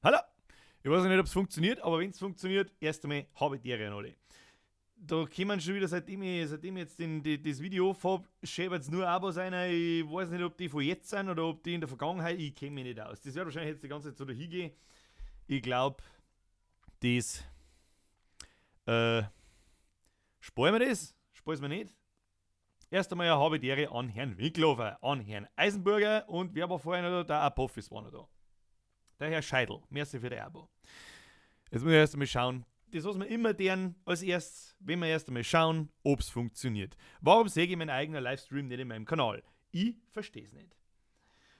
Hallo! Ich weiß nicht, ob es funktioniert, aber wenn es funktioniert, erst einmal habe die Ehre an alle. Da kommen schon wieder, seitdem ich jetzt das Video auf hab, schäbert nur Abos rein. Ich weiß nicht, ob die von jetzt sind oder ob die in der Vergangenheit, ich kenne mich nicht aus. Das wird wahrscheinlich jetzt die ganze Zeit so dahin gehen. Ich glaub, das sparen wir das? Sparen wir nicht? Erst einmal habe ich die Ehre an Herrn Winkelhofer, an Herrn Eisenburger und wer war vorher noch da? Der Apophis war noch da. Der Herr Scheidel, merci für die Abo. Jetzt muss ich erst einmal schauen, das, was wir immer deren als erstes, wenn wir erst einmal schauen, ob's funktioniert. Warum sehe ich meinen eigenen Livestream nicht in meinem Kanal? Ich versteh's nicht.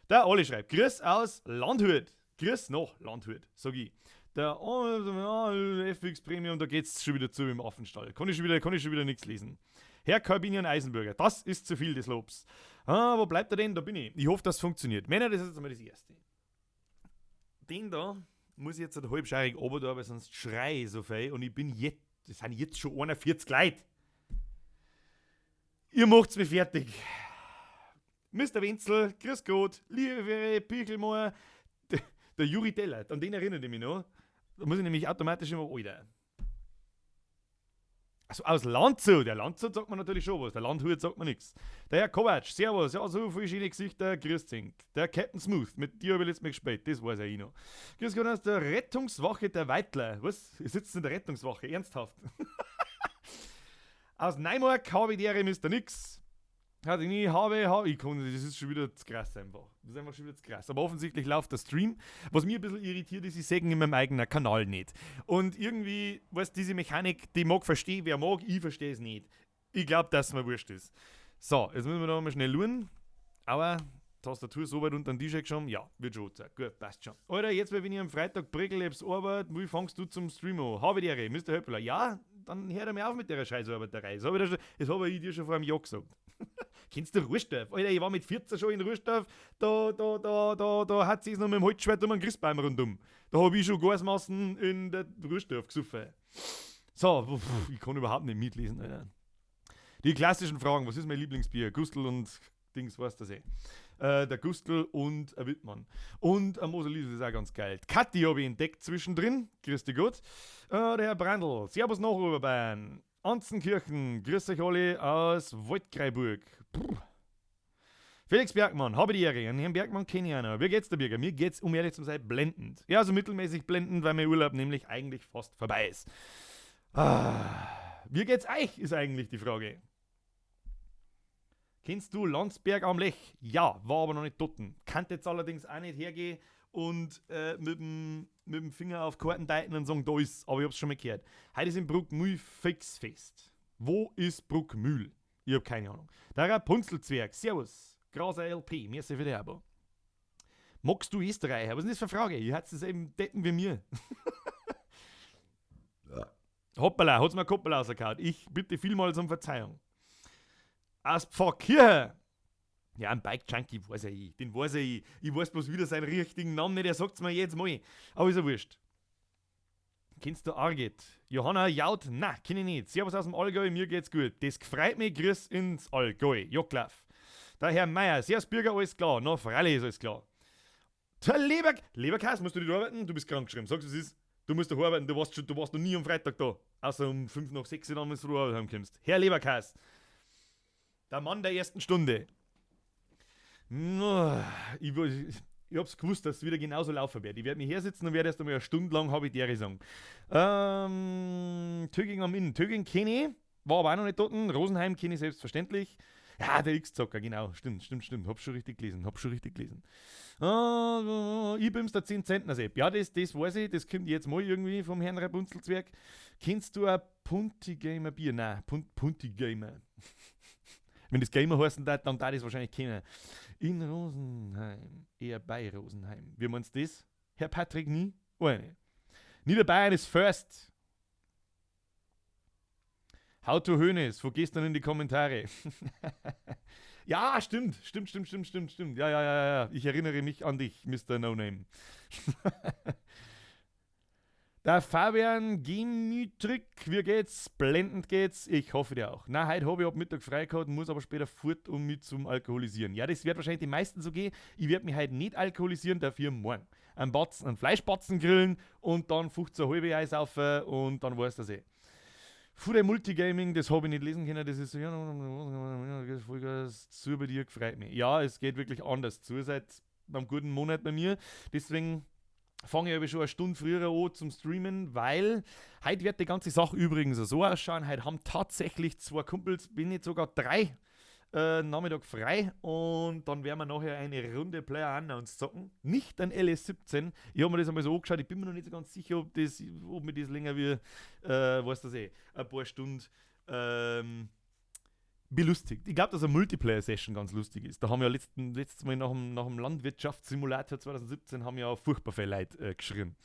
Der Olli schreibt, Grüß aus Landhut. Grüß nach Landhut, sag ich. Der FX Premium, da geht's schon wieder zu im Affenstall. Kann ich schon wieder nix lesen. Herr Corbinian Eisenburger, das ist zu viel des Lobs. Ah, wo bleibt er denn? Da bin ich. Ich hoffe, das funktioniert. Männer, das ist jetzt einmal das Erste. Den da muss ich jetzt halt halbscheirig runter da, weil sonst schrei ich so viel. Und ich bin jetzt, das sind jetzt schon 41 Leute. Ihr macht's mich fertig. Mister Wenzel, grüß Gott, liebe Wäre, Pichelmoor, der Juri Teller, an den erinnere ich mich noch. Da muss ich nämlich automatisch immer, Alter. Also aus Landshut, der Landshut sagt man natürlich schon was, der Landhut sagt man nix. Der Herr Kovac, servus, ja, so viele schöne Gesichter, grüß dich. Der Captain Smooth, mit dir hab ich letztes Mal gespielt, das weiß ja ich noch. Grüß Gott aus der Rettungswache der Weitler. Was? Ihr sitzt in der Rettungswache, ernsthaft? Aus Neumark habe ich die Ehre, Mister Nix. Hat ich nie, habe, habe, ich kann, das ist schon wieder zu krass einfach. Das ist einfach schon wieder zu krass. Aber offensichtlich läuft der Stream. Was mir ein bisschen irritiert ist, ich sehe ihn in meinem eigenen Kanal nicht. Und irgendwie, weißt, diese Mechanik, die mag verstehen, wer mag, ich verstehe es nicht. Ich glaub, dass es mir wurscht ist. So, jetzt müssen wir da mal schnell schauen. Aber Tastatur so weit unter den Tisch geschoben, ja, wird schon sein. Gut, passt schon. Alter, jetzt, wenn ich am Freitag Brickelabs arbeit, wie fängst du zum Stream an? Habe die Ehre, Mister Höppler. Ja, dann hör mir auf mit der Scheißarbeiterei. Das hab ich dir schon vor einem Jahr gesagt. Kennst du Ruhstorf? Alter, ich war mit 14 schon in Ruhstorf, da hat sie es noch mit dem Holzschwert um einen Christbaum rundum. Da hab ich schon Gasmassen in der Ruhstorf gesoffen. So, pf, ich kann überhaupt nicht mitlesen, Alter. Die klassischen Fragen, was ist mein Lieblingsbier? Gustl und Dings, weißt du das eh. Der Gustl und ein Wittmann. Und ein Mosel ist auch ganz geil. Kathi hab ich entdeckt zwischendrin. Grüß dich Gott. Der Herr Brandl. Servus nach Oberbayern. Anzenkirchen. Grüß euch alle aus Waldkraiburg. Puh. Felix Bergmann, habe die Ehre. Herrn Bergmann kenne ich auch noch. Wie geht's der Birger? Mir geht's, um ehrlich zu sein, blendend. Ja, also mittelmäßig blendend, weil mein Urlaub nämlich eigentlich fast vorbei ist. Wie geht's euch, ist eigentlich die Frage. Kennst du Landsberg am Lech? Ja, war aber noch nicht dort. Kann jetzt allerdings auch nicht hergehen und mit dem Finger auf Karten deuten und sagen, da ist, aber ich hab's schon mal gehört. Heute ist in Bruckmühl Fixfest. Wo ist Bruckmühl? Ich hab keine Ahnung. Der Rapunzelzwerg, servus. Graser LP, merci für die Abo. Magst du Österreicher? Was ist denn das für eine Frage? Ich hätte es eben deppen wie mir. Hoppala, hat's mir Koppel rausgehauen. Ich bitte vielmals um Verzeihung. Aus Pfarrkirche. Ja, ein Bike Junkie weiß ja ich. Den weiß ja ich. Ich weiß bloß wieder seinen richtigen Namen nicht, er sagt's mir jetzt mal. Aber ist ja wurscht. Kennst du Arget? Johanna Jaud? Na, kenn ich nicht. Servus aus dem Allgäu, mir geht's gut. Das freut mich, grüß ins Allgäu. Jocklauf. Der Herr Meier, Servus Bürger, alles klar. Na, freilich ist alles klar. Der Leberkäse, musst du nicht arbeiten? Du bist krank geschrieben. Sagst du, es ist? Du musst doch arbeiten, du warst noch nie am Freitag da. Außer um 5 nach 6, dann, wenn du früh heimkommst. Herr Leberkäse. Der Mann der ersten Stunde. Ich hab's gewusst, dass es wieder genauso laufen wird. Ich werd mich hersitzen und werd erst einmal eine Stunde lang hab ich die sagen. Töging am Inn. Töging kenn ich, war aber auch noch nicht dort. Rosenheim kenn ich selbstverständlich. Ja, der X-Zocker, genau. Stimmt, stimmt, stimmt. Hab schon richtig gelesen. Hab schon richtig gelesen. Ich bin's der 10 Zentner Sepp. Ja, das weiß ich. Das kommt jetzt mal irgendwie vom Herrn Rapunzelzwerg. Kennst du ein Punti Gamer Bier? Nein, Punti Gamer. Wenn das Gamer heißen darf, dann darf ich es wahrscheinlich kennen. In Rosenheim. Eher bei Rosenheim. Wie meinst du das? Herr Patrick Nie? Oh, ne. Niederbayern ist first. How to Hönes, von gestern in die Kommentare. Ja, stimmt, stimmt, stimmt, stimmt, stimmt, stimmt. Ja, ja, ja, ja. Ich erinnere mich an dich, Mister No Name. Der Fabian Gemütrig, wie geht's? Blendend geht's. Ich hoffe dir auch. Na, heute hab ich ab Mittag frei gehabt, muss aber später fort, um mich zum Alkoholisieren. Ja, das wird wahrscheinlich die meisten so gehen. Ich werd mich heute nicht alkoholisieren, dafür morgen. einen Batzen, einen Fleischbatzen grillen und dann 15 halbe Eis auf und dann war's das eh. Fude Multigaming, das habe ich nicht lesen können, das ist so, ja, Vollgas zu bei dir, gefreut mich. Ja, es geht wirklich anders zu seit einem guten Monat bei mir, deswegen fange ich aber schon eine Stunde früher an zum Streamen, weil heute wird die ganze Sache übrigens so ausschauen. Heute haben tatsächlich 2 Kumpels, bin nicht sogar 3, Nachmittag frei und dann werden wir nachher eine Runde PlayerUnknown's zocken. Nicht ein LS17. Ich habe mir das einmal so angeschaut, ich bin mir noch nicht so ganz sicher, ob mir das länger wie, weiß das eh, ein paar Stunden belustigt. Ich glaube, dass eine Multiplayer-Session ganz lustig ist. Da haben wir ja letztes Mal nach dem Landwirtschaftssimulator 2017 haben ja furchtbar viel Leute geschrien.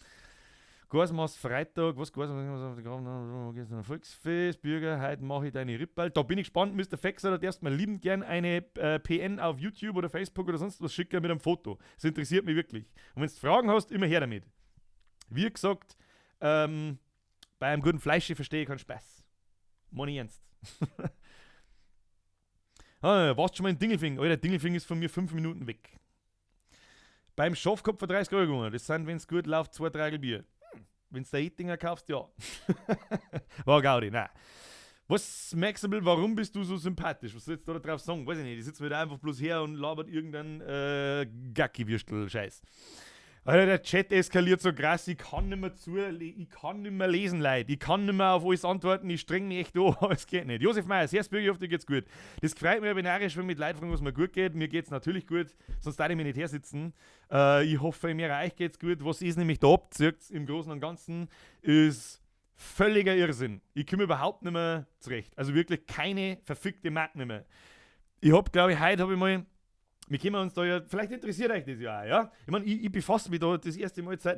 Gasmaß Freitag, was Gasmaß, Volksfest, Bürger, heute mache ich deine Rippel. Da bin ich gespannt, Mr. Fexer, da darfst du mir liebend gern eine PN auf YouTube oder Facebook oder sonst was schicken mit einem Foto. Das interessiert mich wirklich. Und wenn du Fragen hast, immer her damit. Wie gesagt, bei einem guten Fleisch verstehe ich keinen Spaß. Meine ich ernst. Ah, warst schon mal in Dingelfing? Alter, Dingelfing ist von mir 5 Minuten weg. Beim Schafkopf für 30 Euro gegangen. Das sind, wenn es gut läuft, 2 Tragel Bier. Wenn du da Ettinger kaufst, ja. War Gaudi, nein. Was, Maxable, warum bist du so sympathisch? Was soll ich jetzt da drauf sagen? Weiß ich nicht. Ich sitze mir da einfach bloß her und labert irgendeinen Gacki-Würstel-Scheiß. Alter, der Chat eskaliert so krass, ich kann nicht mehr zu, ich kann nicht mehr lesen, Leute. Ich kann nicht mehr auf alles antworten, ich streng mich echt an, aber es geht nicht. Josef Meier, sehr bürger, ich hoffe, dir geht's gut. Das freut mich aber narrisch, wenn mich Leute fragen, was mir gut geht. Mir geht's natürlich gut, sonst darf ich mich nicht hersitzen. Ich hoffe, mir euch geht's gut. Was ist nämlich da abzieht im Großen und Ganzen, ist völliger Irrsinn. Ich komme überhaupt nicht mehr zurecht. Also wirklich keine verfickte Mark nicht mehr. Ich hab, glaube ich, heute habe ich mal... Wir können uns da ja, vielleicht interessiert euch das ja auch, ja? Ich meine, ich befasse mich da das erste Mal seit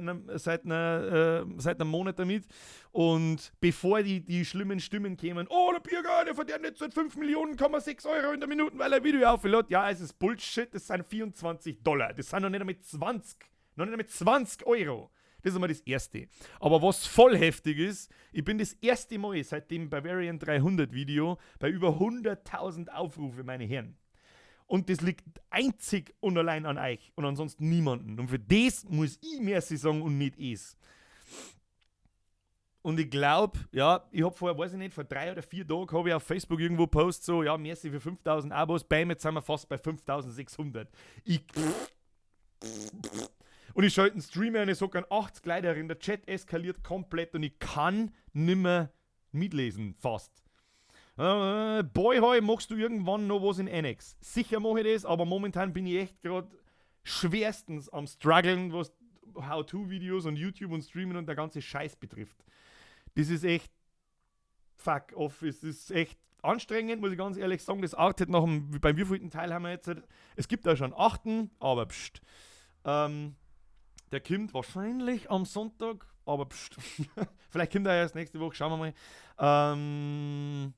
einem Monat damit. Und bevor die schlimmen Stimmen kämen, oh, der Birger, der verdient jetzt seit 5,6 Millionen Euro in der Minute, weil er ein Video auflädt. Ja, es ist Bullshit, das sind $24. Das sind noch nicht einmal 20, noch nicht einmal 20 Euro. Das ist einmal das Erste. Aber was voll heftig ist, ich bin das erste Mal seit dem Bavarian 300 Video bei über 100.000 Aufrufe, meine Herren. Und das liegt einzig und allein an euch und ansonsten niemanden. Und für das muss ich merci sagen und nicht es. Und ich glaube, ja, ich habe vorher, weiß ich nicht, vor 3 oder 4 Tagen habe ich auf Facebook irgendwo gepostet, so, ja, merci für 5000 Abos, bei mir jetzt sind wir fast bei 5600. Und ich schalte einen Streamer und ich sage an 80 Leute herin, der Chat eskaliert komplett und ich kann nimmer mitlesen, fast. Boy, machst du irgendwann noch was in Annex? Sicher mache ich das, aber momentan bin ich echt gerade schwerstens am struggeln, was How-To-Videos und YouTube und Streamen und der ganze Scheiß betrifft. Das ist echt fuck off. Es ist echt anstrengend, muss ich ganz ehrlich sagen. Das artet nach dem, beim wievielten Teil haben wir jetzt, es gibt da schon 8., aber pst. Der kommt wahrscheinlich am Sonntag, aber pst. Vielleicht kommt er erst nächste Woche, schauen wir mal.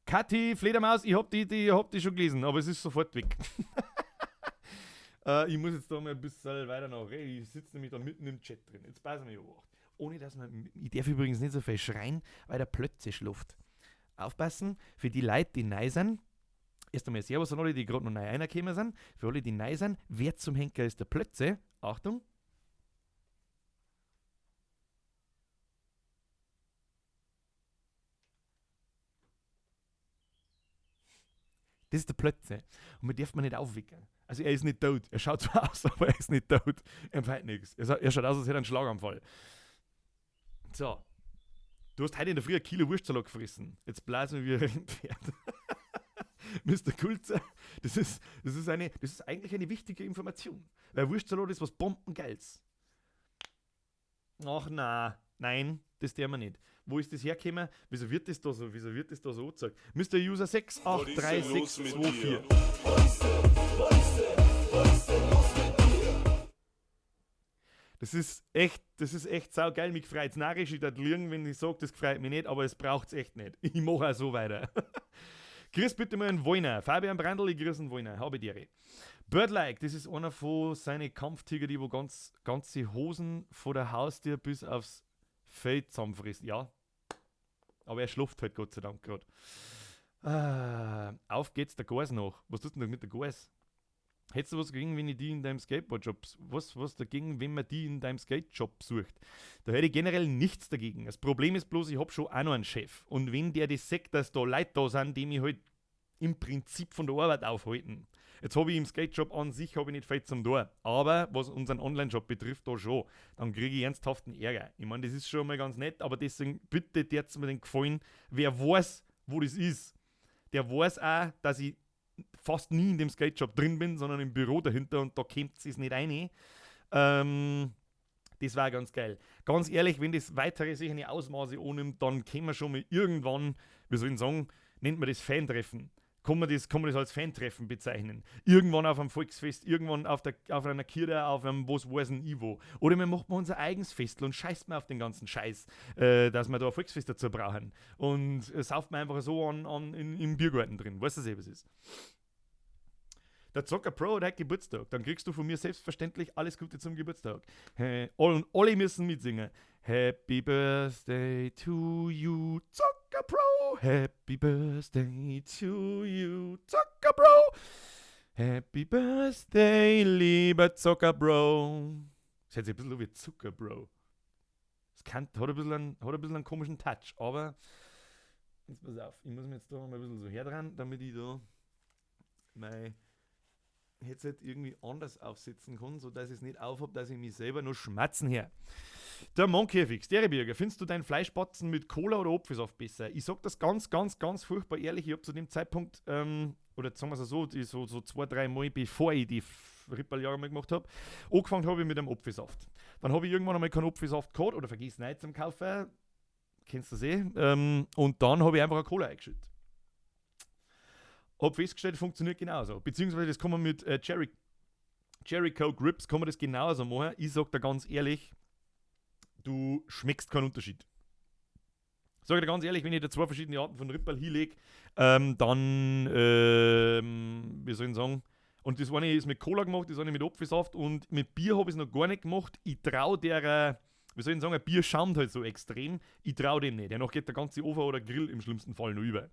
Kathi Fledermaus, ich hab die schon gelesen, aber es ist sofort weg. Ich muss jetzt da mal ein bisschen weiter noch reden. Ich sitze nämlich da mitten im Chat drin. Jetzt passen wir auf. Ohne dass man. Ich darf übrigens nicht so viel schreien, weil der plötzlich schläft. Aufpassen, für die Leute, die neu sind. Erst einmal Servus an alle, die gerade noch neu reingekommen sind. Für alle, die neu sind, wer zum Henker ist der Plötze? Achtung. Das ist der Plötze. Und man darf man nicht aufwecken. Also er ist nicht tot. Er schaut zwar aus, aber er ist nicht tot. Er feiert nichts. Er schaut aus, als hätte er einen Schlaganfall. So. Du hast heute in der Früh ein Kilo Wurstsalat gefressen. Jetzt blasen wir wie ein Pferd. Mr. Kulzer, das ist eigentlich eine wichtige Information. Weil Wurstsalat ist was Bombengeils. Ach na, nein, das dürfen wir nicht. Wo ist das hergekommen? Wieso wird das da so? Wieso wird das da so angezeigt? Mr. User 683624. Das ist echt saugeil. Mich freut's narrisch. Ich darf liegen, wenn ich sage, das freut mich nicht, aber es braucht's echt nicht. Ich mache auch so weiter. Grüß bitte mal einen Wollner. Fabian Brandl, ich grüße einen Wollner. Habe die Ehre. Birdlike, das ist einer von seinen Kampftiger, die wo ganze Hosen vor der Haustür bis aufs Feld zusammenfressen. Ja. Aber er schläft halt Gott sei Dank gerade. Auf geht's der Gas noch. Was tust du denn mit der Gas? Hättest du was dagegen, wenn ich die in deinem Skateboard-Job, was dagegen, wenn man die in deinem Skate-Job sucht? Da hätte ich generell nichts dagegen. Das Problem ist bloß, ich hab schon auch noch einen Chef. Und wenn der das sagt, dass da Leute da sind, die mich halt im Prinzip von der Arbeit aufhalten. Jetzt habe ich im Skate-Shop an sich hab ich nicht viel zum Tor. Aber was unseren Online-Shop betrifft, da schon. Dann kriege ich ernsthaften Ärger. Ich meine, das ist schon mal ganz nett, aber deswegen bitte tät's mir den Gefallen, wer weiß, wo das ist, der weiß auch, dass ich fast nie in dem Skate-Shop drin bin, sondern im Büro dahinter und da kommt es nicht rein. Das war ganz geil. Ganz ehrlich, wenn das weitere sich eine Ausmaße annimmt, dann können wir schon mal irgendwann, wie soll ich sagen, nennt man das Fantreffen. Kann man das als Fantreffen bezeichnen? Irgendwann auf einem Volksfest, irgendwann auf einer Kirche, auf einem was weiß denn ich wo. Oder wir machen unser eigenes Festl und scheißt mal auf den ganzen Scheiß, dass wir da ein Volksfest dazu brauchen. Und sauft man einfach so im Biergarten drin. Weißt du, was es ist? Der Zocker Pro hat heute Geburtstag. Dann kriegst du von mir selbstverständlich alles Gute zum Geburtstag. Hey, und alle müssen mitsingen. Happy Birthday to you, Zocker Pro. Happy Birthday to you, Zocker Bro. Happy Birthday, lieber Zocker Bro. Das hört sich ein bisschen an wie Zucker Bro. Das hat ein bisschen einen komischen Touch, aber jetzt pass auf, ich muss mich jetzt da mal ein bisschen so herdran, damit ich da mein Headset irgendwie anders aufsetzen kann, sodass ich es nicht aufhab, dass ich mich selber nur schmatzen her. Der Monkey FX, der Birger, findest du deinen Fleischbatzen mit Cola oder Apfelsaft besser? Ich sag das ganz, ganz, ganz furchtbar ehrlich, ich hab zu dem Zeitpunkt, oder sagen wir's so, die, so, so 2, 3 Mal, bevor ich die Ripperljahre mal gemacht hab, angefangen hab ich mit einem Apfelsaft. Dann hab ich irgendwann einmal keinen Apfelsaft gehabt oder vergessen nicht zum Kaufen, kennst du das eh, und dann hab ich einfach eine Cola eingeschüttet. Hab festgestellt, funktioniert genauso. Beziehungsweise das kann man mit Cherry Coke Rips kann man das genauso machen. Ich sag dir ganz ehrlich, du schmeckst keinen Unterschied. Sag ich dir ganz ehrlich, wenn ich da 2 verschiedene Arten von Ripperl hinleg, dann, wie soll ich sagen, und das eine ist mit Cola gemacht, das eine mit Apfelsaft und mit Bier hab ich's noch gar nicht gemacht. Ich trau der, wie soll ich sagen, ein Bier schaumt halt so extrem, ich trau dem nicht. Danach geht der ganze Ofen oder Grill im schlimmsten Fall noch über.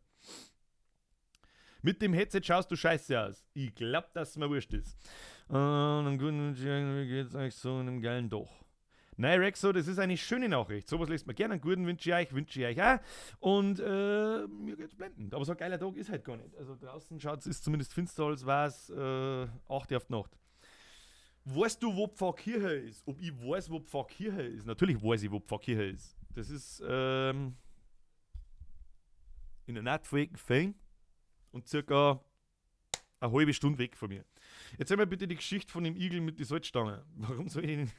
Mit dem Headset schaust du scheiße aus. Ich glaub, dass es mir wurscht ist. Dann guten Tag, wie geht's euch so in einem geilen Dach? Nein, Rexo, das ist eine schöne Nachricht. Sowas lässt man gerne. Einen guten wünsche ich euch auch. Und mir geht's blendend. Aber so ein geiler Tag ist halt gar nicht. Also draußen schaut's, ist zumindest finster, als wär's 8 Uhr auf die Nacht. Weißt du, wo Pfarrkirche ist? Ob ich weiß, wo Pfarrkirche ist? Natürlich weiß ich, wo Pfarrkirche ist. Das ist in der Nacht von und circa eine halbe Stunde weg von mir. Jetzt sag mir bitte die Geschichte von dem Igel mit der Salzstange. Warum soll ich denn?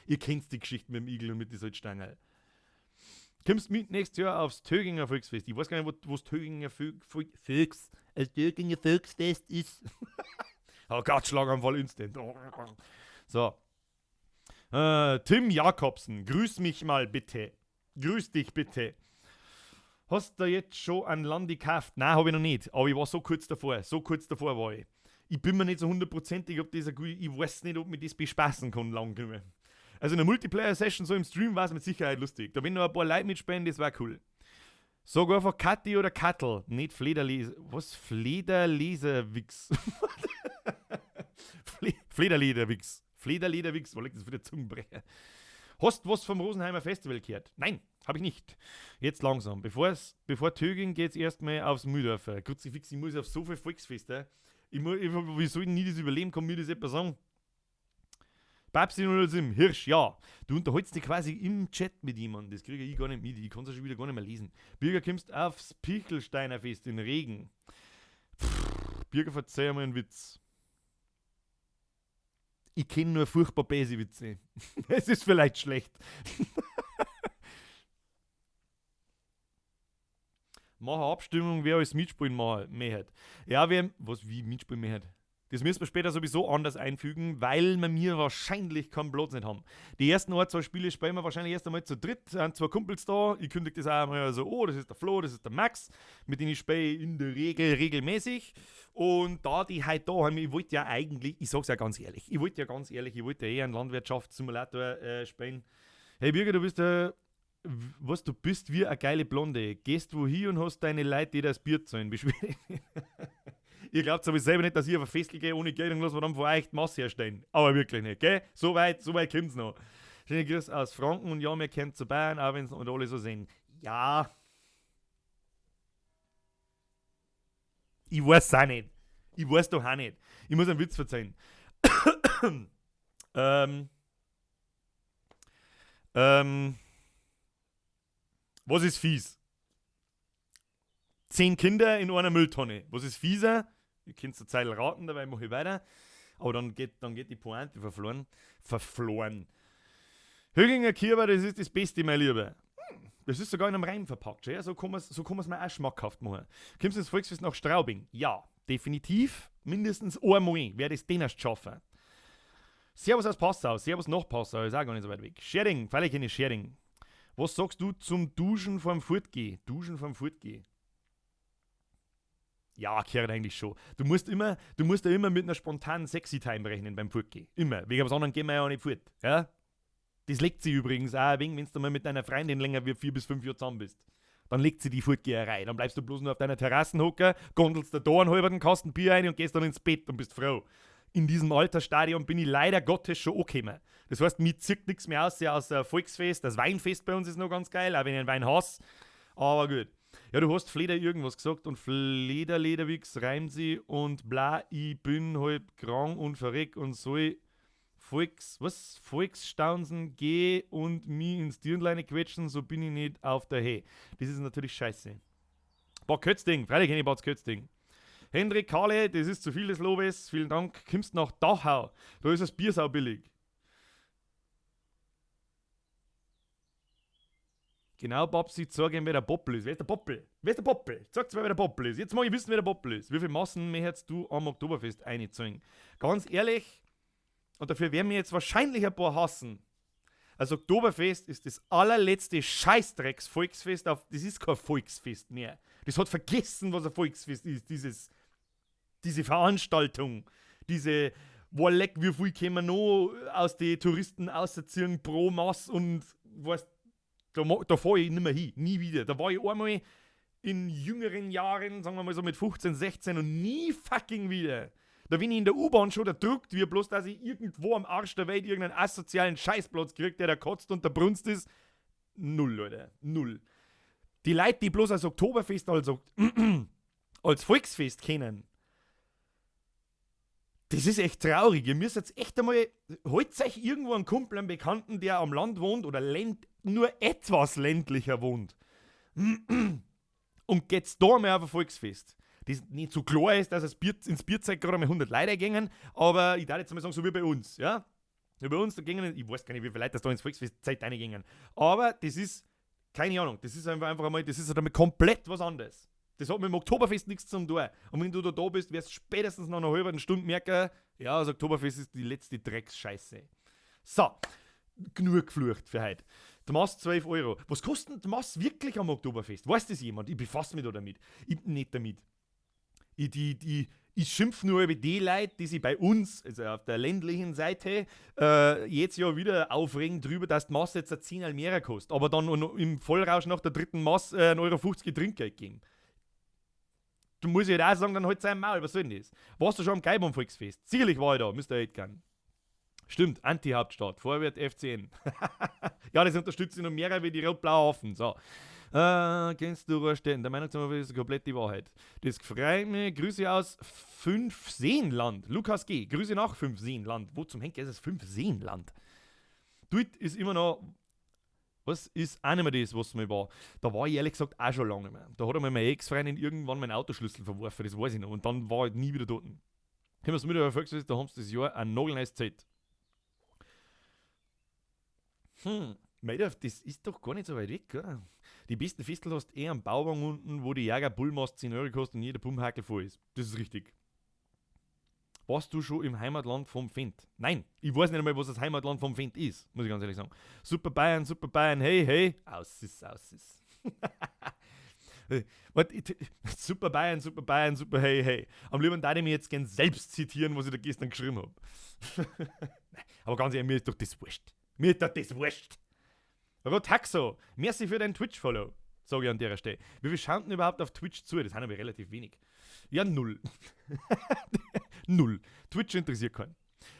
Ihr kennt die Geschichte mit dem Igel und mit der Salzstange. Kommst mit nächstes Jahr aufs Töginger Volksfest. Ich weiß gar nicht, wo das Töginger Volks, das Töginger Volksfest ist. Oh Gott, Schlaganfall instant. So. Tim Jakobsen, grüß mich mal bitte. Grüß dich bitte. Hast du jetzt schon ein Landi gekauft? Nein, hab ich noch nicht. Aber ich war so kurz davor. So kurz davor war ich. Ich bin mir nicht so hundertprozentig, ob das ein gut, ich weiß nicht, ob mir das bespaßen kann, lang genug. Also in einer Multiplayer-Session so im Stream war's mit Sicherheit lustig. Da wenn noch ein paar Leute mitspielen, das war cool. Sag einfach Kathi oder Kattel, nicht Flederleser. Was? Flederleserwichs. Flederlederwichs. Flederlederwichs, wo liegt das für der Zungenbrecher? Hast du was vom Rosenheimer Festival gehört? Nein, hab ich nicht. Jetzt langsam. Bevor Töging geht's erstmal aufs Mühldorfer. Kruzifix, ich muss auf so viel Volksfeste. Wie soll ich denn nie das überleben? Kann mir das jemand sagen? Babsi 007, Hirsch, ja. Du unterhältst dich quasi im Chat mit jemandem. Das kriege ich gar nicht mit. Ich kann's ja schon wieder gar nicht mehr lesen. Birger, kommst aufs Pichelsteiner Fest in Regen. Pff, Birger, verzeih mir einen Witz. Ich kenn nur furchtbar böse Witze. Es ist vielleicht schlecht. Mach eine Abstimmung, wer alles mitspielen möchte. Ja, wer, was, wie mitspielen möchte? Das müssen wir später sowieso anders einfügen, weil wir mir wahrscheinlich keinen Platz nicht haben. Die ersten 1, 2 Spiele spielen wir wahrscheinlich erst einmal zu dritt. Sind 2 Kumpels da. Ich kündige das auch einmal so, oh, das ist der Flo, das ist der Max, mit denen ich spiele in der Regel regelmäßig. Und da die halt da haben, ich wollte ja eigentlich, ich sag's ja ganz ehrlich, ich wollte ja ganz ehrlich, ich wollte ja eh einen Landwirtschaftssimulator spielen. Hey Birger, du bist ja, was, du bist wie eine geile Blonde. Gehst wo hin und hast deine Leute, die das Bier zahlen. Beschwer dich nicht. Ihr glaubt aber selber nicht, dass ich auf ein Festl gehe ohne Geld und lass mir dann von euch die Masse herstellen. Aber wirklich nicht, gell? So weit kommt's noch. Schöne Grüße aus Franken und ja, wir kennen zu Bayern, auch wenn's nicht alle so sehen. Ja. Ich weiß auch nicht. Ich weiß doch auch nicht. Ich muss einen Witz verzeihen. Was ist fies? 10 Kinder in einer Mülltonne. Was ist fieser? Ihr könnt zur Zeit raten, dabei mache ich weiter. Aber dann geht die Pointe verloren. Verfloren. Höginger Kieber, das ist das Beste, mein Lieber. Das ist sogar in einem Reim verpackt. Ja? So kann man's, so kann man's mir auch schmackhaft machen. Kommst du ins Volksfest nach Straubing? Ja, definitiv. Mindestens einmal. Wer das denn erst schaffen? Servus aus Passau, Servus nach Passau, ist auch gar nicht so weit weg. Schering, freilich kenne ich Schering. Was sagst du zum Duschen vorm Fortgehen? Duschen vorm Fortgehen? Ja, gehört eigentlich schon. Du musst ja immer mit einer spontanen Sexy Time rechnen beim Fortgehen. Immer. Wegen was anderem gehen wir ja auch nicht fort. Ja? Das legt sie übrigens auch ein wenig, wenn du mal mit deiner Freundin länger wie 4 bis 5 Jahre zusammen bist. Dann legt sie die Fortgeherei. Dann bleibst du bloß nur auf deiner Terrasse hocken, gondelst da einen halben Kasten Bier rein und gehst dann ins Bett und bist froh. In diesem Altersstadion bin ich leider Gottes schon angekommen. Das heißt, mir zieht nichts mehr aus, außer Volksfest. Das Weinfest bei uns ist noch ganz geil, auch wenn ich einen Wein hasse. Aber gut. Ja, du hast Fleder irgendwas gesagt und Flederlederwichs reimt sie und bla, ich bin halt krank und verreck und soll Volks, was? Volksstaunsen geh und mi ins Dirndleine quetschen, so bin ich nicht auf der He. Das ist natürlich scheiße. Bad Kötzding, freilich kenn ich Bad Kötzding. Hendrik Kahle, das ist zu viel des Lobes, vielen Dank. Kommst nach Dachau, da ist das Bier sau billig. Genau, Babsi, zeig ihm, wer der Poppel ist. Wer ist der Poppel? Wer ist der Poppel? Zeig's mir, wer der Poppel ist. Jetzt mag ich wissen, wer der Poppel ist. Wie viele Massen möchtest du am Oktoberfest einzahlen? Ganz ehrlich, und dafür werden wir jetzt wahrscheinlich ein paar hassen. Also Oktoberfest ist das allerletzte Scheißdrecks-Volksfest. Auf, das ist kein Volksfest mehr. Das hat vergessen, was ein Volksfest ist. Diese Veranstaltung. Diese, wo leck, wie viel können wir noch aus den Touristen auserziehen pro Mass und weißt, da fahr ich nicht mehr hin, nie wieder. Da war ich einmal in jüngeren Jahren, sagen wir mal so mit 15, 16 und nie fucking wieder. Da bin ich in der U-Bahn schon erdrückt, wie bloß, dass ich irgendwo am Arsch der Welt irgendeinen asozialen Scheißplatz krieg, der da kotzt und der brunst ist. Null, Leute. Null. Die Leute, die bloß als Oktoberfest, also als Volksfest kennen, das ist echt traurig. Ihr müsst jetzt echt einmal, holt euch irgendwo einen Kumpel, einen Bekannten, der am Land wohnt oder nur etwas ländlicher wohnt und geht's da mal auf ein Volksfest. Das nicht so klar ist, dass es ins Bierzeug gerade mal 100 Leute gingen, aber ich darf jetzt mal sagen, so wie bei uns, ja. Wie bei uns, da gingen, ich weiß gar nicht, wie viele Leute das da ins Volksfestzeit reingingen, aber das ist, keine Ahnung, das ist einfach einmal, das ist halt einmal komplett was anderes. Das hat mit dem Oktoberfest nichts zu tun. Und wenn du da bist, wirst du spätestens nach einer halben Stunde merken, ja, das Oktoberfest ist die letzte Drecksscheiße. So, genug geflucht für heute. Die Mass 12 Euro. Was kostet denn die Mass wirklich am Oktoberfest? Weiß das jemand? Ich befasse mich da damit. Ich nicht damit. Ich schimpf nur über die Leute, die sich bei uns, also auf der ländlichen Seite, jetzt ja wieder aufregen drüber, dass die Mass jetzt 10 Almera kostet, aber dann noch im Vollrausch nach der dritten Mass ein Euro fünfzig Trinkgeld geben. Du musst ja halt auch sagen, dann halt sein Maul, was soll denn das? Warst du schon am Gaibaum Volksfest? Sicherlich war ich da, müsst ihr halt kennen. Stimmt, Anti-Hauptstadt, Vorwärts FCN. Ja, das unterstütze ich noch mehr wie die rot-blauen Affen. So. Kennst du Ruhrstätten? Der Meinung zum Beispiel ist komplett die Wahrheit. Das freut mich. Grüße aus Fünfseenland. Lukas G. Grüße nach Fünfseenland. Wo zum Henker ist es Fünfseenland? Dort ist immer noch. Was ist auch nicht mehr das, was mal war. Da war ich ehrlich gesagt auch schon lange nicht mehr. Da hat einmal meine Ex-Freundin irgendwann meinen Autoschlüssel verworfen, das weiß ich noch. Und dann war ich nie wieder dort. Ich hab's mit der Volksfest, da haben sie das Jahr ein nagelneues Zelt. Meidorf, das ist doch gar nicht so weit weg, oder? Die besten Festel hast du eh am Bauwagen unten, wo die Jäger Bullmast 10 Euro kostet und jeder Pumphakel voll ist. Das ist richtig. Warst du schon im Heimatland vom Fendt? Nein, ich weiß nicht einmal, was das Heimatland vom Fendt ist, muss ich ganz ehrlich sagen. Super Bayern, Super Bayern, hey, hey. Aus ist, aus ist. Warte, ich, Super Bayern, Super Bayern, Super hey, hey. Am liebsten würde ich mich jetzt gern selbst zitieren, was ich da gestern geschrieben hab. Aber ganz ehrlich, mir ist doch das wurscht. Mir ist doch das wurscht. Rotaxo, merci für deinen Twitch-Follow. Sage ich an der Stelle. Wie viel schauen denn überhaupt auf Twitch zu? Das sind aber relativ wenig. Ja, null. Null. Twitch interessiert keinen.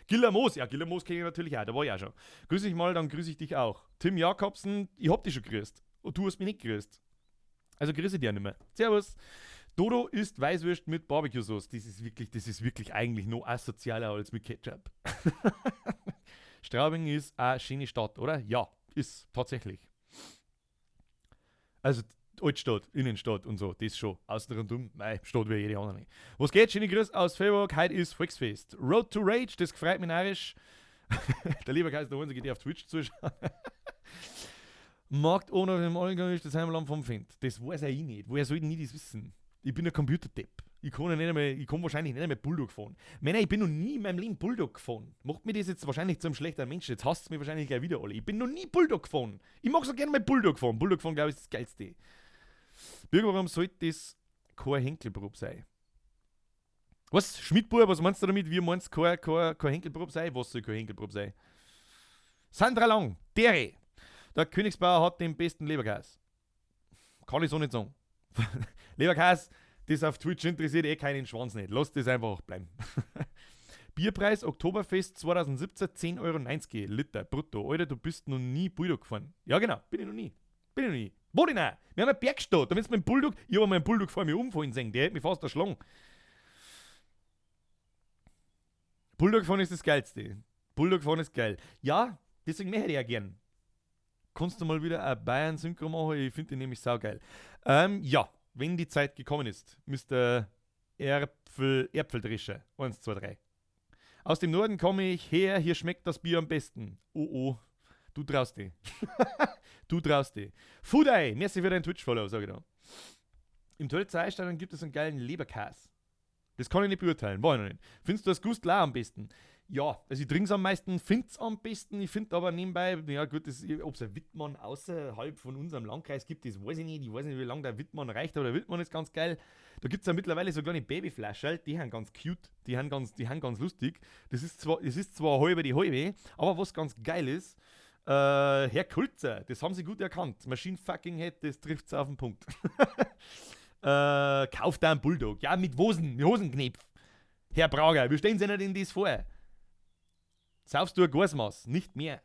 Gillermoos, ja, Gillermoos kenne ich natürlich auch, da war ich auch schon. Grüß dich mal, dann grüße ich dich auch. Tim Jakobsen, ich hab dich schon grüßt. Und du hast mich nicht grüßt. Also grüße dich auch nicht mehr. Servus. Dodo isst Weißwürst mit Barbecue-Sauce. Das ist wirklich eigentlich noch asozialer als mit Ketchup. Straubing ist eine schöne Stadt, oder? Ja, ist tatsächlich. Also Altstadt, Innenstadt und so, das schon. Außen rundum, mei, Stadt wie jede andere. Was geht? Schöne Grüße aus Freiburg. Heute ist Volksfest. Road to Rage, das freut mich narrisch. Der Leberkäse, der Einzige, der auf Twitch zuschaut. Markt ohne dem Allgäu ist das Heimatland vom Fendt. Das weiß auch ich nicht. Woher soll ich denn ich das wissen? Ich bin ein Computerdepp. Ich kann ja nicht einmal, ich kann wahrscheinlich nicht einmal Bulldog fahren. Männer, ich bin noch nie in meinem Leben Bulldog gefahren. Macht mir das jetzt wahrscheinlich zu einem schlechten Menschen. Jetzt hasst es mich wahrscheinlich gleich wieder alle. Ich bin noch nie Bulldog gefahren. Ich mag so gerne mal Bulldog fahren. Bulldog fahren, glaube ich, ist das Geilste. Birger, warum sollte das kein Henkelprobe sein? Was? Schmidtbub, was meinst du damit? Wie meinst du kein Henkelprobe sein? Was soll kein Henkelprobe sein? Sandra Lang, dere. Der Königsbauer hat den besten Leberkäse. Kann ich so nicht sagen. Leberkäse, das auf Twitch interessiert eh keinen Schwanz nicht. Lass das einfach bleiben. Bierpreis Oktoberfest 2017, 10,90 € Liter brutto. Alter, du bist noch nie Bulldog gefahren. Ja, genau, bin ich noch nie. Bin ich noch nie. Wo denn auch? Wir haben einen Bergstadt. Da wenn's mit dem Bulldog, ich hab mal einen Bulldog vor mir umfallen sehen. Der hätte mich fast erschlagen. Bulldog fahren ist das Geilste. Bulldog fahren ist geil. Ja, deswegen möchte ich ja gern. Kannst du mal wieder ein Bayern-Synchro machen? Ich find die nämlich saugeil. Ja, wenn die Zeit gekommen ist, Mister Erpfeldrischer. 1, 2, 3. Aus dem Norden komme ich her, hier schmeckt das Bier am besten. Oh, oh, du traust dich. Du traust dich. Fudei, merci für deinen Twitch-Follow, sag ich da. Im Tölzer Eisstadion gibt es einen geilen Leberkäse. Das kann ich nicht beurteilen, war ich noch nicht. Findest du das Gustl auch am besten? Ja, also ich trink's am meisten, find's am besten. Ich find aber nebenbei, ja gut, das, ob's ein Wittmann außerhalb von unserem Landkreis gibt, das weiß ich nicht. Ich weiß nicht, wie lange der Wittmann reicht, aber der Wittmann ist ganz geil. Da gibt's ja mittlerweile so kleine Babyflaschen, die sind ganz cute, die sind ganz lustig. Das ist zwar halbe die halbe, aber was ganz geil ist, Herr Kulzer, das haben sie gut erkannt. Machine fucking Head, das trifft's auf den Punkt. Kauft da einen Bulldog. Ja, mit Hosen, mit Hosenknöpf. Herr Prager, wie stellen Sie denn das vor? Saufst du ein Gasmaß, nicht mehr.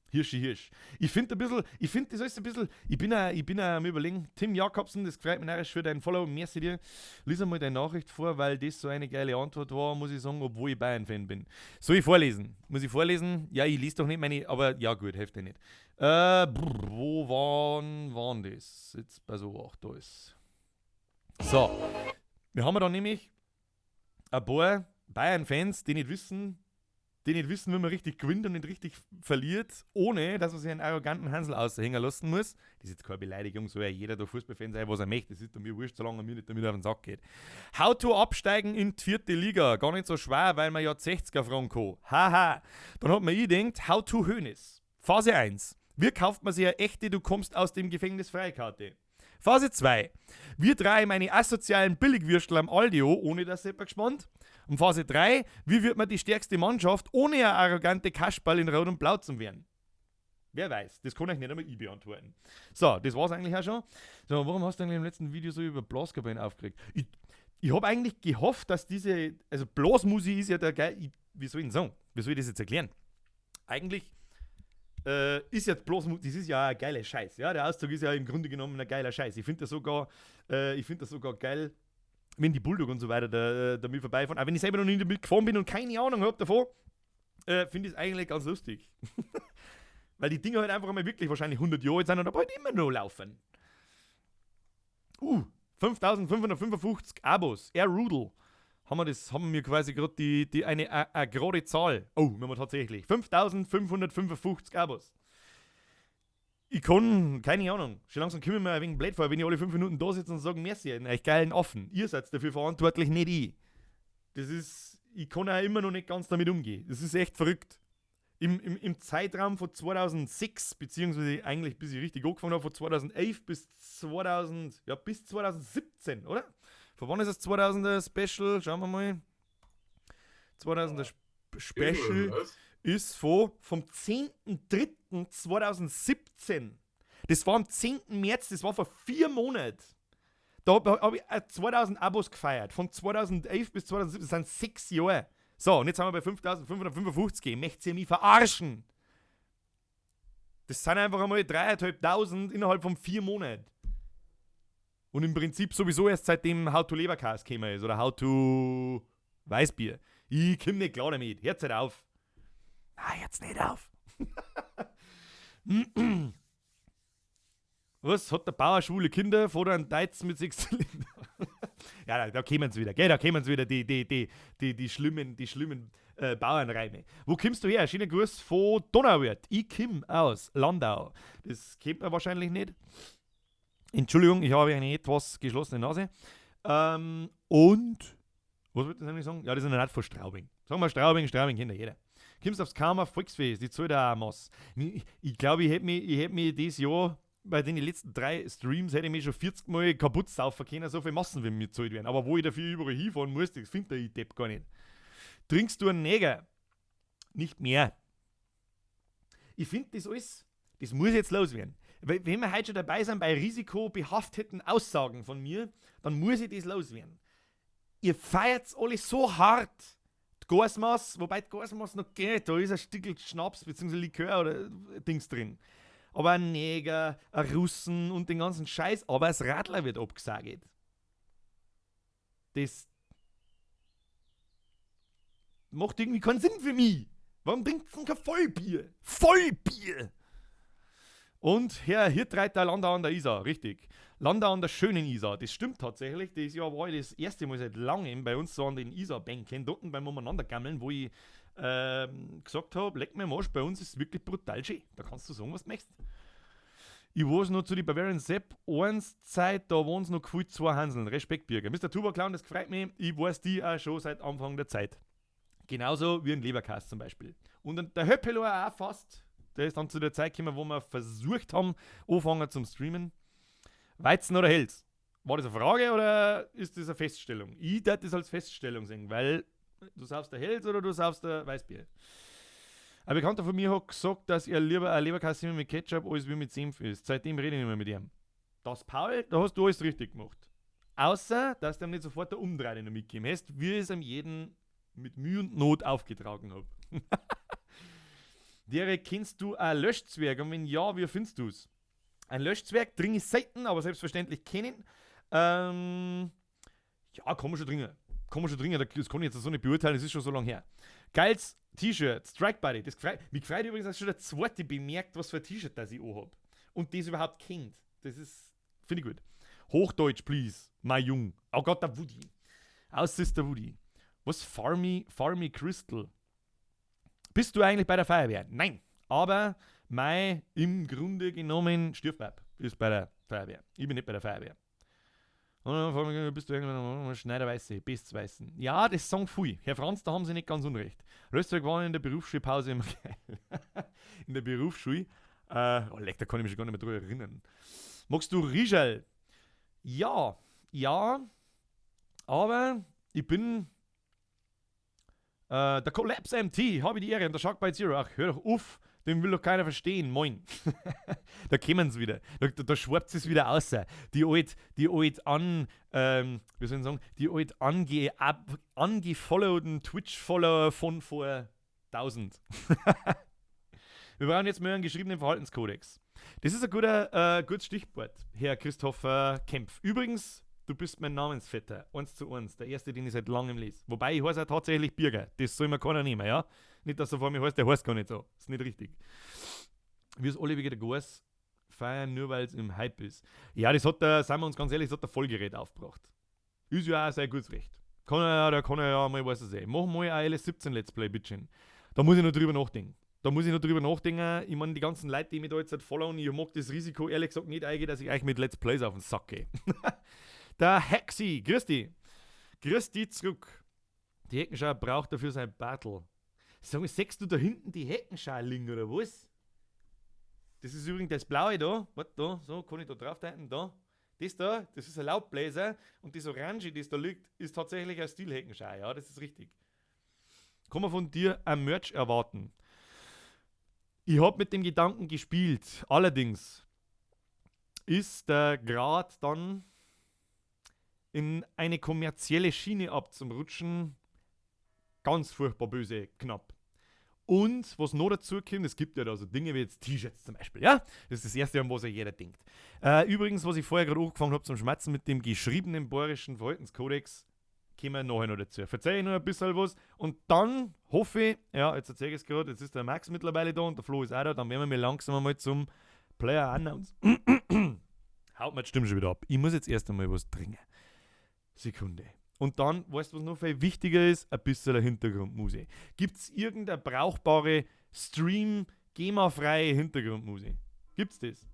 Hirschi, Hirsch. Ich find ein bisschen, ich find das alles ein bisschen, ich bin auch am Überlegen. Tim Jakobsen, das freut mich narrisch für deinen Follow, merci dir. Lies einmal deine Nachricht vor, weil das so eine geile Antwort war, muss ich sagen, obwohl ich Bayern-Fan bin. Soll ich vorlesen? Muss ich vorlesen? Ja, ich lese doch nicht meine, aber ja gut, hilft dir nicht. Brr, wo waren das? Jetzt, also, ach, da ist. So, wir haben da nämlich ein paar Bayern-Fans, die nicht wissen, wie man richtig gewinnt und nicht richtig verliert, ohne dass man sich einen arroganten Hansel aushängen lassen muss. Das ist jetzt keine Beleidigung, soll ja jeder da Fußballfan sein, was er möchte. Das ist mir wurscht, solange er mir nicht damit auf den Sack geht. How to absteigen in die 4. Liga. Gar nicht so schwer, weil man ja 60er fragen kann. Haha. Dann hat man gedacht, how to Hoeneß. Phase 1. Wie kauft man sich eine echte Du kommst aus dem Gefängnis Freikarte? Phase 2. Wir drei meine asozialen Billigwürstel am Aldi an, ohne dass jemand gespannt. Und Phase 3, wie wird man die stärkste Mannschaft, ohne eine arrogante Kasperl in Rot und Blau zu werden? Wer weiß, das kann ich nicht einmal ich beantworten. So, das war's eigentlich auch schon. So, warum hast du eigentlich im letzten Video so über Blaskapellen aufgeregt? Ich hab eigentlich gehofft, dass diese, also Blasmusik ist ja der geil, ich, wie soll ich denn sagen? Wie soll ich das jetzt erklären? Eigentlich ist ja Blasmusik, das ist ja ein geiler Scheiß. Ja, der Auszug ist ja im Grunde genommen ein geiler Scheiß. Ich find das sogar geil, wenn die Bulldog und so weiter da damit vorbeifahren. Auch wenn ich selber noch nie damit gefahren bin und keine Ahnung hab davon, find ich's eigentlich ganz lustig. Weil die Dinger halt einfach einmal wirklich wahrscheinlich 100 Jahre alt sind und aber halt immer noch laufen. 5555 Abos. Air Rudel. Haben wir das, haben wir quasi grad die, die eine, a, a gerade Zahl. Oh, wir haben tatsächlich 5555 Abos. Ich kann, keine Ahnung, schon langsam komme ich mir ein wenig blöd vor, wenn ich alle 5 Minuten da sitze und sage, merci, euch geilen Affen. Ihr seid dafür verantwortlich, nicht ich. Das ist, ich kann auch immer noch nicht ganz damit umgehen. Das ist echt verrückt. Im Zeitraum von 2006, beziehungsweise eigentlich bis ich richtig angefangen habe, von 2011 bis 2000, ja, bis 2017, oder? Von wann ist das 2000er Special? Schauen wir mal. 2000er Special Was? ist vom 10.03.2017. Das war am 10. März, das war vor 4 Monaten. Da habe hab ich 2000 Abos gefeiert. Von 2011 bis 2017, das sind 6 Jahre. So, und jetzt sind wir bei 5555. Möchtet ihr mich verarschen? Das sind einfach einmal 3500 innerhalb von 4 Monaten. Und im Prinzip sowieso erst, seitdem How to Leberkäs gekommen ist oder How to Weißbier. Ich komm nicht klar damit. Hört's halt auf. Na, hört's nicht auf. Was? Hat der Bauer schwule Kinder vor einem Deutz mit 6 Zylinder? Ja, da kommen sie wieder, gell? Da kommen sie wieder, die schlimmen Bauernreime. Wo kommst du her? Schöner Gruß von Donauwörth. Ich komm aus Landau. Das kennt man wahrscheinlich nicht. Entschuldigung, ich habe eine etwas geschlossene Nase. Und, was wollte ich eigentlich sagen? Ja, das ist eine Art von Straubing. Sagen wir Straubing, Straubing kennt ja jeder. Kommst aufs Chamer Volksfest, die zahlt auch Mass. Ich glaube, ich hätt mich dieses Jahr bei den letzten drei Streams hätte ich mich schon 40 Mal kaputt saufen können, so viel Massen, wie mir gezahlt werden. Aber wo ich dafür überall hinfahren muss, das findet der ich Depp gar nicht. Trinkst du einen Neger? Nicht mehr. Ich finde das alles, das muss jetzt loswerden. Weil, wenn wir heute schon dabei sind bei risikobehafteten Aussagen von mir, dann muss ich das loswerden. Ihr feiert alle so hart. Die Gasmaß, wobei die Gasmaß noch geht, da ist ein Stück Schnaps bzw. Likör oder Dings drin. Aber ein Neger, ein Russen und den ganzen Scheiß, aber das Radler wird abgesagt. Das macht irgendwie keinen Sinn für mich. Warum trinkt denn kein Vollbier? Vollbier! Und Herr Hirtreiter, Landau an der Isar, richtig. Landau an der schönen Isar, das stimmt tatsächlich. Das Jahr war ich das erste Mal seit langem bei uns so an den Isarbänken, dort beim Umeinandergammeln, wo ich gesagt habe, leck mir am Arsch, bei uns ist es wirklich brutal schön. Da kannst du sagen, was du möchtest. Ich weiß noch zu die Bavarian Sepp 1 Zeit, da waren es noch gefühlt zwei Hanseln. Respekt, Birger. Mr. Tuba Clown, das freut mich. Ich weiß die auch schon seit Anfang der Zeit. Genauso wie ein Leberkäs zum Beispiel. Und der Höppelo auch fast. Der ist dann zu der Zeit gekommen, wo wir versucht haben, anfangen zum Streamen. Weizen oder Helles? War das eine Frage oder ist das eine Feststellung? Ich darf das als Feststellung sehen, weil du saufst der Helles oder du saufst der Weißbier. Ein Bekannter von mir hat gesagt, dass er lieber ein Leberkässemmel mit Ketchup als wie mit Senf isst. Seitdem rede ich nicht mehr mit ihm. Das, Paul, da hast du alles richtig gemacht. Außer, dass du ihm nicht sofort der Umdrehung mitgegeben hast, wie ich es ihm jeden mit Mühe und Not aufgetragen habe. Derek, kennst du ein Löschzwerg? Und wenn ja, wie findest du es? Ein Löschzwerg trinke ich selten, aber selbstverständlich kennen. Ja, kann man schon trinken. Kann man schon trinken, das kann ich jetzt so nicht beurteilen, das ist schon so lange her. Geiles T-Shirt, Strike Buddy. Das gefreut, mich gefreut übrigens, dass schon der zweite bemerkt, was für ein T-Shirt das ich auch hab. Und das überhaupt kennt. Das ist, finde ich gut. Hochdeutsch, please, my Jung. Oh Gott, der Woody. Aus ist der Woody. Was? Farmy, Farmy Crystal. Bist du eigentlich bei der Feuerwehr? Nein. Aber mein im Grunde genommen Stiefbab ist bei der Feuerwehr. Ich bin nicht bei der Feuerwehr. Und dann bist du irgendwann Schneiderweiße, Bestweißen. Ja, das sagen viel. Herr Franz, da haben Sie nicht ganz unrecht. Röstzweig war in der Berufsschulpause immer geil. In der Berufsschule. Oh, leck, da kann ich mich schon gar nicht mehr drüber erinnern. Magst du Riescherl? Ja, aber ich bin der Collapse MT, habe ich die Ehre, und der Shark Bite Zero. Ach, hör doch auf, den will doch keiner verstehen. Moin. Da kommen sie wieder. Da schwappt es wieder aus. Die alt an, wie soll ich sagen, die alt angefollowten Twitch-Follower von vor 1000. Wir brauchen jetzt mal einen geschriebenen Verhaltenskodex. Das ist ein gutes Stichwort, Herr Christopher Kempf. Übrigens, du bist mein Namensvetter. 1:1. Der erste, den ich seit langem lese. Wobei, ich heiße auch tatsächlich Birger. Das soll mir keiner nehmen, ja? Nicht, dass er vor mir heißt, der heißt gar nicht so. Das ist nicht richtig. Wir es alle wegen der Gas feiern, nur weil es im Hype ist. Ja, das hat der, seien wir uns ganz ehrlich, das hat der Vollgerät aufgebracht. Ist ja auch sein gutes Recht. Kann er ja, da kann er ja mal, was er sehen. Mach mal ein LS17 Let's Play, bitteschön. Da muss ich noch drüber nachdenken. Da muss ich noch drüber nachdenken. Ich meine, die ganzen Leute, die mich da jetzt halt followen, ich mag das Risiko ehrlich gesagt nicht eingehen, dass ich euch mit Let's Plays auf den Sack gehe. Der Hexi, grüß dich. Grüß dich zurück. Die Heckenschau braucht dafür sein Battle. Sag mal, siehst du da hinten die Heckenschau liegen oder was? Das ist übrigens das Blaue da. Warte, da, so, kann ich da drauf deuten? Da. Das da, das ist ein Laubbläser und das Orange, das da liegt, ist tatsächlich ein Stilheckenschau. Ja, das ist richtig. Kann man von dir ein Merch erwarten? Ich habe mit dem Gedanken gespielt. Allerdings Ist der Grad dann in eine kommerzielle Schiene abzurutschen ganz furchtbar böse knapp. Und was noch dazu kommt, es gibt ja da so Dinge wie jetzt T-Shirts zum Beispiel, ja? Das ist das Erste, an was ja jeder denkt. Übrigens, was ich vorher gerade angefangen habe zum Schmatzen mit dem geschriebenen bayerischen Verhaltenskodex, kommen wir nachher noch dazu. Verzeih ich noch ein bisschen was und dann hoffe ich, ja, jetzt erzähle ich es gerade, jetzt ist der Max mittlerweile da und der Flo ist auch da, dann werden wir langsam einmal zum Player Announce. Haut mir die Stimme schon wieder ab. Ich muss jetzt erst einmal was trinken. Sekunde. Und dann, weißt du, was noch viel wichtiger ist? Ein bisschen Hintergrundmusik. Gibt es irgendeine brauchbare Stream, GEMA-freie Hintergrundmusik? Gibt's das?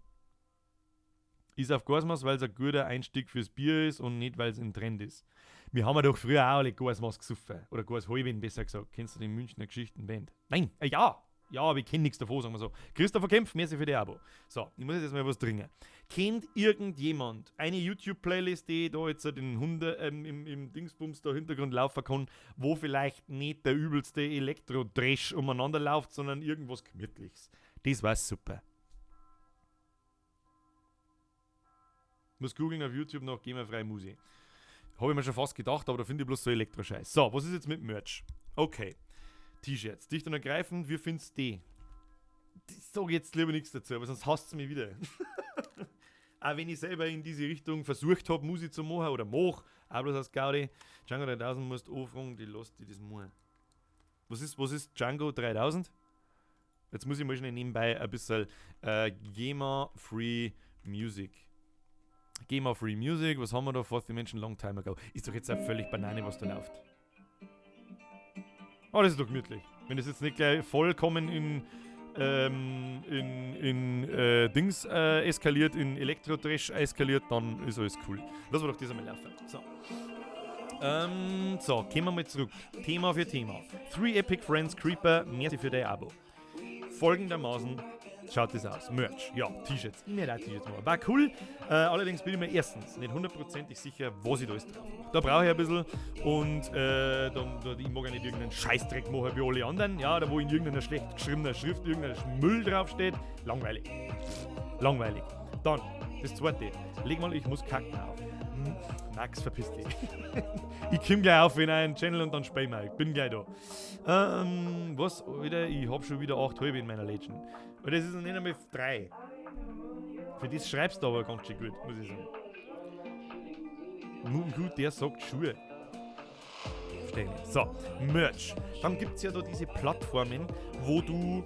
Ist auf Gasmas, weil es ein guter Einstieg fürs Bier ist und nicht, weil es im Trend ist. Wir haben ja doch früher auch alle Gasmas gesoffen. Oder Gas Halbin, besser gesagt. Kennst du die Münchner Geschichtenband? Nein, ja! Ja, aber ich kenne nichts davon, sagen wir so. Christopher Kempf, merci für die Abo. So, ich muss jetzt erstmal was trinken. Kennt irgendjemand eine YouTube-Playlist, die da jetzt den Hunde im Dingsbums da Hintergrund laufen kann, wo vielleicht nicht der übelste Elektro-Dresch umeinander läuft, sondern irgendwas Gemütliches? Das war super. Muss googeln auf YouTube nach GEMA-freie Musik. Habe ich mir schon fast gedacht, aber da finde ich bloß so Elektroscheiß. So, was ist jetzt mit Merch? Okay. T-Shirts. Dicht und ergreifend, wie findest du die? Ich sage jetzt lieber nichts dazu, aber sonst hasst es mich wieder. Auch wenn ich selber in diese Richtung versucht habe, Musik zu machen oder mach, auch bloß aus Gaudi. Django 3000 musst du anfragen, die lässt die das machen. Was ist Django 3000? Jetzt muss ich mal schnell nebenbei ein bisschen GEMA Free Music. GEMA Free Music, was haben wir da? Fourth Dimension Long Time Ago. Ist doch jetzt auch völlig Banane, was da läuft. Oh, das ist doch gemütlich. Wenn das jetzt nicht gleich vollkommen in Dings eskaliert, in Elektro-Trash eskaliert, dann ist alles cool. Lassen wir doch das einmal laufen. So. So, kommen wir mal zurück. Thema für Thema. Three Epic Friends Creeper, merci für dein Abo. Folgendermaßen schaut das aus. Merch, ja, T-Shirts. Ich möchte auch T-Shirts machen. War cool. Allerdings bin ich mir erstens nicht hundertprozentig sicher, was ich da alles drauf mache. Da brauche ich ein bisschen und ich mag ja nicht irgendeinen Scheißdreck machen wie alle anderen. Ja, da wo in irgendeiner schlecht geschriebener Schrift irgendein Müll draufsteht. Langweilig. Langweilig. Dann, das zweite. Leg mal, ich muss kacken auf. Max, verpiss dich. Ich komm gleich auf in einen Channel und dann spielen wir. Ich bin gleich da. Was? Wieder? Ich hab schon wieder 8 halbe in meiner Legend. Aber das ist noch nicht einmal 3. Für das schreibst du aber ganz schön gut, muss ich sagen. Nun gut, der sagt Schuhe. Verstehe ich nicht. So, Merch. Dann gibt's ja da diese Plattformen, wo du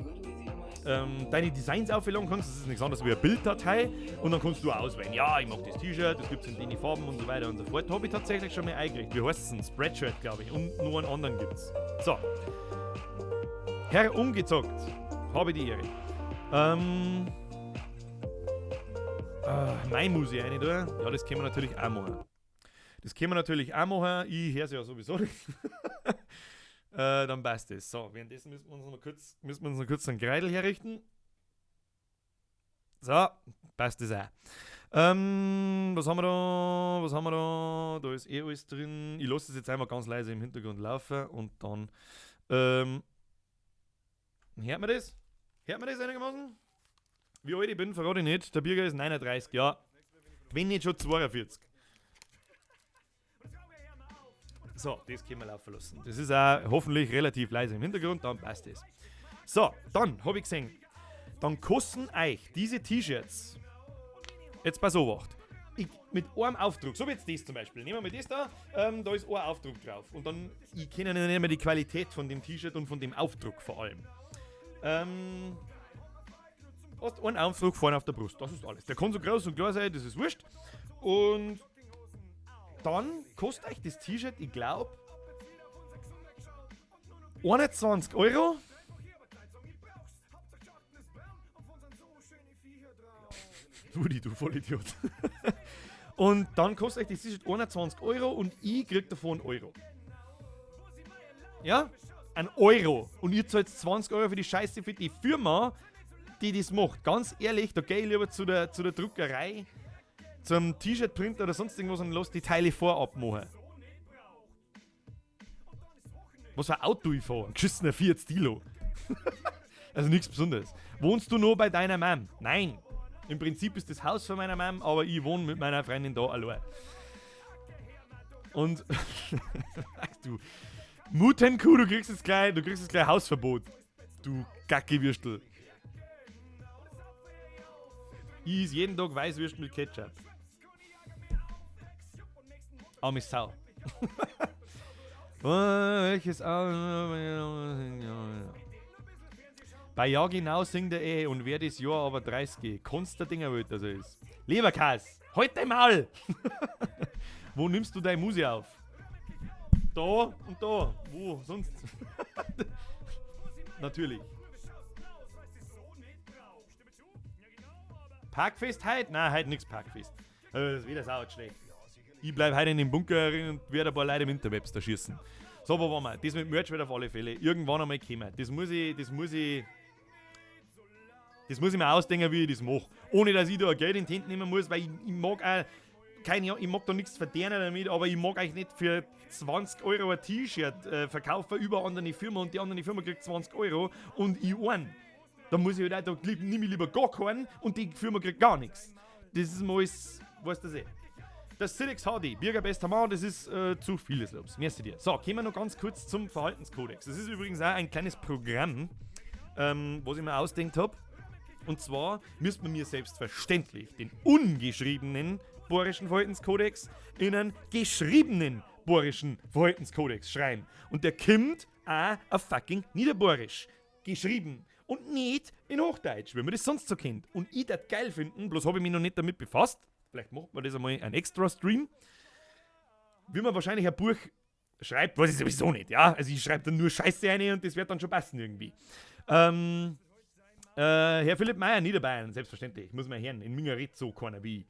deine Designs aufladen kannst. Das ist nichts anderes wie eine Bilddatei und dann kannst du auswählen. Ja, ich mag das T-Shirt, das gibt's in den Farben und so weiter und so fort. Habe ich tatsächlich schon mal eingerichtet. Wie heißt es denn? Spreadshirt, glaube ich. Und nur einen anderen gibt's. So. Herr Ungezockt, habe die Ehre. Mein muss ich rein tun. Ja, das können wir natürlich auch machen. Das können wir natürlich auch machen. Ich höre es ja sowieso nicht. Dann passt es. So, währenddessen müssen wir uns noch kurz, müssen wir uns noch kurz einen Kreidel herrichten. So, passt das auch. Was haben wir da? Was haben wir da? Da ist eh alles drin. Ich lasse das jetzt einmal ganz leise im Hintergrund laufen und dann. Hört man das? Hört man das einigermaßen? Wie alt ich bin, verrate ich nicht. Der Birger ist 39, ja. Wenn nicht schon 42. So, das können wir laufen lassen. Das ist auch hoffentlich relativ leise im Hintergrund, dann passt das. So, dann hab ich gesehen, dann kosten euch diese T-Shirts, jetzt pass auf, ich, mit einem Aufdruck, so wie jetzt das zum Beispiel, nehmen wir mal das da, da ist ein Aufdruck drauf. Und dann, ich kenne ja nicht mehr die Qualität von dem T-Shirt und von dem Aufdruck vor allem. Hast einen Aufdruck vorne auf der Brust, das ist alles. Der kann so groß und klar sein, das ist wurscht. Und dann kostet euch das T-Shirt, ich glaub, 21 Euro. Rudi, du Vollidiot. Und dann kostet euch das T-Shirt 21 Euro und ich krieg davon 1 Euro. Ja? 1 Euro. Und ihr zahlt 20 Euro für die Scheiße für die Firma, die das macht. Ganz ehrlich, da geh ich lieber zu der Druckerei, zum T-Shirt-Printer oder sonst irgendwas und lass die Teile vorab machen. Was für ein Auto ich fahre? Ein geschissener Fiat Stilo. Also nichts Besonderes. Wohnst du nur bei deiner Mom? Nein. Im Prinzip ist das Haus von meiner Mom, aber ich wohne mit meiner Freundin da allein. Und du Mutenkuh, du kriegst jetzt gleich Hausverbot. Du Gackewürstel. Ich is jeden Tag Weißwürst mit Ketchup. Arme Sau. Welches Bei Ja genau singt er eh und wer das Jahr aber 30 Kannst der Dinger wild, dass er ist. Leberkäs, halt dein Maul! Wo nimmst du deine Musik auf? Da und da. Wo sonst? Natürlich. Parkfest heute? Nein, heute nix Parkfest. Das ist wieder sau schlecht. Ich bleib heute in dem Bunker und werde ein paar Leute im Interwebs da schießen. So, wo waren wir? Das mit Merch wird auf alle Fälle irgendwann einmal kommen. Das muss ich mir ausdenken, wie ich das mache. Ohne dass ich da Geld in die Hände nehmen muss, weil ich mag auch keine, ich mag da nichts verdienen damit, aber ich mag eigentlich nicht für 20 Euro ein T-Shirt verkaufen über andere Firma und die andere Firma kriegt 20 Euro und ich einen. Da muss ich halt auch, da nehme ich lieber gar keinen und die Firma kriegt gar nichts. Das ist mal alles, weißt du das eh. Das Silex HD, Birger bester Mann, das ist zu vieles Lobs. Merci dir. So, kommen wir noch ganz kurz zum Verhaltenskodex. Das ist übrigens auch ein kleines Programm, was ich mir ausgedacht hab. Und zwar müsste man mir selbstverständlich den ungeschriebenen Bayerischen Verhaltenskodex in einen geschriebenen Bayerischen Verhaltenskodex schreiben. Und der kommt auch auf fucking Niederbayerisch geschrieben. Und nicht in Hochdeutsch, wie man das sonst so kennt. Und ich das geil finden, bloß habe ich mich noch nicht damit befasst. Vielleicht macht man das einmal ein extra Stream. Wie man wahrscheinlich ein Buch schreibt, weiß ich sowieso nicht, ja. Also ich schreibe dann nur Scheiße rein und das wird dann schon passen irgendwie. Herr Philipp Meyer, Niederbayern, selbstverständlich, muss man hören. In Minger redet so keiner wie ich.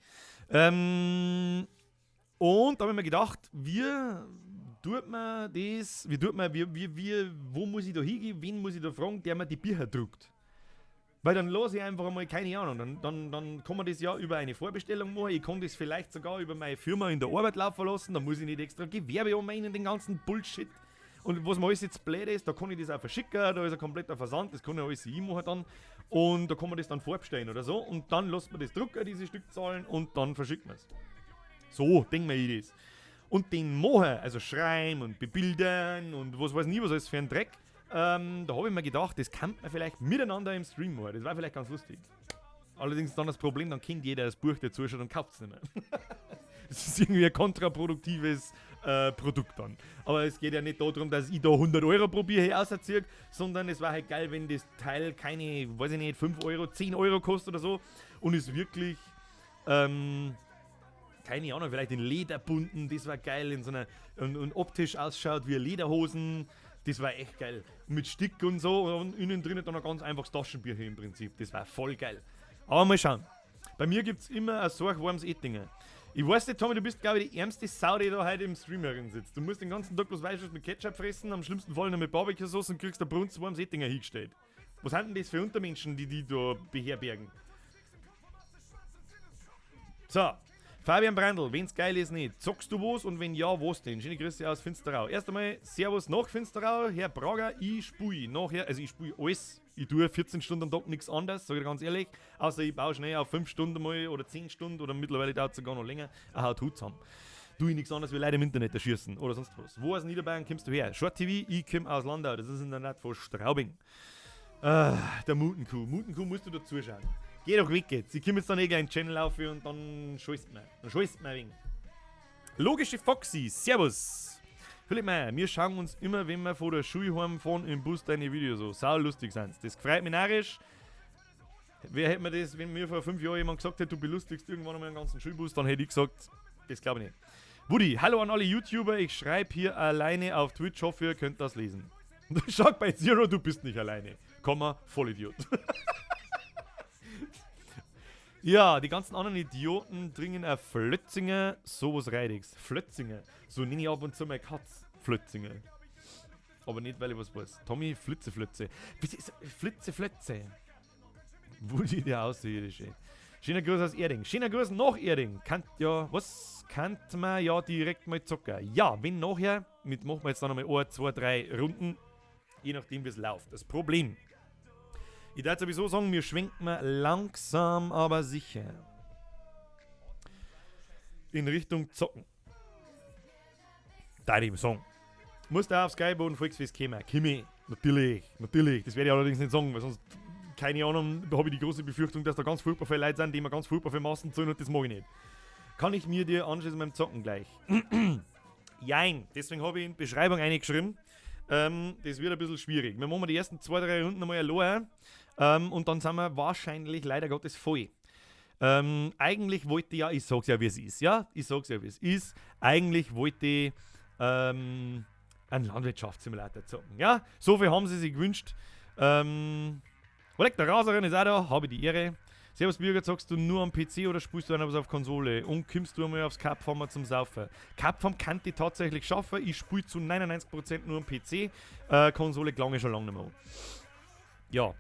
Und da habe ich mir gedacht, wie tut man das, wie tut man, wie, wie, wie, wo muss ich da hingehen, wen muss ich da fragen, der mir die Bücher druckt? Weil dann lasse ich einfach einmal, keine Ahnung, dann kann man das ja über eine Vorbestellung machen, ich kann das vielleicht sogar über meine Firma in der Arbeit laufen lassen, dann muss ich nicht extra Gewerbe anmelden, den ganzen Bullshit. Und was mir alles jetzt blöd ist, da kann ich das auch verschicken, da ist ein kompletter Versand, das kann ich alles ich machen dann. Und da kann man das dann vorbestellen oder so. Und dann lässt man das drucken, diese Stückzahlen, und dann verschickt man es. So, denken wir ich das. Und den machen, also schreiben und bebildern und was weiß ich, was alles für ein Dreck, da habe ich mir gedacht, das kann man vielleicht miteinander im Stream machen. Das war vielleicht ganz lustig. Allerdings dann das Problem, dann kennt jeder das Buch, der zuschaut und kauft es nicht mehr. Das ist irgendwie ein kontraproduktives Produkt dann. Aber es geht ja nicht darum, dass ich da 100 Euro probiere, hier auserziehe, sondern es war halt geil, wenn das Teil keine, weiß ich nicht, 5 Euro, 10 Euro kostet oder so und ist wirklich, keine Ahnung, vielleicht in Leder bunden, das war geil, in so einer, und optisch ausschaut wie Lederhosen, das war echt geil. Mit Stick und so und innen drinnen dann ein ganz einfaches Taschenbücher im Prinzip, das war voll geil. Aber mal schauen. Bei mir gibt's immer ein sorgwarmes Ettinger. Ich weiß nicht, Tommy, du bist, glaube ich, die ärmste Sau, die da heute im Stream herin sitzt. Du musst den ganzen Tag bloß Weißwurst mit Ketchup fressen, am schlimmsten Fall noch mit Barbecue-Sauce und kriegst da brunzwarmes Ettinger hingestellt. Was sind denn das für Untermenschen, die die da beherbergen? So, Fabian Brandl, wenn's geil ist, nicht. Zockst du was und wenn ja, was denn? Schöne Grüße aus Finsterau. Erst einmal Servus nach Finsterau, Herr Prager, ich spui nachher, also ich spui alles. Ich tue 14 Stunden am Tag nichts anderes, sag ich dir ganz ehrlich. Außer ich baue schnell auf 5 Stunden mal oder 10 Stunden oder mittlerweile dauert es sogar noch länger, ein Haut Hut zusammen. Tue ich nichts anderes wie Leute im Internet erschießen oder sonst was. Wo aus Niederbayern kommst du her? Short TV, ich komm aus Landau, das ist in der Nähe von Straubing. Der Mutenkuh. Mutenkuh musst du da zuschauen. Geh doch weg jetzt. Ich komm jetzt dann eh gleich in den Channel auf und dann scheißt mir. Dann scheißt mir ein wenig. Logische Foxy, Servus. Philipp Meyer, wir schauen uns immer, wenn wir vor der Schule heimfahren, im Bus deine Videos an. Sau lustig sind's. Das freut mich narrisch. Wer hätte mir das, wenn mir vor 5 Jahren jemand gesagt hätte, du belustigst irgendwann einmal einen ganzen Schulbus, dann hätte ich gesagt, das glaube ich nicht. Woody, hallo an alle YouTuber, ich schreibe hier alleine auf Twitch, hoffe ihr könnt das lesen. Schau bei Zero, du bist nicht alleine. Komma, Vollidiot. Ja, die ganzen anderen Idioten dringen auf Flötzinger, sowas Reidiges. Flötzinger. So nenne ich ab und zu meine Katz. Flötzinger. Aber nicht, weil ich was weiß. Tommy, Flitze, Flötze. Flitze, Flötze. Woody, der Außerirdische. Schöner Gruß aus Erding. Schöner Gruß nach Erding. Kannt ja, was? Kannt man ja direkt mal zocken. Ja, wenn nachher, mit machen wir jetzt dann nochmal 1, 2, 3 Runden. Je nachdem, wie es läuft. Das Problem Ich darf sowieso sagen, wir schwenken mal langsam, aber sicher in Richtung Zocken. Da ich sagen. Muss da auf Skype und Volksfest kommen. Kimi, natürlich, natürlich. Das werde ich allerdings nicht sagen, weil sonst, keine Ahnung, da habe ich die große Befürchtung, dass da ganz furchtbar viele Leute sind, die mir ganz furchtbar viele Massen zahlen und das mag ich nicht. Kann ich mir dir anschließen beim Zocken gleich? Jein, deswegen habe ich in die Beschreibung eingeschrieben. Das wird ein bisschen schwierig. Wir machen die ersten 2, 3 Runden einmal allein und dann sind wir wahrscheinlich leider Gottes voll. Eigentlich wollte ich ja, ich sag's ja wie es ist, ja? Ich sag's ja wie es ist. Eigentlich wollte ich einen Landwirtschaftssimulator zocken, ja? So viel haben sie sich gewünscht. Der Raserin ist auch da, habe ich die Ehre. Servus Bürger, zockst du nur am PC oder spielst du was auf Konsole? Und kommst du einmal aufs Capformer zum Saufen? Capform kann ich tatsächlich schaffen, ich spiele zu 99% nur am PC. Konsole gelange ich schon lange nicht mehr an. Ja,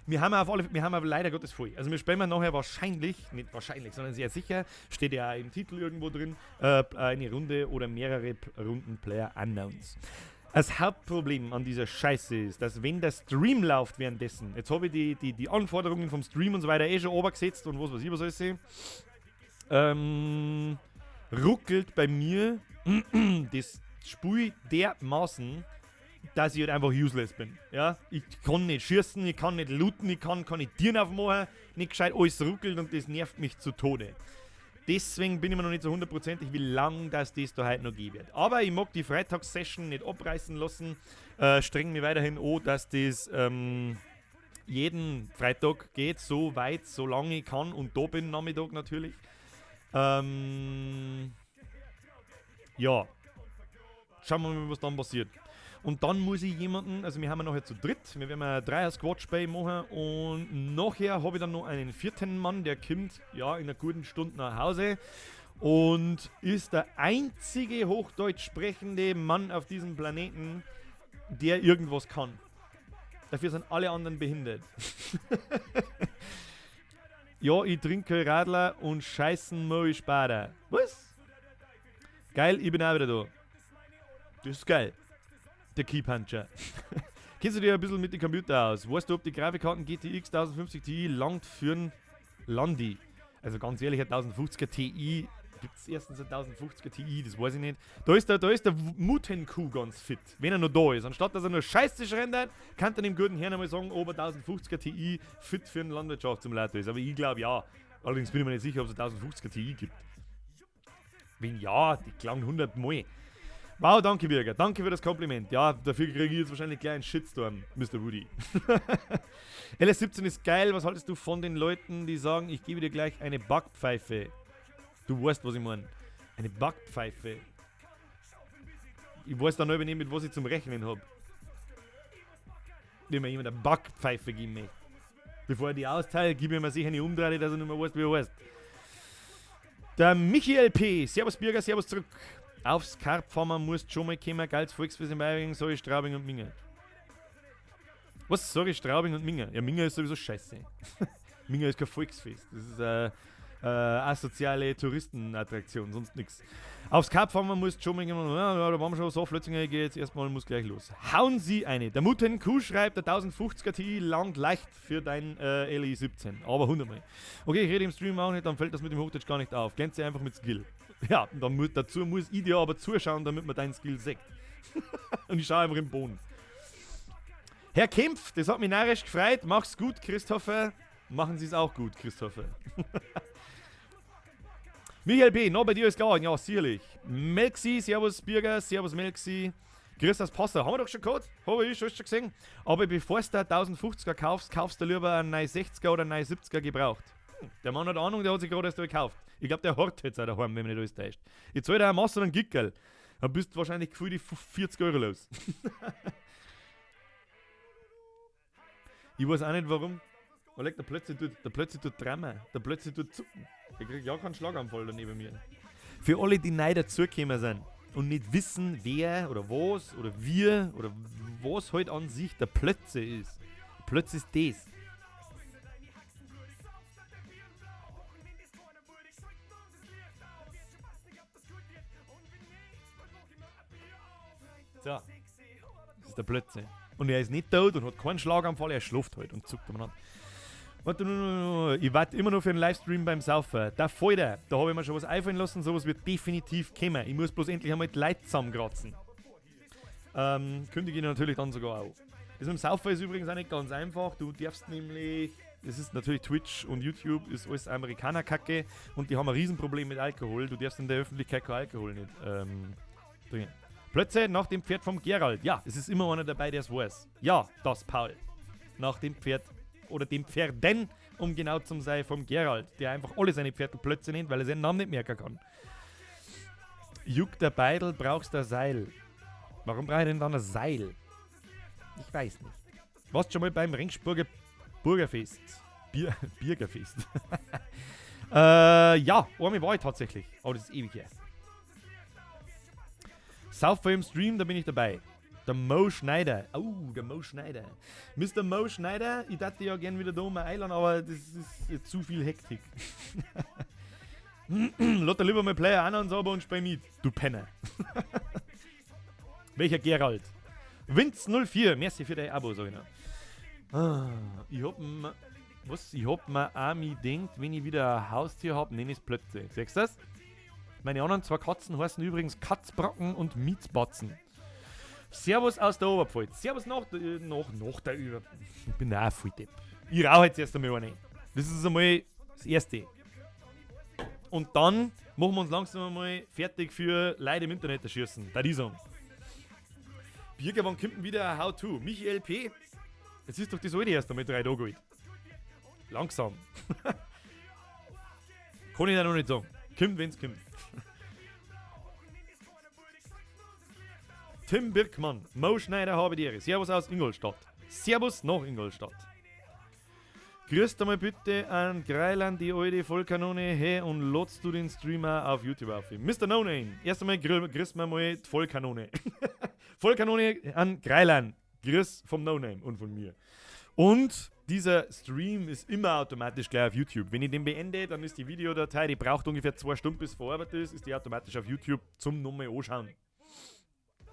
wir haben auf alle, wir haben aber leider Gottes voll. Also wir spielen nachher wahrscheinlich, nicht wahrscheinlich, sondern sehr sicher, steht ja auch im Titel irgendwo drin, eine Runde oder mehrere Runden Player Unknowns. Das Hauptproblem an dieser Scheiße ist, dass wenn der Stream läuft währenddessen, jetzt habe ich die Anforderungen vom Stream und so weiter eh schon obergesetzt und was weiß ich was alles, ruckelt bei mir das Spiel dermaßen, dass ich halt einfach useless bin. Ja? Ich kann nicht schießen, ich kann nicht looten, ich kann keine Tieren aufmachen, nicht gescheit, alles ruckelt und das nervt mich zu Tode. Deswegen bin ich mir noch nicht so hundertprozentig, wie lang das da heute noch geben wird. Aber ich mag die Freitagssession nicht abreißen lassen. Streng mich weiterhin an, dass das jeden Freitag geht, so weit, so lange ich kann und da bin Nachmittag natürlich. Ja. Schauen wir mal, was dann passiert. Und dann muss ich jemanden, also wir haben ja nachher zu dritt, wir werden ein Dreier-Squad-Spiel machen und nachher habe ich dann noch einen vierten Mann, der kommt ja in einer guten Stunde nach Hause und ist der einzige hochdeutsch sprechende Mann auf diesem Planeten, der irgendwas kann. Dafür sind alle anderen behindert. Ja, ich trinke Radler und scheißen muss ich später. Was? Geil, ich bin auch wieder da. Das ist geil. Der Keypuncher. Kennst du dich ein bisschen mit dem Computer aus? Weißt du, ob die Grafikkarten GTX 1050 Ti langt für ein Landi? Also ganz ehrlich, ein 1050er Ti, gibt es erstens ein 1050er Ti, das weiß ich nicht. Da ist der Mutenkuh ganz fit, wenn er noch da ist. Anstatt dass er nur Scheiße schrendert, kann er dem guten Herrn einmal sagen, ob ein 1050er Ti fit für einen Landwirtschaftssimulator ist. Aber ich glaube ja. Allerdings bin ich mir nicht sicher, ob es ein 1050er Ti gibt. Wenn ja, die klang 100 Mal. Wow, danke Birger, danke für das Kompliment. Ja, dafür kriege ich jetzt wahrscheinlich gleich einen Shitstorm, Mr. Woody. LS17 ist geil, was haltest du von den Leuten, die sagen, ich gebe dir gleich eine Backpfeife? Du weißt, was ich meine. Eine Backpfeife. Ich weiß dann nicht, mit was ich zum Rechnen habe. Wenn mir jemand eine Backpfeife geben möchte. Bevor ich die austeile, gebe ich mir sicher eine Umdrehung, dass er nicht mehr weiß, wie er heißt. Der Michael P. Servus Birger, servus zurück. Aufs Karpfarmer musst schon mal kommen, geiles Volksfest in Bayern, sorry Straubing und Minga. Was? Sorry Straubing und Minga? Ja, Minga ist sowieso scheiße. Minga ist kein Volksfest. Das ist eine asoziale Touristenattraktion, sonst nix. Aufs Karpfarmer musst schon mal kommen, ja, da waren wir schon so, Flötzinger, ich geh jetzt erstmal, muss gleich los. Hauen Sie eine. Der Mutten Kuh schreibt, der 1050er Ti langt leicht für dein LI 17, aber 100 Mal. Okay, ich rede im Stream auch nicht, dann fällt das mit dem Hochdeutsch gar nicht auf. Glänze einfach mit Skill. Ja, dann dazu muss ich dir aber zuschauen, damit man deinen Skill sieht. Und ich schaue einfach im Boden. Herr Kempf, das hat mich narrisch gefreut. Mach's gut, Christopher. Machen Sie es auch gut, Christopher. Michael B., noch bei dir ist klar. Ja, sicherlich. Melxi, servus Birger, servus Melxi. Grüß das Passer. Haben wir doch schon gehabt? Habe ich schon gesehen. Aber bevor du 1050er kaufst, kaufst du lieber einen 960er oder einen 970er gebraucht. Der Mann hat Ahnung, der hat sich gerade erst gekauft. Ich glaube, der hort jetzt auch daheim, wenn man nicht alles täuscht. Ich zahle dir einen Masse und einen Gickerl. Dann bist du wahrscheinlich gefühlt die 40 Euro los. Ich weiß auch nicht warum. Aber der plötzlich tut Drama, der plötzlich tut Zucken. Der kriegt ja keinen Schlaganfall da neben mir. Für alle, die neu dazugekommen sind und nicht wissen, wer oder was oder wir oder was halt an sich der Plötze ist. Der Plötze ist das. So, das ist der Plötze. Und er ist nicht tot und hat keinen Schlaganfall, er schläft halt und zuckt umeinander. Warte, ich warte immer noch für einen Livestream beim Saufen. Da fällt er. Da habe ich mir schon was einfallen lassen, sowas wird definitiv kommen. Ich muss bloß endlich einmal die Leute zusammenkratzen. Kündige ich natürlich dann sogar auch. Das mit dem Saufen ist übrigens auch nicht ganz einfach. Du darfst nämlich, das ist natürlich Twitch und YouTube, ist alles Amerikanerkacke und die haben ein Riesenproblem mit Alkohol. Du darfst in der Öffentlichkeit kein Alkohol nicht trinken. Plötzlich nach dem Pferd vom Gerald. Ja, es ist immer einer dabei, der es weiß. Ja, das Paul. Nach dem Pferd oder dem Pferden, um genau zu sein, vom Gerald, der einfach alle seine Pferde Plötze nennt, weil er seinen Namen nicht merken kann. Juckt der Beidel, brauchst du ein Seil. Warum brauche ich denn dann ein Seil? Ich weiß nicht. Warst schon mal beim Ringsburger Burgerfest? Bürgerfest. Ja, einmal war ich tatsächlich. Aber das ist ewig her. Saufer im Stream, da bin ich dabei. Der Mo Schneider. Oh, der Mo Schneider. Mr. Mo Schneider, ich dachte ja gern wieder da um einladen, aber das ist zu viel Hektik. Lass lieber mal Player an und sauber und spiel mit. Du Penner. Welcher Gerald? Vince04, merci für dein Abo, sag ich noch. Ah, ich hab mir, was? Ich hab mir auch mi denkt, wenn ich wieder ein Haustier hab, nenn ich's Plötze. Siehst du das? Meine anderen zwei Katzen heißen übrigens Katzbrocken und Mietsbatzen. Servus aus der Oberpfalz. Servus nach der Oberpfalz. Ich bin auch voll Depp. Ich rauche jetzt erst einmal eine. Das ist einmal das Erste. Und dann machen wir uns langsam einmal fertig für Leute im Internet erschießen. Da die sagen. Birger, wann kommt denn wieder ein How-To? Michael P. Jetzt ist doch das alte erst einmal 3 Tage alt. Langsam. Kann ich da noch nicht sagen. Kommt, wenn's kommt. Tim Birkmann, Mo Schneider habe die Ehre. Servus aus Ingolstadt. Servus nach Ingolstadt. Grüßt einmal bitte an Greiland, die alte Vollkanone, hey, und lotst du den Streamer auf YouTube auf. Mr. No Name, erst einmal grüßt mir mal die Vollkanone. Vollkanone an Greiland. Grüß vom No Name und von mir. Und dieser Stream ist immer automatisch gleich auf YouTube. Wenn ich den beende, dann ist die Videodatei, die braucht ungefähr 2 Stunden, bis verarbeitet ist, ist die automatisch auf YouTube zum nochmal anschauen.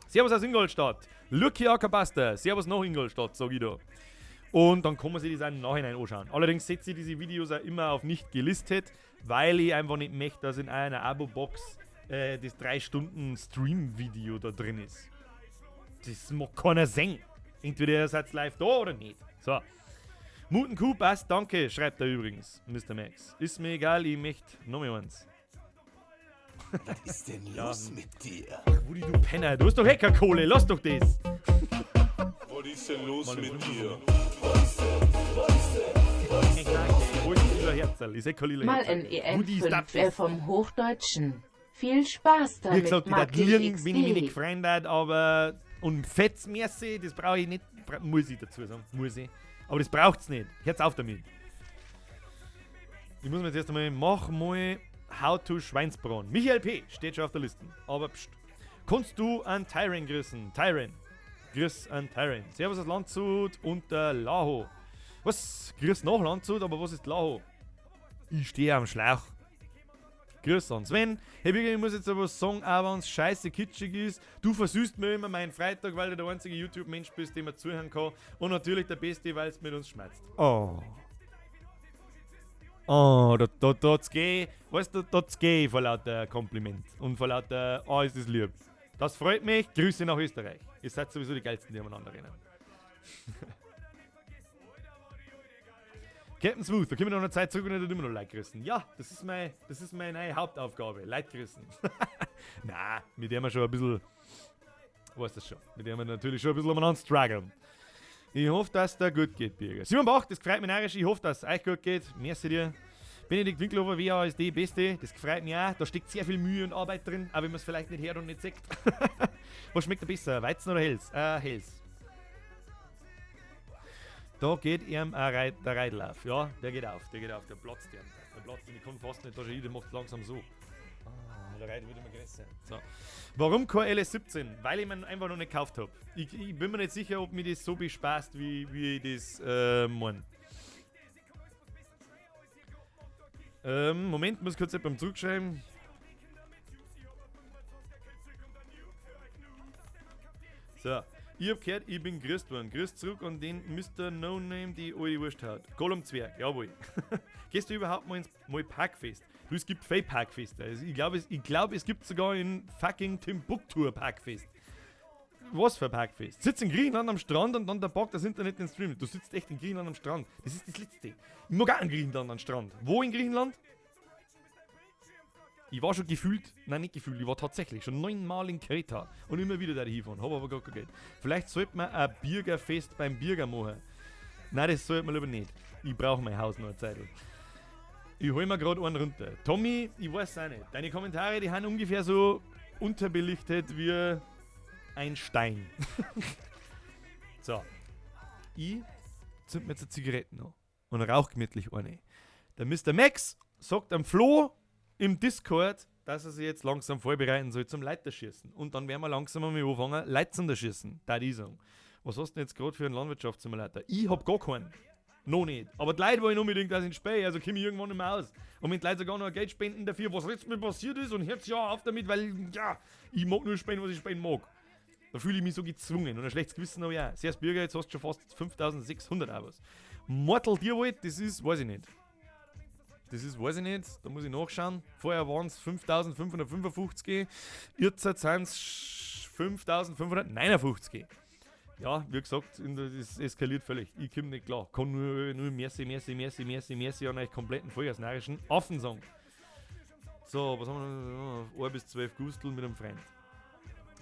Servus aus Ingolstadt. Lucky Akabasta. Servus nach Ingolstadt, sag ich da. Und dann kann man sich das auch im Nachhinein anschauen. Allerdings setze ich diese Videos auch immer auf nicht gelistet, weil ich einfach nicht möchte, dass in einer Abo-Box das 3 Stunden Stream-Video da drin ist. Das mag keiner sehen. Entweder ihr seid live da oder nicht. So. Mutenkuh passt, danke, schreibt er übrigens, Mr. Max. Ist mir egal, ich möchte noch mehr eins. Was ist denn los mit dir? Ach, Rudi, du Penner, du hast doch Hackerkohle, lass doch das. Was ist denn los mit dir? Mal NEN5 vom Hochdeutschen. Viel Spaß damit. Wie gesagt, ich darf liegen, wenn ich mich nicht gefreut habe, aber und Fetzmerce, das brauche ich nicht, muss ich dazu sagen, muss ich. Aber das braucht's nicht. Hört's auf damit. Ich muss mir jetzt erst einmal, mach mal How to Schweinsbraten. Michael P. steht schon auf der Liste. Aber pst. Kannst du an Tyron grüßen? Tyron. Grüß an Tyron. Servus aus Landshut und der Laho. Was? Grüß nach Landshut, aber was ist Laho? Ich stehe am Schlauch. Grüß an Sven. Hey Birgit, ich muss jetzt aber sagen, auch wenn es scheiße kitschig ist, du versüßt mir immer meinen Freitag, weil du der einzige YouTube-Mensch bist, dem man zuhören kann. Und natürlich der Beste, weil es mit uns schmerzt. Oh. Oh, da geh, weißt du, da geh vor lauter Kompliment und vor lauter, oh, ist das lieb. Das freut mich. Grüße nach Österreich. Ihr seid sowieso die geilsten, die umeinander rennen. Captain Smooth, da können wir noch eine Zeit zurück und nicht immer noch Leute grüßen. Ja, das ist meine neue Hauptaufgabe. Leute grüßen. Na, mit der wir schon ein bisschen, weiß das schon, mit der wir natürlich schon ein bisschen umeinander strugglen. Ich hoffe, dass da gut geht, Birger. Simon Bach, das freut mich narrisch. Ich hoffe, dass es euch gut geht. Merci dir. Benedikt Winkelhofer, WASD, Beste. Das freut mich auch. Da steckt sehr viel Mühe und Arbeit drin, auch wenn man es vielleicht nicht hört und nicht sieht. Was schmeckt da besser? Weizen oder Helles? Helles. Da geht ihm auch der Reidel auf. Ja, der geht auf, der geht auf, der platzt ihm. Der platzt und ich kann fast nicht, da schon, der macht langsam so. Ah, der Reidel wird immer größer. So. Warum kein LS17? Weil ich mir einfach noch nicht gekauft habe. Ich bin mir nicht sicher, ob mir das so bespaßt, wie ich das meine. Moment, muss kurz jemandem zurückschreiben. So. Ich hab gehört, ich bin grüßt worden. Grüß zurück an den Mr. No Name, die alte Wurst hat. Gollum Zwerg, jawohl. Gehst du überhaupt mal ins mal Parkfest? Du, es gibt viele Parkfeste. Also ich glaube, es gibt sogar in fucking Timbuktu ein Parkfest. Was für ein Parkfest? Sitzt in Griechenland am Strand und dann der Bock das Internet den Stream. Du sitzt echt in Griechenland am Strand. Das ist das Letzte. Ich mag auch in Griechenland am Strand. Wo in Griechenland? Ich war schon gefühlt, nein, nicht gefühlt, ich war tatsächlich schon 9-mal in Kreta und immer wieder da hinfahren, hab aber gar kein Geld. Vielleicht sollte man ein Bürgerfest beim Bürger machen. Nein, das sollte man lieber nicht. Ich brauche mein Haus noch eine Zeit. Ich hol mir gerade einen runter. Tommy, ich weiß auch nicht. Deine Kommentare, die haben ungefähr so unterbelichtet wie ein Stein. So. Ich zünd mir jetzt eine Zigarette noch und rauch gemütlich eine. Der Mr. Max sagt am Flo im Discord, dass er sich jetzt langsam vorbereiten soll zum Leiterschießen. Und dann werden wir langsam einmal anfangen, Leute zum Schießen. Da die sagen. Was hast du denn jetzt gerade für einen Landwirtschaftssimulator? Ich hab gar keinen. Noch nicht. Aber die Leute wollen unbedingt, dass ich spiele, also komme ich irgendwann nicht mehr aus. Und wenn die Leute sogar noch Geld spenden dafür, was letztes Mal passiert ist, und hört's ja auf damit, weil, ja, ich mag nur spenden, was ich spenden mag. Da fühle ich mich so gezwungen. Und ein schlechtes Gewissen habe ich auch. Servus Bürger, jetzt hast du schon fast 5600 Abos. Mortal Tierwald, das ist, weiß ich nicht. Das ist, weiß ich nicht, da muss ich nachschauen. Vorher waren es 5555, jetzt sind es 5559. Ja, wie gesagt, das eskaliert völlig. Ich komme nicht klar. Kann nur merci, merci, merci, merci, merci an euch kompletten vollgasnarischen Affen sagen. So, was haben wir noch? 1 bis 12 Gustel mit einem Freund.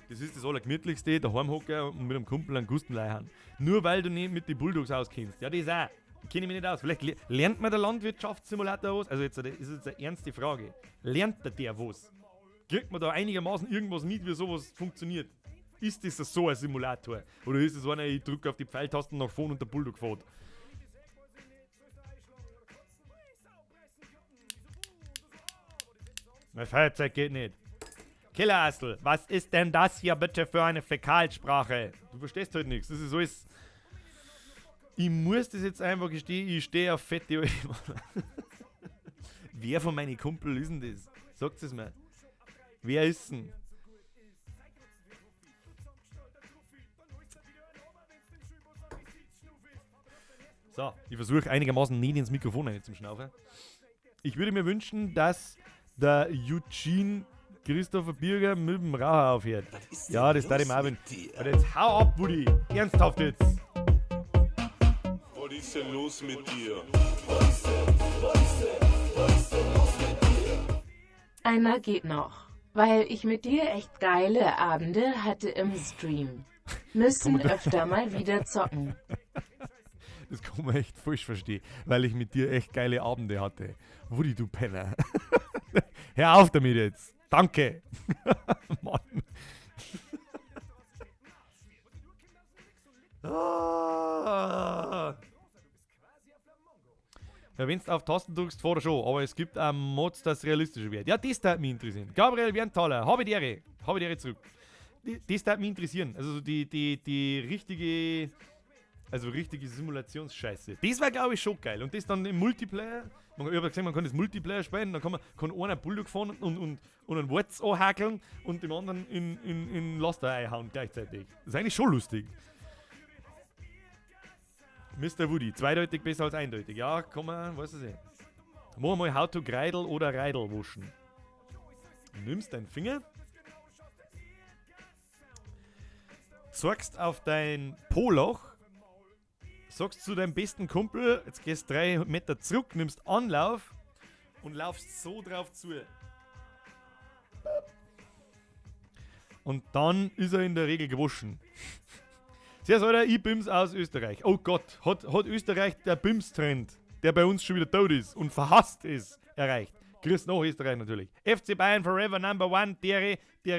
Das ist das Allergemütlichste, daheim hocken und mit einem Kumpel einen Gustel reinhauen. Nur weil du nicht mit den Bulldogs auskennst. Ja, das auch. Kenne ich mich nicht aus. Vielleicht lernt man der Landwirtschaftssimulator was? Also jetzt, das ist jetzt eine ernste Frage. Lernt der was? Kriegt man da einigermaßen irgendwas mit, wie sowas funktioniert? Ist das so ein Simulator? Oder ist das einer, ich drücke auf die Pfeiltasten nach vorne und der Bulldog fährt? Mein Feuerzeug geht nicht. Killerassel, was ist denn das hier bitte für eine Fäkalsprache? Du verstehst halt nichts. Das ist alles... Ich muss das jetzt einfach gestehen, ich stehe auf fette alte Männer. Wer von meinen Kumpel ist denn das? Sagt es mir. Wer ist denn? So, ich versuche einigermaßen nicht ins Mikrofon rein zum Schnaufen. Ich würde mir wünschen, dass der Eugene Christopher Birger mit dem Raucher aufhört. Ja, das darf ich mir auch wünschen. Aber jetzt hau ab, Woody. Ernsthaft jetzt. Was ist denn los mit dir? Einer geht noch, weil ich mit dir echt geile Abende hatte im Stream. Müssen öfter mal wieder zocken. Das kann man echt falsch verstehen, weil ich mit dir echt geile Abende hatte. Woody, du Penner. Hör auf damit jetzt. Danke. Mann. Ah. Ja, wenn du auf Tasten drückst, fahr schon. Aber es gibt auch Mods, das realistischer wird. Ja, das würde mich interessieren. Gabriel Werntaler, habe die Ehre. Habe die Ehre zurück. Das würde mich interessieren. Also die richtige, also richtige Simulationsscheiße. Das war, glaube ich, schon geil. Und das dann im Multiplayer. Ich habe gesehen, man kann das Multiplayer spielen. Dann kann einer Bulldog fahren und einen Walz anhakeln und dem anderen in Laster einhauen gleichzeitig. Das ist eigentlich schon lustig. Mr. Woody, zweideutig besser als eindeutig. Ja, komm mal, weiß es nicht. Mach mal How to Greidel oder Reidel waschen. Nimmst deinen Finger, zeigst auf dein Poloch, sagst zu deinem besten Kumpel, jetzt gehst 3 Meter zurück, nimmst Anlauf und laufst so drauf zu. Und dann ist er in der Regel gewaschen. Servus, Alter, ich Bims aus Österreich. Oh Gott, hat Österreich der Bims-Trend, der bei uns schon wieder tot ist und verhasst ist, erreicht. Grüß nach Österreich natürlich. FC Bayern forever number one, dere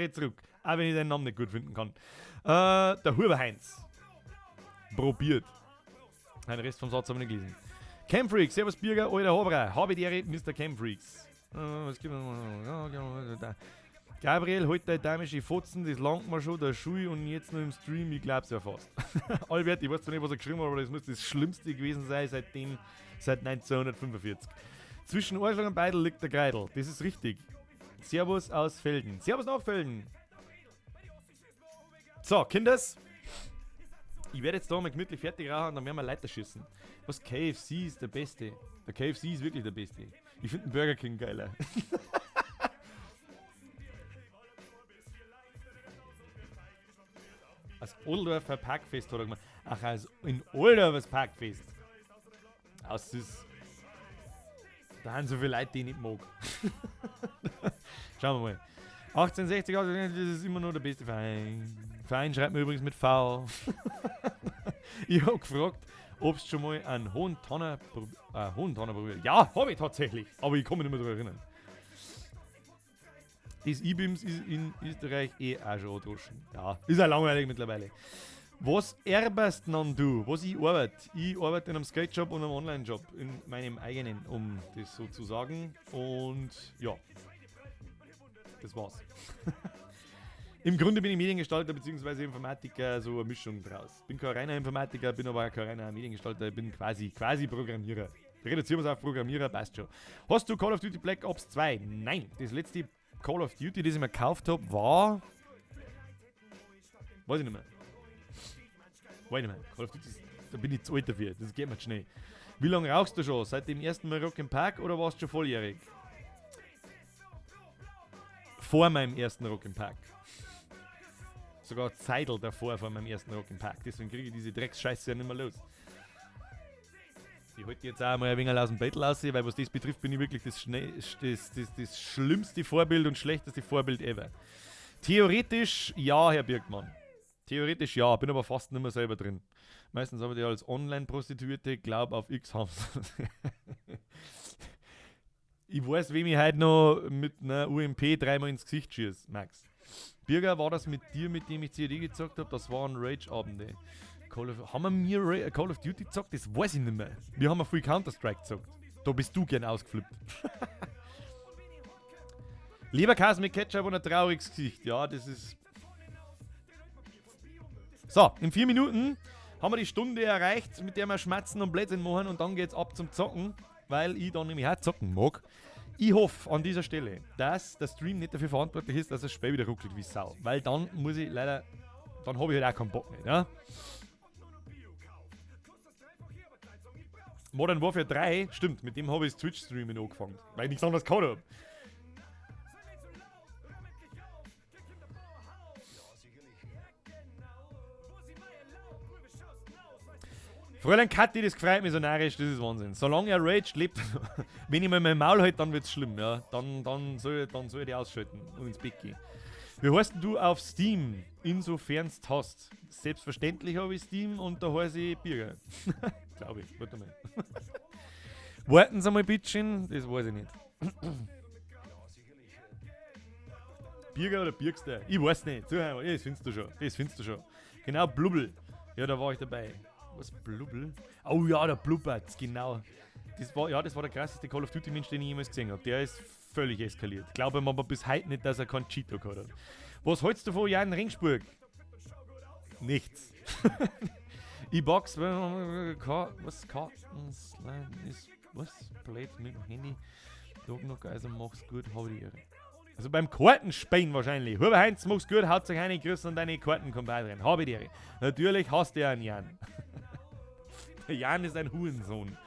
zurück. Auch wenn ich den Namen nicht gut finden kann. Der Huber Heinz. Probiert. Den Rest vom Satz habe ich nicht gelesen. Camfreaks, servus Birger, alter Haberer. Habe die Ehre, Mr. Camfreaks. Was gibt es? Gabriel, halt deine dämische Fotzen, das langt mir schon, der Schule und jetzt noch im Stream, ich glaub's ja fast. Albert, ich weiß zwar nicht, was er geschrieben hat, aber das muss das Schlimmste gewesen sein seit 1945. Zwischen Arschloch und Beidel liegt der Greidel, das ist richtig. Servus aus Felden. Servus nach Felden. So, Kinders, Ich werde jetzt da mal gemütlich fertig rauchen und dann werden wir Leute schießen. Was, KFC ist der Beste. Der KFC ist wirklich der Beste. Ich finde den Burger King geiler. Als Oldorfer Parkfest hat er gemacht. Ach, also in Oldorfers Parkfest. Aus ist. Da haben so viele Leute, die ich nicht mag. Schauen wir mal. 1860, das ist immer nur der beste Verein. Verein schreibt mir übrigens mit V. Ich habe gefragt, ob es schon mal einen Hohentonner probiert. Ja, habe ich tatsächlich. Aber ich kann mich nicht mehr daran erinnern. Das IBIMS ist in Österreich eh auch schon angedroschen. Ja, ist auch langweilig mittlerweile. Was erberst denn du? Was ich arbeite? Ich arbeite in einem Skate-Shop und einem Online-Job. In meinem eigenen, um das so zu sagen. Und ja, das war's. Im Grunde bin ich Mediengestalter bzw. Informatiker, so eine Mischung draus. Bin kein reiner Informatiker, bin aber auch kein reiner Mediengestalter, ich bin quasi Programmierer. Reduzieren wir es auf Programmierer, passt schon. Hast du Call of Duty Black Ops 2? Nein, das letzte Call of Duty, das ich mir gekauft habe, war... Weiß ich nicht mehr. Weiß ich nicht mehr. Call of Duty, da bin ich zu alt dafür, das geht mir zu schnell. Wie lange rauchst du schon? Seit dem ersten Mal Rock im Park oder warst du schon volljährig? Vor meinem ersten Rock im Park. Sogar Zeidel davor vor meinem ersten Rock im Park. Deswegen kriege ich diese Drecksscheiße ja nicht mehr los. Ich halte jetzt auch mal ein wenig aus dem Bettel aus, weil was das betrifft, bin ich wirklich das schlimmste Vorbild und schlechteste Vorbild ever. Theoretisch ja, Herr Birkmann. Theoretisch ja, bin aber fast nicht mehr selber drin. Meistens habe ich die als Online-Prostituierte, glaub auf X haben. Ich weiß, wem ich heute noch mit einer UMP dreimal ins Gesicht schieße, Max. Birger, war das mit dir, mit dem ich CAD gezockt habe? Das waren Rage-Abende. Haben wir mir Call of Duty gezockt? Das weiß ich nicht mehr. Wir haben ja viel Counter-Strike gezockt. Da bist du gern ausgeflippt. Leberkäse mit Ketchup und ein trauriges Gesicht. Ja, das ist... So, in 4 Minuten haben wir die Stunde erreicht, mit der wir schmatzen und Blödsinn machen und dann geht's ab zum Zocken, weil ich dann nämlich auch zocken mag. Ich hoffe an dieser Stelle, dass der Stream nicht dafür verantwortlich ist, dass das Spiel wieder ruckelt wie Sau. Weil dann muss ich leider, dann habe ich halt auch keinen Bock mehr. Ja? Modern Warfare 3, stimmt, mit dem habe ich das Twitch-Streamen angefangen, weil ich nichts anderes gehabt habe. Fräulein Kathi, das freut mich so narrisch, das ist Wahnsinn. Solange er raged, lebt. Wenn ich mal mein Maul halte, dann wird's schlimm, ja. Dann soll ich die ausschalten und ins Bett gehen. Wie heißt denn du auf Steam, insofern du hast? Selbstverständlich habe ich Steam und da heiße ich Birger. Glaube ich, warte mal. Warten Sie mal bittchen, das weiß ich nicht. Birger oder Birgster? Ich weiß nicht. Das findest du schon. Das findest du schon. Genau, Blubbel. Ja, da war ich dabei. Was, Blubbel? Oh ja, der Blubbert, genau. Das war der krasseste Call of Duty Mensch, den ich jemals gesehen habe. Der ist völlig eskaliert. Glaube mir aber bis heute nicht, dass er keinen Cheeto gehabt hat. Was hältst du von Jan Ringsburg? Nichts. Ich box, was Karten ist, was? Blöd mit dem Handy. Dog noch, also mach's gut, hab die Ehre. Also beim Kartenspielen wahrscheinlich. Huber Heinz, mach's gut, haut sich eine Grüße an deine Kartenkompadren. Habe die Ehre. Natürlich hast du ja einen Jan. Der Jan ist ein Hurensohn.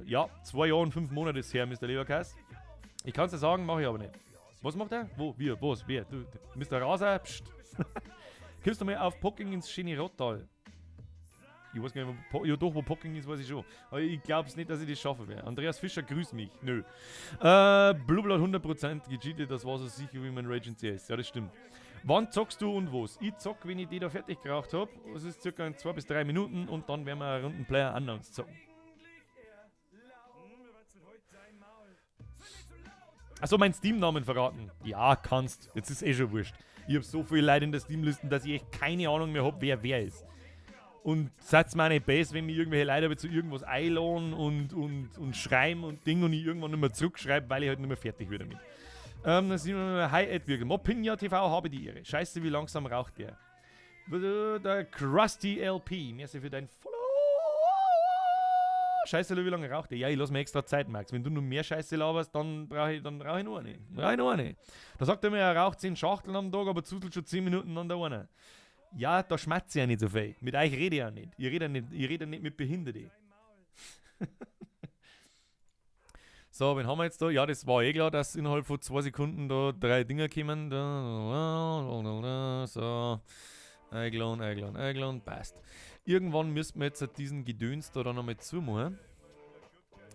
Ja, 2 Jahre und 5 Monate ist her, Mr. Leberkass. Ich kann's dir sagen, mache ich aber nicht. Was macht er? Wo? Wir? Was? Wer? Du, Mr. Raser? Psst. Kommst du mal auf Pocking ins Schöne-Rottal? Ich weiß gar nicht, wo, ja doch, wo Pocking ist, weiß ich schon. Aber ich glaub's nicht, dass ich das schaffen werde. Andreas Fischer, grüß mich. Nö. Blubbel hat 100% gecheatet, das war so sicher wie mein Rage in CS. Ja, das stimmt. Wann zockst du und was? Ich zock, wenn ich die da fertig geraucht hab. Das ist circa in 2 bis 3 Minuten und dann werden wir eine Runden Player Unknowns zocken. Achso, meinen Steam-Namen verraten. Ja, kannst. Jetzt ist eh schon wurscht. Ich hab so viele Leute in der Steam-Liste, dass ich echt keine Ahnung mehr hab, wer ist. Und seid mir nicht besser, wenn mich irgendwelche Leute aber zu irgendwas einladen und schreiben und Ding und ich irgendwann nicht mehr zurückschreibe, weil ich halt nicht mehr fertig werde damit. Dann sehen wir Hi Edwirgel. Mopinja TV habe die Ehre. Scheiße, wie langsam raucht der. Der Krusty LP. Merci für dein Follow. Scheiße, wie lange raucht der? Ja, ich lass mir extra Zeit, Max. Wenn du nur mehr Scheiße laberst, dann brauche ich, rauch ich nur eine. Brauche ich nur eine. Da sagt er mir, er raucht 10 Schachteln am Tag, aber zudelt schon 10 Minuten an der einen. Ja, da schmatze ich ja nicht so viel. Mit euch rede ich ja nicht. Ich rede ja nicht, ich rede ja nicht mit Behinderten. So, wen haben wir jetzt da? Ja, das war eh klar, dass innerhalb von 2 Sekunden da 3 Dinger kommen. Da, so. Eingeladen, eingeladen, eingeladen. Passt. Irgendwann müssten wir jetzt diesen Gedöns da dann nochmal zumachen.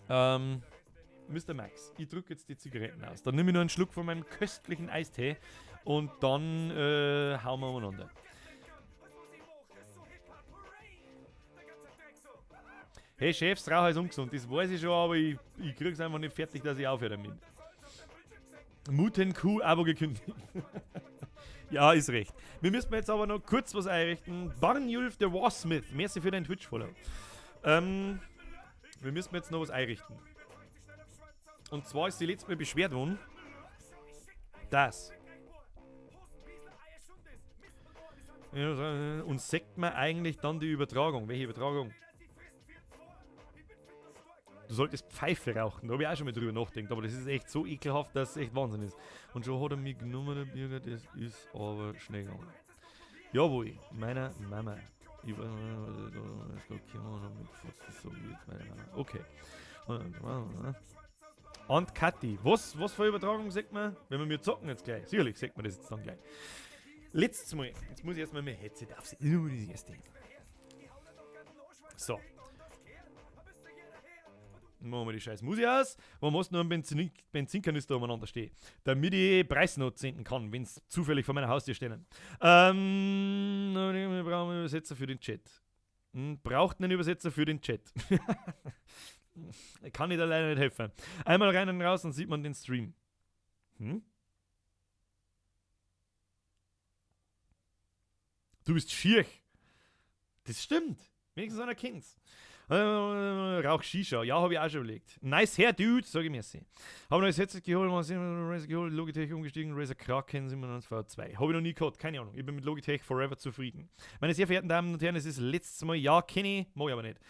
Mr. Max, ich drück jetzt die Zigaretten aus. Dann nehme ich noch einen Schluck von meinem köstlichen Eistee und dann hauen wir umeinander. Hey Chefs, Raucher ist ungesund, das weiß ich schon, aber ich krieg's einfach nicht fertig, dass ich aufhöre damit. Muten-Kuh, Abo gekündigt. Ja, ist recht. Wir müssen jetzt aber noch kurz was einrichten. Barnjulf the Warsmith, merci für deinen Twitch-Follow. Wir müssen jetzt noch was einrichten. Und zwar ist die letzte Mal beschwert worden, dass... Und sagt man eigentlich dann die Übertragung? Welche Übertragung? Du solltest Pfeife rauchen, da hab ich auch schon mal drüber nachgedacht, aber das ist echt so ekelhaft, dass es echt Wahnsinn ist. Und schon hat er mich genommen, der Birger, das ist aber schnell gegangen. Jawohl, meiner Mama. Ich weiß nicht, was ich da ist, gekommen und mit Furz, das so wie jetzt meine Mama. Okay. Und Kathi, was für Übertragung sagt man, wenn wir mir zocken jetzt gleich? Sicherlich sagt man das jetzt dann gleich. Letztes Mal, jetzt muss ich erstmal mein Headset aufsetzen. Nur das erste. So. Machen wir die scheiß Musik aus. Man muss nur einen Benzinkanister umeinander stehen, damit ich Preisnot senden kann, wenn's zufällig vor meiner Haustür stehen. Wir brauchen einen Übersetzer für den Chat. Braucht einen Übersetzer für den Chat. Kann ich da leider nicht helfen. Einmal rein und raus, dann sieht man den Stream. Hm? Du bist schier. Das stimmt. Wenigstens einer kennt's. Rauch Shisha, ja, hab ich auch schon überlegt. Nice hair, Dude, sag ich mir. Hab ein neues Headset geholt, Razer geholt, Logitech umgestiegen, Razer Kraken 97V2. Hab ich noch nie gehabt, keine Ahnung. Ich bin mit Logitech forever zufrieden. Meine sehr verehrten Damen und Herren, es ist letztes Mal, ja, kenne ich, mag ich aber nicht.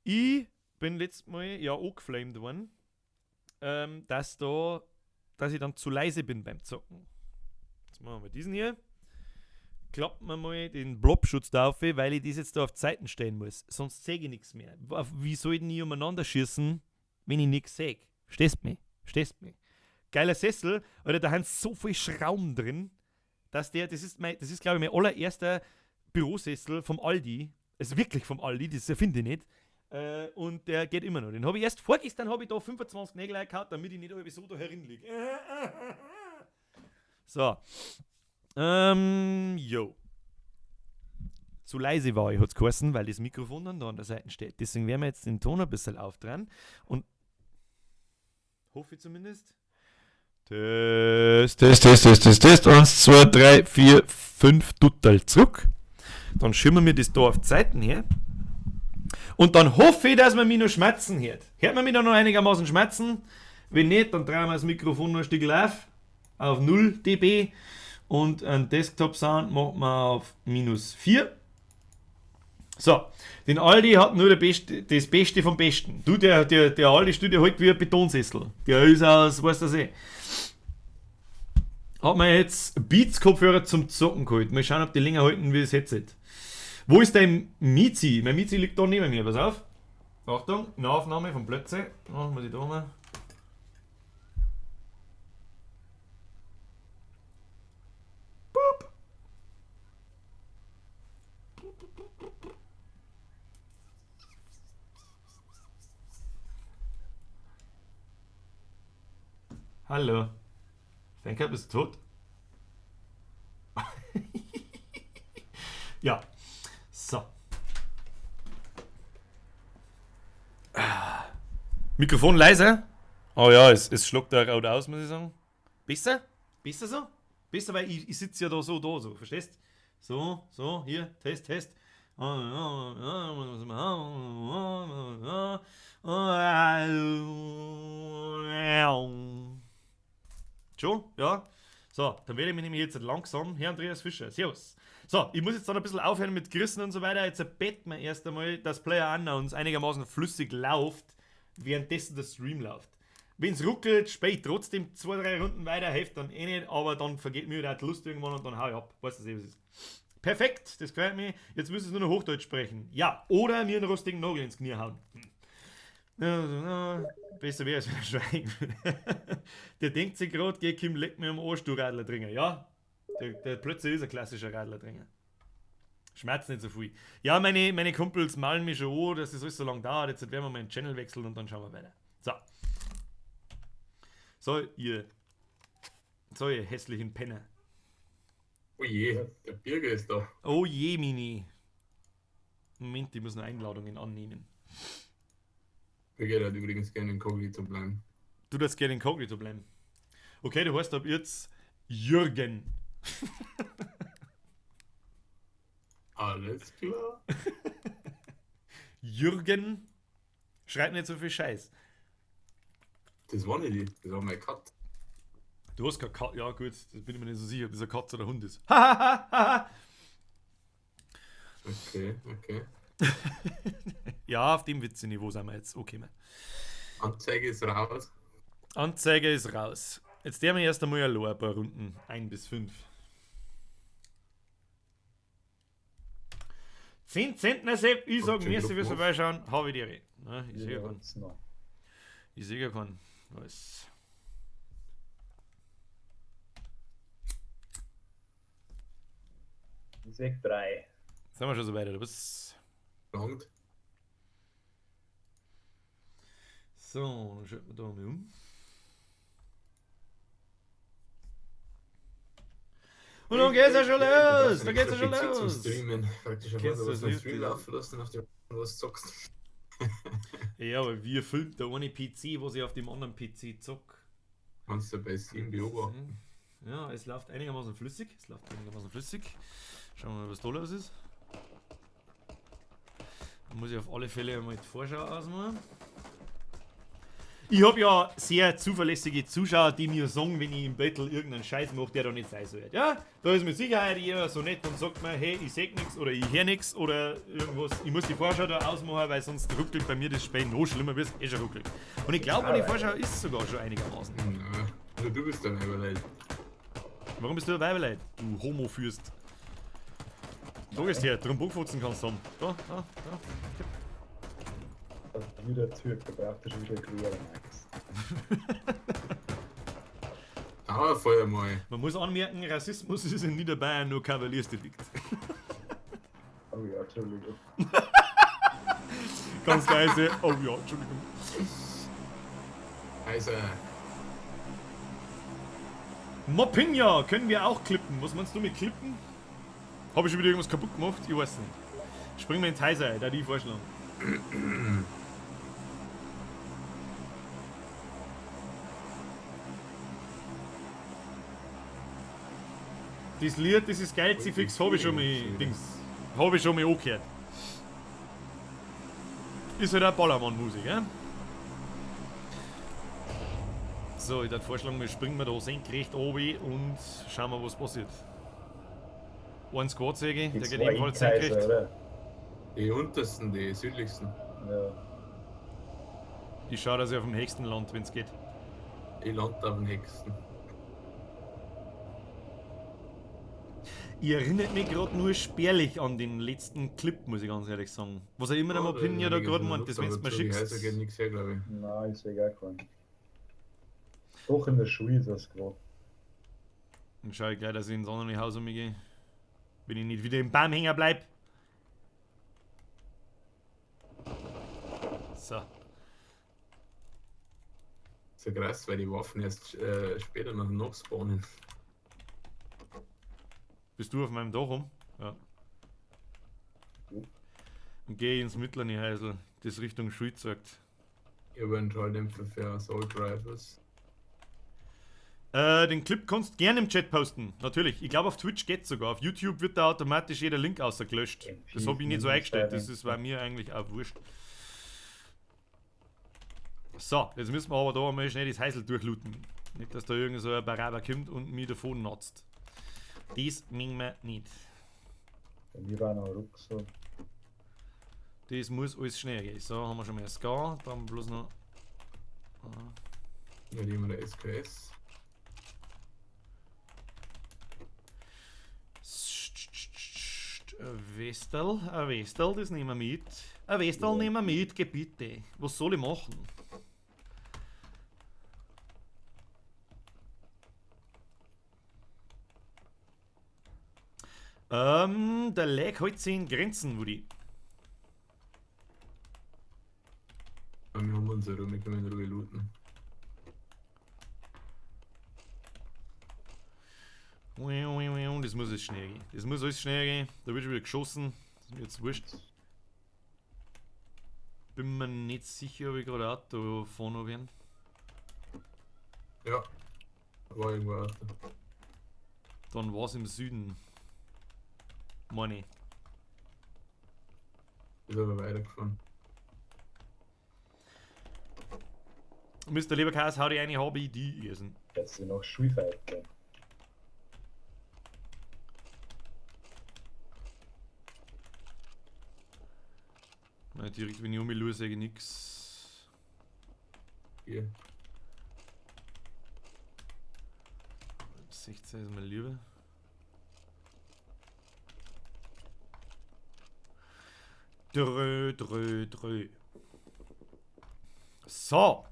Ich bin letztes Mal ja angeflamed worden, dass ich dann zu leise bin beim Zocken. Jetzt machen wir diesen hier. Klappen wir mal den Blobschutz da auf, weil ich das jetzt da auf Zeiten stellen muss. Sonst sehe ich nichts mehr. Wie soll ich denn nie umeinander schießen, wenn ich nichts sehe? Verstehst mich? Verstehst mich? Geiler Sessel, Alter, da haben so viel Schrauben drin, dass der, das ist glaube ich, mein allererster Bürosessel vom Aldi. Also wirklich vom Aldi, das erfinde ich nicht. Und der geht immer noch. Den habe ich erst vorgestern habe ich da 25 Nägel gehabt, damit ich nicht so da herin liege. So. Jo. Zu leise war ich, hat's geheißen, weil das Mikrofon dann da an der Seite steht. Deswegen werden wir jetzt den Ton ein bisschen aufdrehen. Und hoffe ich zumindest. Test, Test, Test, Test, Test, Test. 1, 2, 3, 4, 5, total zurück. Dann schimmern wir das da auf die Seiten her. Und dann hoffe ich, dass man mich noch schmerzen hört. Hört man mich dann noch einigermaßen schmerzen? Wenn nicht, dann drehen wir das Mikrofon noch ein Stück live auf 0 dB. Und einen Desktop-Sound macht man auf -4. So, den Aldi hat nur der Beste, das Beste vom Besten. Du, der Aldi steht ja halt wie ein Betonsessel. Der ist aus, weißt du das eh. Hat man jetzt Beats-Kopfhörer zum Zocken geholt. Mal schauen, ob die länger halten wie das Headset. Wo ist dein Mizi? Mein Mizi liegt da neben mir, pass auf. Achtung, Nahaufnahme vom Plötze. Oh, muss ich da mal. Boop. Hallo. Denke, bist du tot? Ja. So. Mikrofon leise. Oh ja, es schluckt da rot aus, muss ich sagen. Besser? Besser so? Besser, weil ich sitze ja da so, verstehst? So, so, hier, Test, Test. Schon, ja. So, dann werde ich mich nämlich jetzt langsam. Herr Andreas Fischer, servus. So, ich muss jetzt dann ein bisschen aufhören mit Grüßen und so weiter. Jetzt bett mir erst einmal, dass PlayerUnknown's einigermaßen flüssig läuft, währenddessen der Stream läuft. Wenn's ruckelt, spät trotzdem 2-3 Runden weiter, hilft dann eh nicht, aber dann vergeht mir auch die Lust irgendwann und dann hau ich ab. Weißt du, was ist. Perfekt, das gefällt mir. Jetzt müssen sie nur noch Hochdeutsch sprechen. Ja, oder mir einen rostigen Nagel ins Knie hauen. Ja, besser wäre es, wenn er schweigen würde. Der denkt sich gerade, geh Kim, leck mir am Arsch, du Radlertringer. Ja, der Plötze ist ein klassischer Radlertringer. Schmerzt nicht so viel. Ja, meine Kumpels malen mich schon an, dass es alles so lange dauert. Jetzt werden wir mal einen Channel wechseln und dann schauen wir weiter. So. So, ihr. So, ihr hässlichen Penner. Oh je, der Birger ist da. Oh je, Mini. Moment, ich muss noch Einladungen annehmen. Birger hat übrigens gerne inkognito bleiben. Du darfst gerne inkognito bleiben. Okay, du heißt ab jetzt Jürgen. Alles klar. Jürgen, schreib nicht so viel Scheiß. Das war nicht ich, das war meine Katze. Du hast keine Katze, ja gut, das bin ich mir nicht so sicher, ob das eine Katze oder ein Hund ist. Okay, okay. Ja, auf dem Witze-Niveau sind wir jetzt. Okay, man. Anzeige ist raus. Anzeige ist raus. Jetzt der mir erst einmal ein paar Runden. 1 bis 5. 10 Zentner, Sepp. Ich sag, mir fürs Vorbeischauen. Habe ich dir. Na, ich sehe ja keinen. Ich sehe ja keinen. Was? Ich sehe 3. Sind wir schon so weit, oder was? Langt. So, dann schalten wir da mal um. Und dann geht's ja schon los! Da geht's ja schon los! Streamen. Praktisch einmal, was den Stream laufen lassen, auf dem was zockst. Ja, aber wie filmt der eine PC, was ich auf dem anderen PC zock? Kannst du bei Steam beobachten. Ja, es läuft einigermaßen flüssig. Es läuft einigermaßen flüssig. Schauen wir mal, was da los ist. Da muss ich auf alle Fälle mal die Vorschau ausmachen. Ich habe ja sehr zuverlässige Zuschauer, die mir sagen, wenn ich im Battle irgendeinen Scheiß mache, der da nicht sein soll. Ja, da ist mit Sicherheit jeder so nett und sagt mir, hey, ich seh nix oder ich hör nix oder irgendwas. Ich muss die Vorschau da ausmachen, weil sonst ruckelt bei mir das Spiel noch schlimmer, wie es eh schon ruckelt. Und ich glaube, die Vorschau ist sogar schon einigermaßen. Ja, also du bist ein Weiberleid. Warum bist du ein Weiberleid? Du Homo-Fürst. Da gehst her, drum Bockfotzen kannst du haben. Da, da, da. Wieder Türk, da braucht er schon wieder Quere, Max. Ah, vorher mal. Man muss anmerken, Rassismus ist in Niederbayern nur Kavaliersdelikt. Oh ja, Entschuldigung. Ganz leise. Oh ja, Entschuldigung. Also. Mopinja können wir auch klippen. Was meinst du mit klippen? Habe ich schon wieder irgendwas kaputt gemacht? Ich weiß nicht. Springen wir ins Heiser, da die vorschlagen. Das Lied, das ist geil, sie fix, habe ich schon mal Dings. Habe ich schon mal angehört. Ist halt auch Ballermann-Musik, ja? So, ich würde vorschlagen, wir springen wir da senkrecht runter und schauen mal, was passiert. Ein Squad-Säge, der geht ebenfalls senkrecht. Oder? Die untersten, die südlichsten. Ja. Ich schaue, dass ich auf dem höchsten Land, wenn es geht. Ich lande auf dem höchsten. Ich erinnert mich gerade nur spärlich an den letzten Clip, muss ich ganz ehrlich sagen. Was auch immer der Mopinja da gerade meint, das wenn du mir schickst. Die geht nichts her, glaube ich. Nein, ich sehe gar keinen. Doch in der Schule ist das gerade. Dann schaue ich gleich, dass ich ins andere Haus umgehe. Wenn ich nicht wieder im Baum hängen bleib. So. So krass, weil die Waffen erst später noch nachspawnen. Bist du auf meinem Dach rum? Ja. Und geh ins mittlere Häusl, das Richtung Schule zeigt. Ich habe einen Schalldämpfer für Assault Rifles. Den Clip kannst du gerne im Chat posten, natürlich. Ich glaube, auf Twitch geht's sogar. Auf YouTube wird da automatisch jeder Link außergelöscht. Das habe ich nicht so eingestellt, das ist bei mir eigentlich auch wurscht. So, jetzt müssen wir aber da einmal schnell das Häusl durchlooten. Nicht, dass da irgend so ein Baraber kommt und mich davon natzt. Das mögen wir nicht. Bei mir war noch ein Rucksack. Das muss alles schnell gehen. So, haben wir schon mal ein Scar, dann bloß noch. Ja, nehmen wir der SKS. Ein Westel, das nehmen wir mit. Ein Westel Ja. nehmen wir mit, geh bitte. Was soll ich machen? Der Lag hält sich in Grenzen, Woody. Wir haben unsere Ruhe, wir können in Ruhe looten. Das muss jetzt schnell gehen. Das muss alles schnell gehen. Da wird schon wieder geschossen. Das ist mir jetzt wurscht. Bin mir nicht sicher, ob ich gerade Auto fahren werden. Ja. War irgendwo ein Auto. Dann war es im Süden. Meine ich. Ist aber weitergefahren. Mr. Leberkäse, hau die eine, hab ich die gegessen. Jetzt sind noch Schulfighter. Nein, direkt wenn ich um mich schaue, sage ich nix. Hier. 16 ist mein Lieber. Drö, drö, drö. So.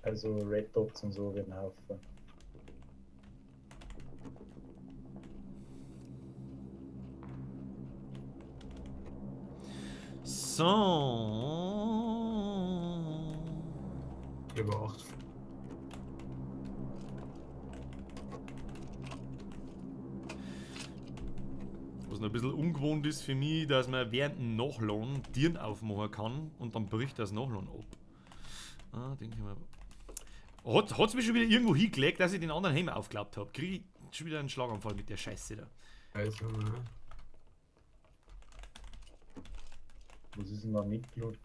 Also Red Dots und so werden Haufen. So. Ich habe 8. Was noch ein bisschen ungewohnt ist für mich, dass man während dem Nachladen Tieren aufmachen kann und dann bricht das Nachladen ab. Ah, denke ich mal. Hat's mich schon wieder irgendwo hingelegt, dass ich den anderen Helm aufgeklappt habe. Krieg ich schon wieder einen Schlaganfall mit der Scheiße da. Weiß nicht mehr. Was ist denn da nicht geloot?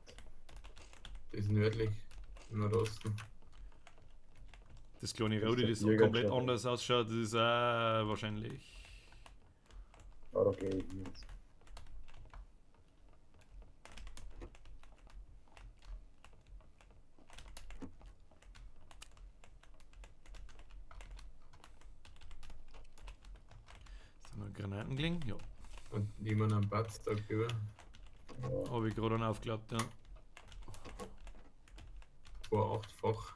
Das ist nördlich, im Nordosten. Das kleine Das ist Rodi, der das so Jäger komplett schon. anders ausschaut, das ist auch wahrscheinlich. Ah, da gehe ich jetzt. Ist da noch ein Granatenkling? Ja. Und jemand am Badstag über. Ja, Habe ich gerade einen aufgeklappt, ja. War 8-fach.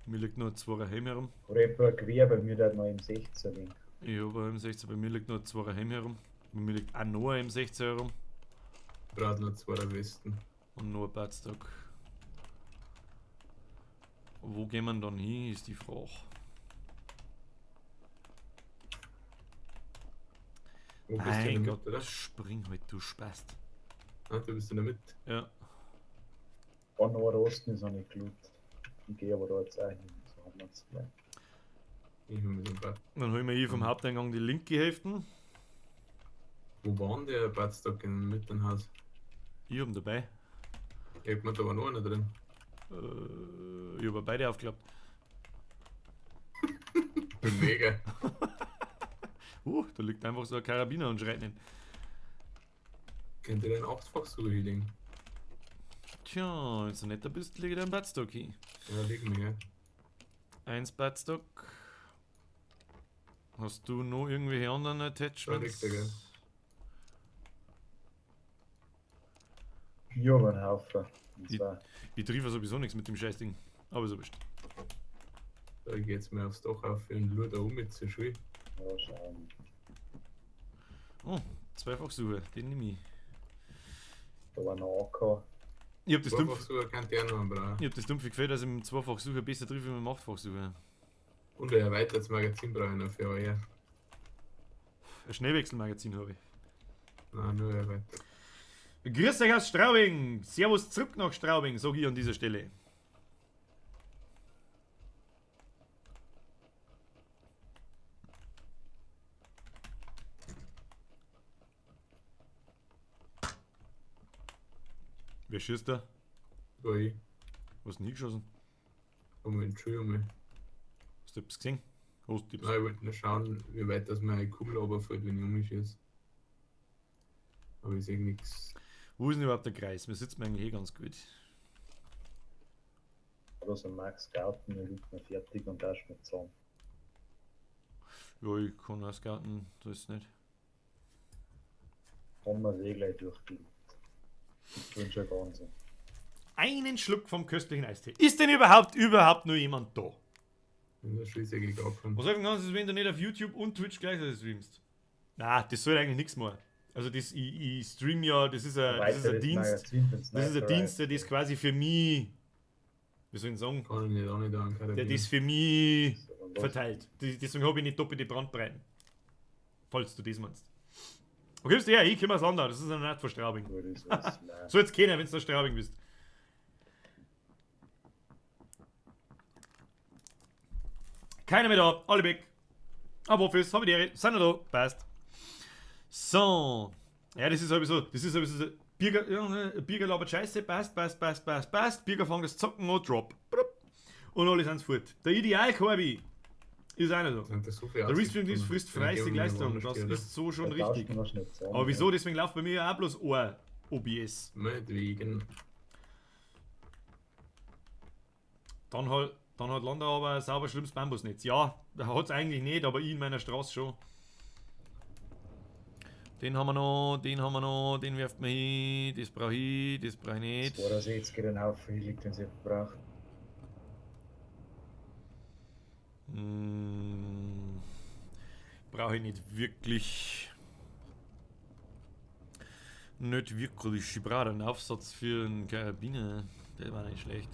Mir liegt noch zwei Helm herum. Oder ich hab ein Gewehr, bei mir der hat noch M16 liegen. Ich habe ein M16, bei mir liegt noch zwei Helm herum. Bei mir liegt auch noch ein M16 herum. Braucht noch zwei der Westen. Und noch ein Badstock. Wo gehen wir dann hin, ist die Frage. Wo bist du in Mein der Gott, Mitte, oder? spring halt, du Spast. Ah, du bist in der Mitte. Ja. Von Nordosten ist noch nicht geloot. Ich gehe aber da jetzt auch hin. So haben wir es gleich. Ich hol mir den Bad. Dann holen wir hier vom Haupteingang die linke Hälfte. Wo war denn der Badstock im Mittenhaus? Ich hab ihn dabei. Ich hab mir da war noch einer drin. Ich hab beide aufgeklappt. Bin mega. Da liegt einfach so ein Karabiner und schreit nicht. Könnt ihr den 8-fach sogar hinlegen? Tja, wenn du netter bist, leg ich dir einen Badstock hin. Ja, leg mir, ja. Eins Badstock. Hast du noch irgendwelche anderen Attachments? Da liegt er, gell? Ich hab einen Haufen. Und zwar Ich treffe sowieso nichts mit dem Scheißding. Aber so wurscht. Da geht's mir aufs Dach auf und schau da um mit zur Schule. Ja, schauen. Oh, Zweifachsuche, den nehme ich. Da war noch AK. Ich hab das dumpf, Zweifachsuche kann der noch brauchen. ich hab das dumpfe Gefühl, dass ich mit dem Zweifachsucher besser treffe wie mit dem Achtfachsucher. Und ein erweitertes Magazin brauche ich noch für euer. Ein Schnellwechselmagazin habe ich. Nein, nur erweitert. Grüß euch aus Straubing! Servus zurück nach Straubing, sag ich an dieser Stelle. Wer schießt da? Da ich. Was denn hingeschossen? Um Entschuldigung. Hast du etwas gesehen? Hast du etwas? Nein, ich wollte nur schauen, wie weit das meine Kugel runterfällt, wenn ich umschieße. Aber ich sehe nichts. Wo ist denn überhaupt der Kreis? Mir sitzt mir eigentlich eh ganz gut. Oder so Max Garten, der liegt mir fertig und da ist mit zusammen. Ja, ich kann auch scouten, so ist es nicht. Haben wir eh gleich durchgelegt. Ich bin schon ganz. Einen Schluck vom köstlichen Eistee. Ist denn überhaupt nur jemand da? In der Schweiz eigentlich auch kommen. Was helfen kannst, ist, wenn du nicht auf YouTube und Twitch gleichzeitig streamst. Na, das soll eigentlich nichts mehr. Also das, ich stream ja, das ist ein Dienst. Das ist ein Dienst, der das quasi für mich, wie soll ich sagen, Kann ich nicht auch nicht an, der das für mich verteilt. Deswegen habe ich nicht doppelte Brandbreiten. Falls du das meinst. Okay, bist du her, ich komme aus Landau, das ist eine Art von Straubing. So jetzt keiner, wenn du aus Straubing bist. Keiner mehr da, alle weg. Aber Office, hab ich die Ehre, sind noch da, passt. So. Ja, das ist sowieso, Birger, ja, Birger labert Scheiße, passt, passt, passt, passt, passt. Birger fängt das Zocken an, drop. Und alle sind fort. Der Ideal-Corby ist auch nicht da. So Der Restream ist frisst fleißig Leistung, das ist so schon richtig. Aber wieso? Deswegen läuft bei mir ja auch bloß ein OBS. Meinetwegen. Dann hat Landau aber ein sauber schlimmes Bambusnetz. Ja, hat es eigentlich nicht, aber ich in meiner Straße schon. Den haben wir noch, den haben wir noch, den werft man hin, das brauche ich, das brauche ich nicht. 62 den Haufen hinlegt, den sie braucht. Brauche ich nicht wirklich. Nicht wirklich. Ich brauche einen Aufsatz für einen Karabiner. Der war nicht schlecht.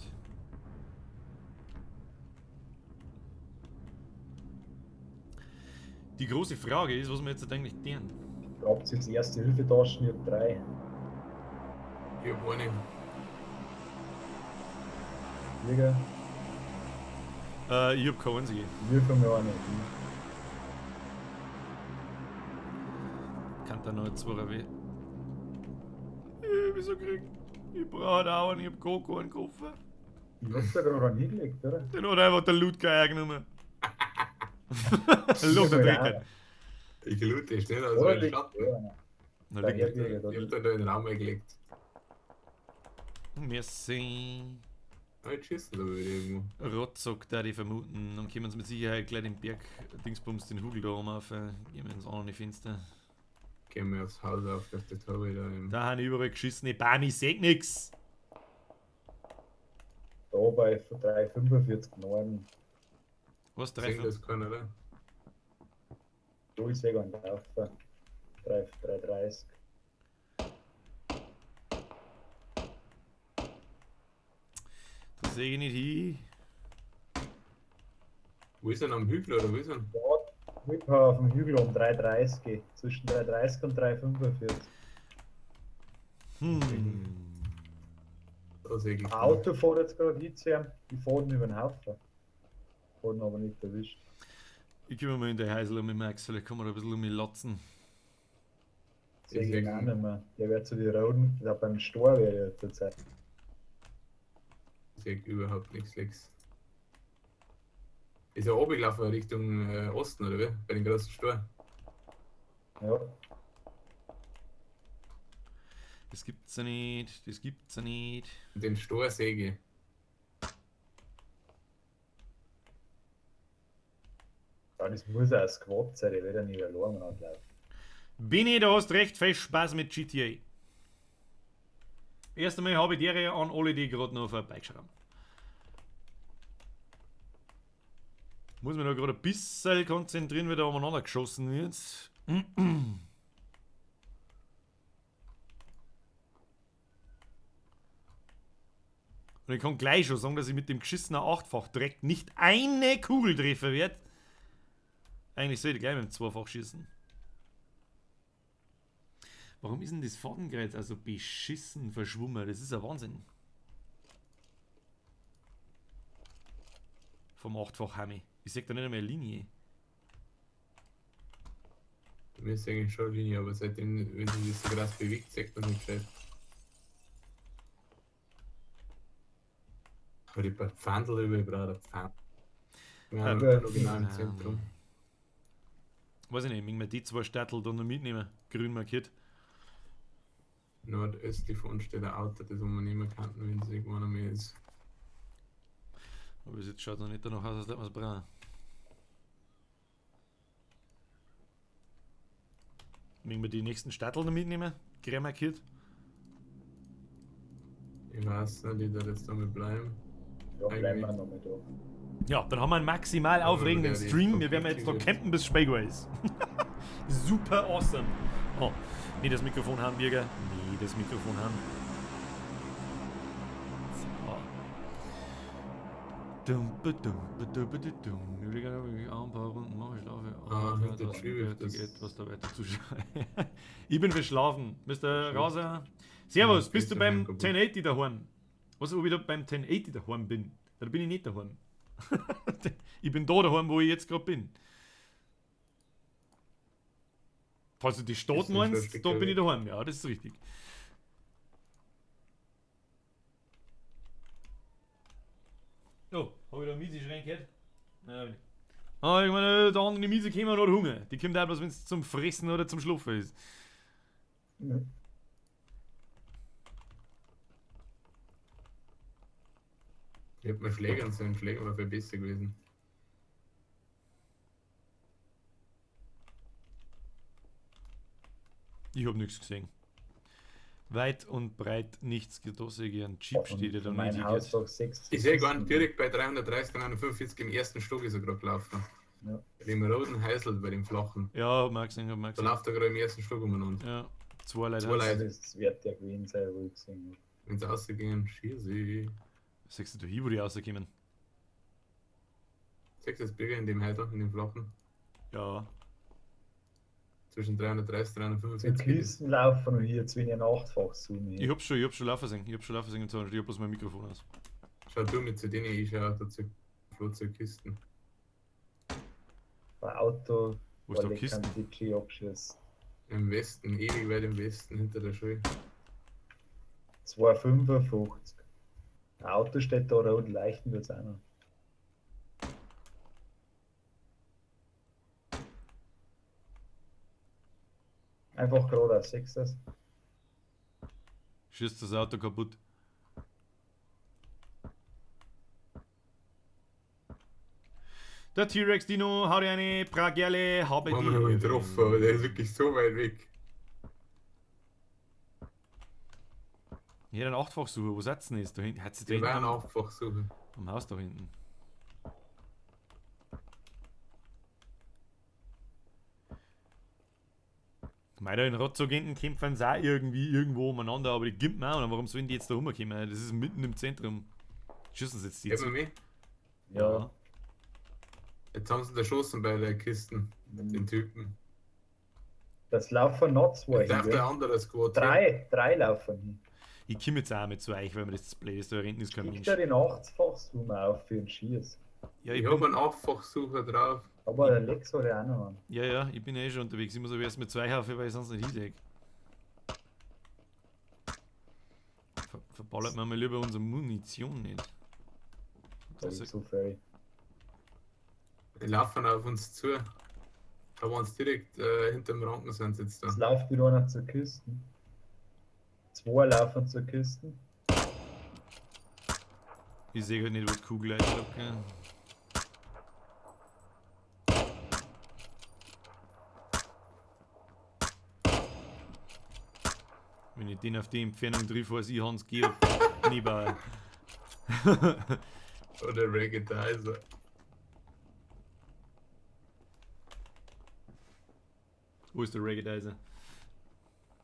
Die große Frage ist, was wir jetzt eigentlich tun. Habt ihr jetzt erste Hilfetaschen? Ich hab 3. Ich hab eine. Jäger? Ich hab keine einzige. Wir von mir eine. Kann da noch 2 weh. Wieso krieg ich? Ich brauche da auch einen, ich hab gar keinen Koffer. Ich hab's da gerade einen hingelegt, oder? Den hat einfach der Loot-Geier genommen. Loot der Dreck. Ich loote schnell aus meinem Schatten. Na, liegt ich hab da in den Raum gelegt. Merci. Ich schieße da wieder irgendwo. Rotzog, da die vermuten. Dann können wir uns mit Sicherheit gleich den Berg Dingsbums, den Hugel da oben auf. Gehen wir ins andere Fenster. Gehen wir aufs Haus auf, dass der Tor wieder im. Da haben überall geschissen, Bam, ich seh nix. Da bei 3,45 Norden. Was? 3,45? Das kann, oder? Du, ich sehe einen Laufen. 3,30. Das sehe ich nicht hin. Wo ist denn am Hügel oder wo ist er? Ja, ich war auf dem Hügel um 3,30. Zwischen 3,30 und 3,45. Da sehe ich. Ein Auto fährt jetzt gerade hin zu ihm. Die fahren über den Haufen. Fahren aber nicht erwischt. Ich komme mal in der Heisel um mit Max, vielleicht kann man da ein bisschen um mich latzen. Sehe ich ihn auch nicht mehr. Der wird zu den Roden, der beim Stor wäre ja zur Zeit. Ich sehe überhaupt nichts, Lex. Ist ja runtergelaufen Richtung Osten, oder wie? Bei den großen Stor. Ja. Das gibt's ja nicht, das gibt's ja nicht. Den Stor sehe ich. Ja, das muss auch ein Squad sein, der wird ja nicht allein anlaufen. Bini, du hast recht viel Spaß mit GTA. Erst einmal habe ich die Ehre an alle, die gerade noch vorbeigeschaut haben. Muss mich noch gerade ein bisschen konzentrieren, wie da umeinander geschossen wird. Und ich kann gleich schon sagen, dass ich mit dem geschissenen 8-fach direkt nicht eine Kugel treffen werde. Eigentlich sollte ich gleich mit dem 2-fach schießen. Warum ist denn das Fadenkreuz also beschissen verschwommen? Das ist ein Wahnsinn. Vom 8-fach Hammi. Ich seh da nicht einmal eine Linie. Bei mir ist eigentlich schon eine Linie, aber seitdem, wenn sich das so krass bewegt, sieht man nicht gescheit. Aber die paar Pfandl über, ich brauche ein Pfand. Wir haben noch genau im Zentrum. Weiß ich nicht, mögen wir die zwei Städtel da noch mitnehmen? Grün markiert. Nordöstlich von uns steht ein Auto, das wo wir nicht mehr kannten, wenn es irgendwann einmal ist. Aber bis jetzt schaut noch nicht danach aus, als hätten wir es brauchen. Mögen wir die nächsten Stadtel noch mitnehmen? Grä markiert. Ich weiß nicht, ich da jetzt damit bleiben. Ja, bleiben wir noch mal da. Ja, dann haben wir einen maximal aufregenden der die Stream. Wir werden jetzt noch campen, bis Spätguer ist. Super awesome. Oh, nee, das Mikrofon haben, Birger. Nee, das Mikrofon haben. So. Dum, ba, dum, ba, dum, ba, dum. Ich überlege, ob ich auch ein paar Runden mache. Ich schlafe. Ah, ja, mit der das Tree wird das- etwas da weiter zuschauen. Ich bin verschlafen. Mr. Raser. Servus, Ja, bist du bist du beim kaputt. 1080 daheim? Was, ob ich da beim 1080 daheim bin? Da bin ich nicht daheim. Ich bin da daheim, wo ich jetzt gerade bin. Falls du die Stadt Ist nicht so ein meinst, Stück da bin ich weg. daheim. Ja, das ist richtig. Oh, hab ich da einen Miese Schrein gehört? Nein, hab ich nicht. Ah, ich meine, der andere Miese käme und hat Hunger. Die kommt auch bloß, wenn es zum Fressen oder zum Schlafen ist. Ja. Ich hätte mir Schlägern sollen, Schläger war viel besser gewesen. Ich hab nichts gesehen. Weit und breit nichts. Da sehe ich einen Jeep steht, der da Mein nicht Haus hingeht. doch sechs. Ich sehe gar nicht, direkt bei 330, 345 im ersten Stock ist er gerade gelaufen. Ja. Bei dem roten Häusl, bei dem flachen. Ja, hab mal gesehen, hab mal Da gesehen. läuft er gerade im ersten Stock umeinander. Ja, zwei Leute. Zwei haben's. Leute. Das wird der gewesen sein, wo ich gesehen habe. Wenn sie rausgingen, schieße. Siehst du da hin, wo die rauskommen? Siehst du das Bürger in dem Häusl, in dem flachen? Ja. Zwischen 330 Zu 345. Kisten laufen und hier zu wenig Achtfach zoomen. Ich hab schon laufen sehen. Ich hab schon laufen sehen und so, ich hab bloß mein Mikrofon aus. Schau du mit zu denen, ich schau dazu Flugzeugkisten. Bei Auto, Wo ist da weil ich Kisten? kann die G abschießen. Im Westen, ewig weit im Westen, hinter der Schule. 2,55. Ein Auto steht da rot, leichten wird's auch noch. Einfach geradeaus, siehst du das? Schießt das Auto kaputt. Der T-Rex Dino, hau dir eine Pragerle, habe Haben wir noch die. getroffen, aber der ist wirklich so weit weg. Ich hätte einen Achtfachsucher, wo seid ihr denn jetzt? Da hinten? Hat sie da Der hinten war ein am, Achtfachsucher. am Haus da hinten? Mei, da in Rotzog hinten kämpfen sie auch irgendwie irgendwo umeinander, aber die gimpen auch. Und warum sollen die jetzt da rumkommen? Das ist mitten im Zentrum. Schießen sie jetzt die Gib mir mit. Ja. Jetzt haben sie ihn erschossen bei der Kisten, den Typen. Das laufen noch zwei Jetzt hin. darf der gell? andere Squad. Drei laufen hin. Ich komme jetzt auch mit zu euch, weil mir das blöd ist. Da hinten ist kein Kriegt Mensch. er den Achtfach-Zoom auf für den Schieß. Ja, ich Ich habe bin, einen Achtfachsucher drauf. Aber der Lex hat ja auch noch einen. ja, ja, ich bin ja eh schon unterwegs. Ich muss aber erst mit zwei auf, weil ich sonst nicht hinsehe. Verballert man mal lieber unsere Munition nicht. Das Das ist so viel. Die laufen auf uns zu. Da waren sie direkt hinterm Ranken sind sie jetzt da. Es läuft wieder einer zur Küste. Zwei laufen zur Küste. Ich sehe halt nicht, wo die Kugel einschlägt. Gell? Wenn ich den auf die Entfernung treffe, weiß ich Hans Georg Niebuhr. Oder Raggedizer. Wo ist der Raggedizer?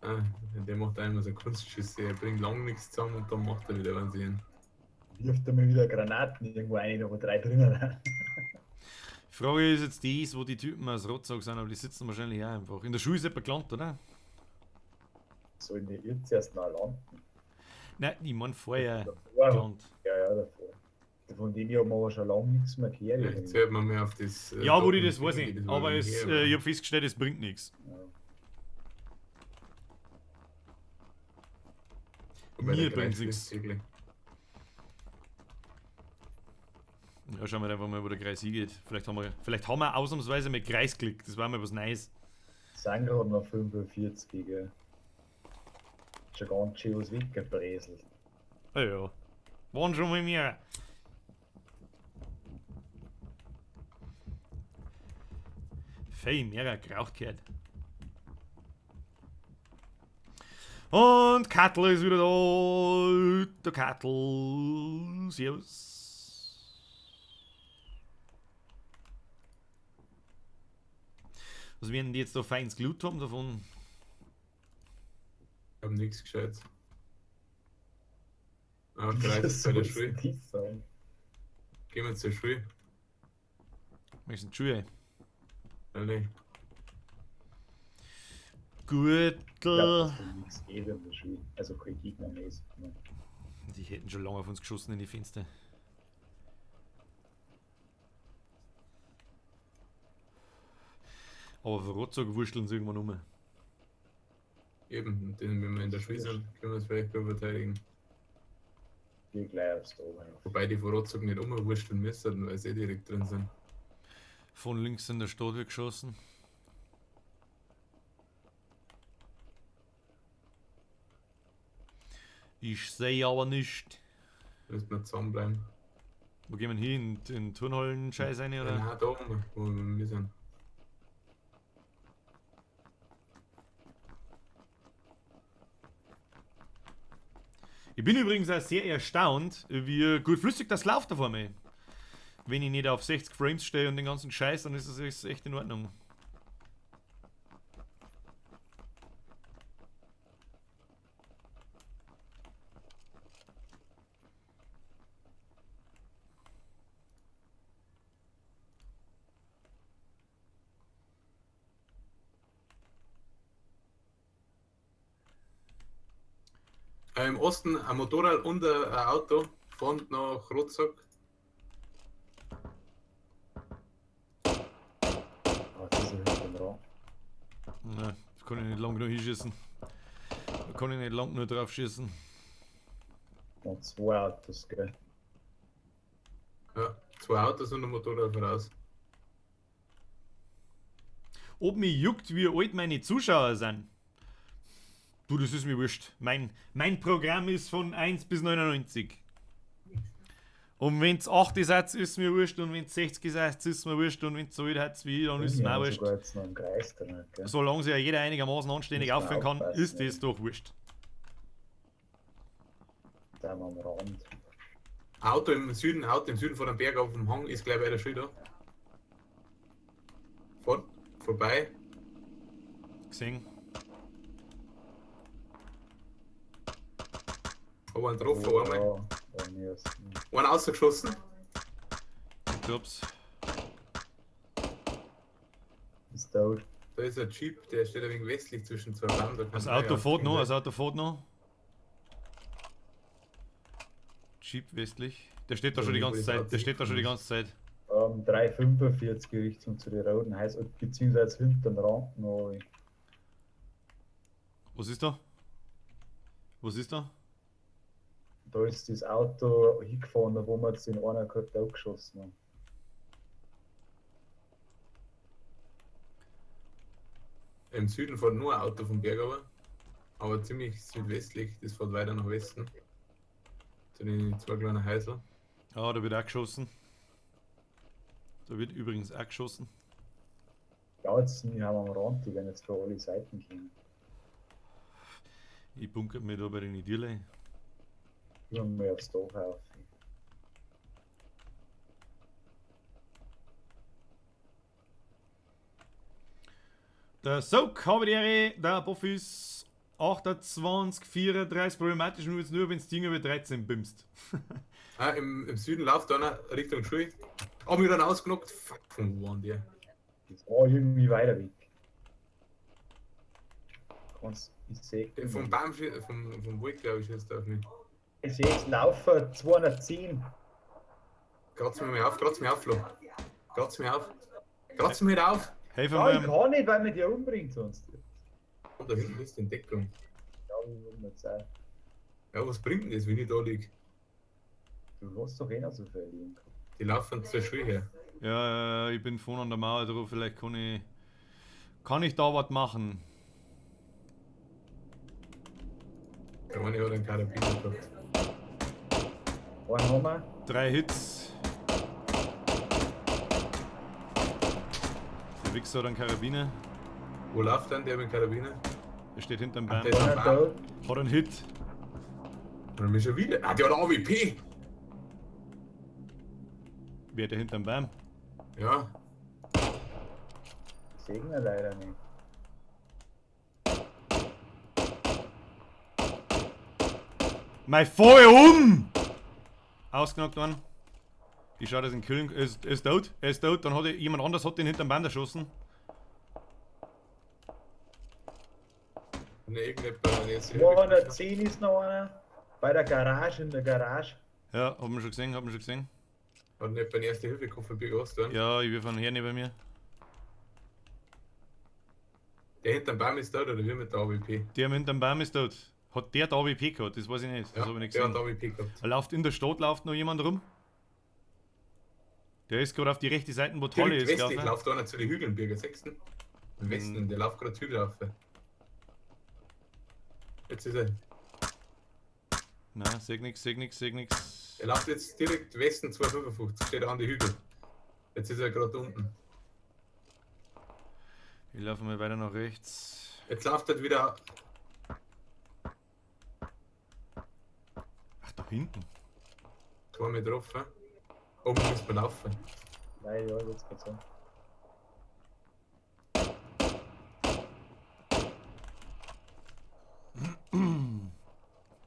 Ah, der macht einmal so Kunstschüsse. Er bringt lang nichts zusammen und dann macht er wieder was hin. Wirft er mir wieder Granaten irgendwo rein, da wo drei drinnen sind. Die Frage ist jetzt die, wo die Typen aus Rotzog sind, aber die sitzen wahrscheinlich auch einfach. In der Schule ist jemand gelandet, oder? Sollen die jetzt erst noch landen? Nein, ich mein vorher Davor. gelandet. Ja, ja, davor. Von denen haben wir aber schon lange nichts mehr gehört. Vielleicht irgendwie. zählt man mehr auf das. Ja, wo die das weiß ich. das Aber war es, her, ich habe festgestellt, es bringt nichts. Ja. Wobei mir der bringt's Kreis nichts. ist täglich. Ja, schauen wir einfach mal, wo der Kreis hingeht. Vielleicht haben wir ausnahmsweise mit Kreis geklickt. Das war mal was Neues. Sind gerade noch 45, gell. schon ganz schön was weggebreselt. Ja, ja. Waren schon mal mehr. Viel mehr geraucht gehört. Und Kattel ist wieder da. Der Kattel. Servus. Was werden die jetzt da feins Glut haben davon? Ich hab nichts gescheit. Ah, Kreis ist bei der Schule. Das sein? Gehen wir zur Schule. Möchtest du die Schule? Alle. Gürtel. Ich glaub, dass da nichts geht in der Schule. Also kein Gegner mehr ist. Die hätten schon lange auf uns geschossen in die Fenster. Aber von Rotzog wursteln sie irgendwann um. Eben, und den, wenn wir in der Schule sind, können wir es vielleicht gut verteidigen. Geh gleich aufs Tor rauf. Wobei die von Rotzog nicht umwursteln müssen, weil sie eh direkt drin sind. Von links in der Stadt wird geschossen. Ich sehe aber nicht. Müssen wir zusammenbleiben. Wo gehen wir hin? In Turnhallen-Scheiß rein, oder? Nein, da oben, wo wir sind. Ich bin übrigens auch sehr erstaunt, wie gut flüssig das läuft da vor mir. Wenn ich nicht auf 60 Frames stehe und den ganzen Scheiß, dann ist das echt in Ordnung. Im Osten ein Motorrad und ein Auto fahren nach Rotzog. Ah, das ist ja hinten dran. Nein, das kann ich nicht lang genug hinschießen. Da kann ich nicht lang genug drauf schießen. Noch zwei Autos, gell? Ja, zwei Autos und ein Motorrad voraus. Ob mich juckt, wie alt meine Zuschauer sind. Du, das ist mir wurscht. Mein Programm ist von 1 bis 99. Und wenn's 8 seid, ist mir wurscht. Und wenn's 60 seid, ist mir wurscht. Und wenn's so alt seid wie ich, dann ist es mir auch wurscht. Sogar jetzt noch im Kreis drin, gell? Solange sich ja jeder einigermaßen anständig Muss man aufführen kann, aufpassen, ist ja. das doch wurscht. Da am Rand. Auto im Süden, von dem Berg auf dem Hang ist gleich bei der Schule da. Fahrt vorbei. Gesehen. Hab einen getroffen, Oh, einmal. ja, bei mir ist- Einen rausgeschossen. Ich glaub's. Ist tot. Da ist ein Jeep, der steht ein wenig westlich zwischen zwei Bäumen. Da kann Das man Auto ja fährt noch, aufstehen, das Auto fährt noch. Jeep westlich. Der steht da So, schon die wo ganze das Zeit. Auto Der steht da schon die ganze Zeit. 3,45 Richtung zu den Roten Häusern, beziehungsweise hinter dem Rand noch. Was ist da? Was ist da? Da ist das Auto hingefahren, wo wir jetzt den einen gerade abgeschossen haben. Im Süden fährt nur ein Auto vom Berg aber. Aber ziemlich südwestlich, das fährt weiter nach Westen. Zu den zwei kleinen Häusern. Ah, da wird auch geschossen. Da wird übrigens auch geschossen. Ja, jetzt sind wir am Rand, die werden jetzt von alle Seiten kommen. Ich bunker mir da bei den Idille. Immer mal aufs Dach auf. Der Soak habe die Ehre, der Boffis 28, 34, problematisch nur jetzt nur, wenn das Ding über 13 bimst. Ah, im Süden läuft einer Richtung Schule. Hab mich dann ausgenockt. Fuck, von wo waren die? Das war irgendwie weiter weg. Kannst, ich seh. Vom Baum, vom Wald, glaube ich, ist der auf mich. Ich seh jetzt laufen 210. Kratz mir mal auf, kratz mir auf, Flo. Kratz mir auf. Kratz mir auf. Helfen Ja, ich wir. kann nicht, weil mir die umbringt sonst. Und da hinten ist die Entdeckung. Ja, ich will mir zeigen. Ja, was bringt denn das, wenn ich da lieg? Du hast doch eh noch so viel Leben. Die laufen zur Schule her. Ja, ich bin vorne an der Mauer drauf, vielleicht kann ich. Kann ich da was machen? Der eine hat einen Karabiner gehabt. Einen haben wir. 3 Hits. Der Wichser hat einen Karabiner. Wo läuft denn der mit dem Karabiner? Der steht hinterm Ach, Baum. der ist am Einer Baum. da. Hat einen Hit. Und dann schon wieder. Ah, der hat AWP! Wer der hinterm Baum? Ja, Sehen wir leider nicht. Mein voll um! Ausgenockt worden. Ich schau, dass ihn killen. Ist tot. Er ist tot. Dann hat er, jemand anders hat den hinterm Baum erschossen. ne, irgendjemand hat jetzt. 210 ist noch einer. Bei der Garage, in der Garage. Ja, haben wir schon gesehen, haben wir schon gesehen. Hat nicht beim Erste-Hilfe-Koffer Bier Ja, ich will von her neben mir. Der hinterm Baum ist tot, oder wir mit der AWP? Der hinterm Baum ist tot. Hat der die AWP gehabt? Das weiß ich nicht. Das Ja, hab ich nicht der hat gesehen. AWP gehabt. Da läuft in der Stadt läuft noch jemand rum. Der ist gerade auf die rechte Seite, wo Trolle Direkt ist, westlich gelaufen. läuft einer zu den Hügeln, Birger Sechsten. Im Westen, Mhm. der läuft gerade Hügel rauf. Jetzt ist er. Nein, seh nix, seh nix, seh nix. Er läuft jetzt direkt Westen 255, steht an die Hügel. Jetzt ist er gerade unten. Ich laufe mal weiter nach rechts. Jetzt läuft er wieder. Ach, da hinten. Tor mit drauf. Oben müssen wir laufen. Nein, ja, jetzt geht's an.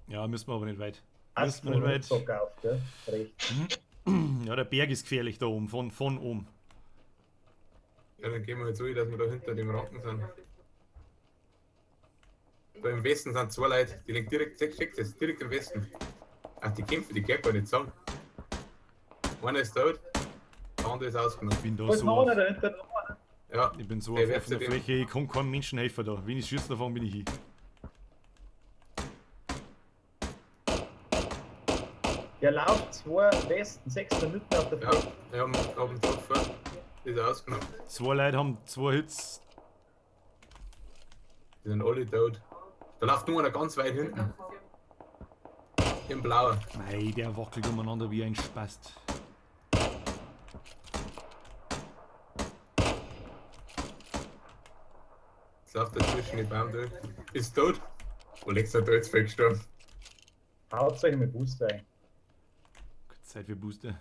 Ja, müssen wir aber nicht weit. Hast Müssen wir nicht weit. Rucksack auf, gell? Rechts. Ja, der Berg ist gefährlich da oben, von oben. Ja, dann gehen wir jetzt so, dass wir da hinter dem Ranken sind. Da im Westen sind zwei Leute, die liegen direkt, check das, direkt im Westen. Ach, die kämpfen, die gehen gar nicht zusammen. Einer ist tot, der andere ist ausgenommen. Ich bin da Da ist so noch auf, einer dahinter, noch einer. Ja, ich bin so Der auf wird offener zu dem- Fläche, ich kann keinem Menschen helfen da. Wenn ich schieße, davon bin ich hin. Der läuft zwei Westen, 6 Minuten auf der ja, Fläche. wir haben haben getroffen. Ist ausgenommen. Zwei Leute haben zwei Hits. Die sind alle tot. Da läuft nur einer ganz weit hinten. Im Blauen. Mei, der wackelt umeinander wie ein Spast. Jetzt läuft er zwischen die Bäume durch. Ist tot. Wo legst du da jetzt voll gestorben? Hauptsächlich mit Booster ein. Gott, Zeit für Booster.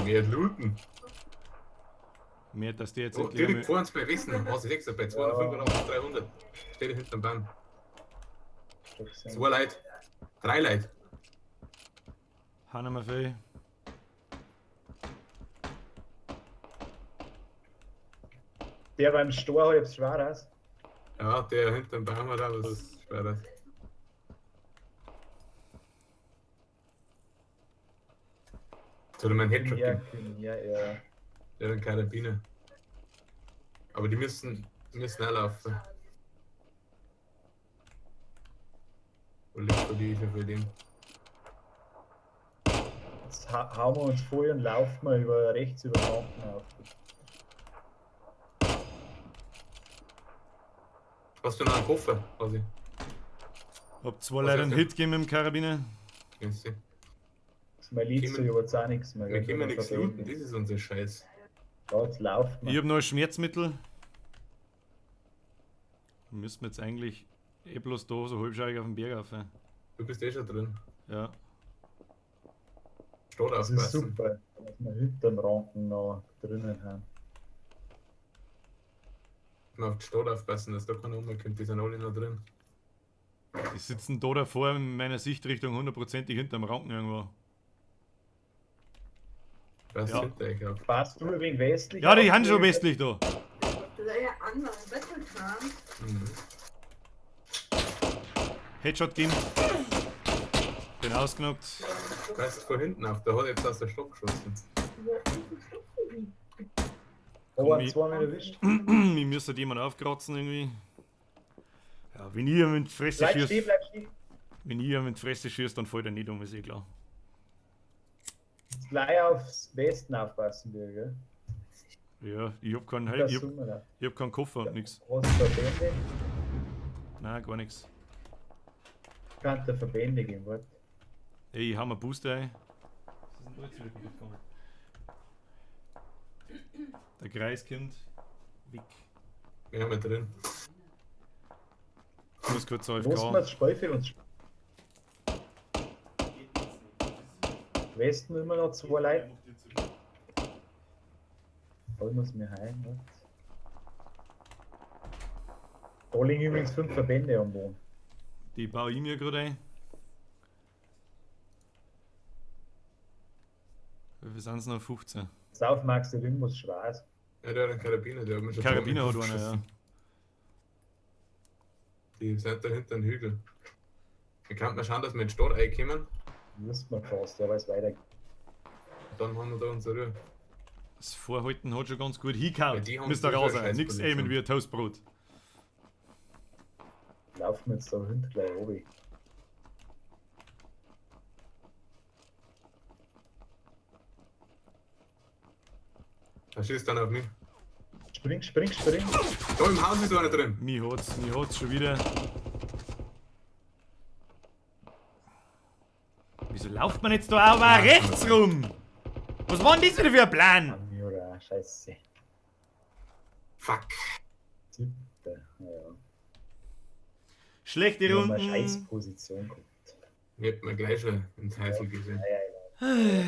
Mehr looten. Mehr, dass der jetzt Oh, endlich direkt einmal- vor uns bei Westen. Was ich sechs, bei 285, 300. Steht hinterm Baum. Schon gesehen. Zwei Leute. Drei Leute. Hanna Maffei. Der beim Stor hat jetzt schwer aus. Ja, der hinterm Baum hat auch was Schweres. Jetzt hat er mir einen Headshot Ja, gegeben. ja, ja. Der hat einen Karabiner. Aber die müssen auch laufen. Wo liegt die für den? Jetzt hauen wir uns voll und laufen wir über rechts über den Rampen auf. Hast du noch einen Koffer? Quasi. Hab zwei Leute einen ist Hit gegeben mit dem Karabiner. Kennst du? Das ist mein Liedste, ich hab jetzt auch nichts mehr. Wir können nichts looten, das ist unser Scheiß. Ja, jetzt laufen Ich wir. hab noch ein Schmerzmittel. Müssen wir jetzt eigentlich eh bloß da so halbschaurig auf den Berg rauf. Du bist eh schon drin. Ja. Stadt Das ist aufpassen. super, dass wir hinterm Rampen noch drinnen haben. Mal auf die Stadt aufpassen, dass da keiner rumkommt, die sind alle noch drin. Die sitzen da davor in meiner Sichtrichtung hundertprozentig hinterm Ranken irgendwo. Passt Ja. hinter euch auf. Passt du ein wenig westlich? Ja, die auf? haben schon westlich da. Das ist ja anders. Bettelkram. Mhm. Headshot gegeben. Bin ausgenockt. Passt von hinten auf, der hat jetzt aus der Stadt geschossen. Oh, Komm, ich- zwei Meter erwischt. Mir müsste jemand aufkratzen irgendwie. Ja, wenn ihr mit Fresse Bleib stehen, schießt, bleib stehen. wenn ihr mit Fresse schießt, dann fällt er nicht um, ist eh klar. Jetzt gleich aufs Westen aufpassen, wir, gell? Ja, ich hab keinen Da Hel ich hab, sind wir da. ich hab keinen Koffer und nix. Hast du da Bände? Nein, gar nix. Kann der Verbände gehen, warte. Ey, ich hau mir Booster ein. Was ist denn da jetzt wieder kaputt gegangen? Der Kreis kommt. Weg. Wir haben wir drin. Ich muss kurz Wo ist AFK. das Spielfeld und Westen immer noch zwei Leute. Holen wir es mir heim, warte. Da liegen übrigens 5 Verbände am Boden. Die baue ich mir gerade ein. Wie viel sind es noch? 15. Sauf magst du irgendwas schwarz. Ja, der hat einen Karabiner, der hat mir schon Karabiner hat zweimal einer, ja. geschossen. Die sind da hinter dem Hügel. Da kann man schauen, dass wir in die Stadt reinkommen. Müsste man fast, ja, weil es weitergeht. Dann haben wir da unsere Ruhe. Das Vorhalten hat schon ganz gut hingehauen. Ja, die haben Mr. sowieso Raser, eine nix Scheißposition. aimen wie ein Toastbrot. Laufen wir jetzt da hinten gleich runter. Da schießt einer auf mich. Spring, spring, spring. Da im Haus ist einer drin. Mich hat's schon wieder. Wieso lauft man jetzt da auch rechts rum? Was war denn das wieder für ein Plan? Amira, scheiße. Fuck. Siebte, ja. Schlechte Ich hab mal Runden. Scheißposition gehabt. Ich hab mir gleich schon ins Häusl gesehen. Ja, ja,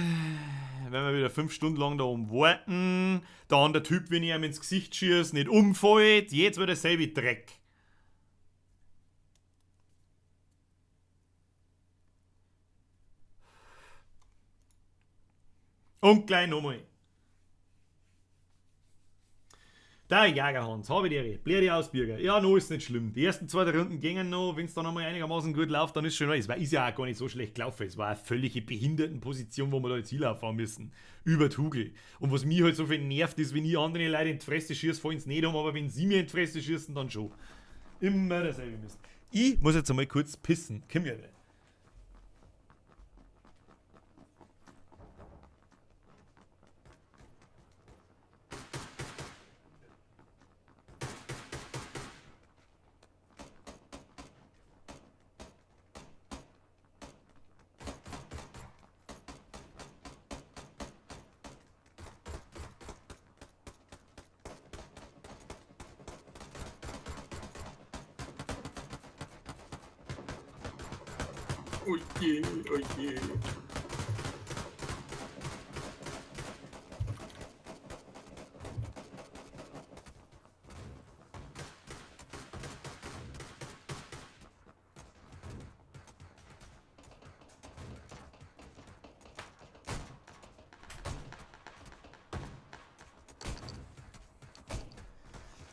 Wenn wir wieder 5 Stunden lang da oben warten, dann der Typ, wenn ich ihm ins Gesicht schieße, nicht umfällt, jetzt wird dasselbe Dreck. Und gleich nochmal. Der Jagerhans, habe ich die Bläre Ausbürger. Ja, no ist nicht schlimm. Die ersten 2, 3 Runden gingen noch, wenn es dann einmal einigermaßen gut läuft, dann ist schon es war, ist ja auch gar nicht so schlecht gelaufen. Es war eine völlige Behindertenposition, wo wir da jetzt hinlaufen müssen. Über die Hugel. Und was mich halt so viel nervt, ist, wenn ich andere Leute in die Fresse schieße, fallen sie nicht um, aber wenn sie mir in die Fresse schießen, dann schon. Immer dasselbe müssen. Ich muss jetzt einmal kurz pissen. Komm her. Oje, oje.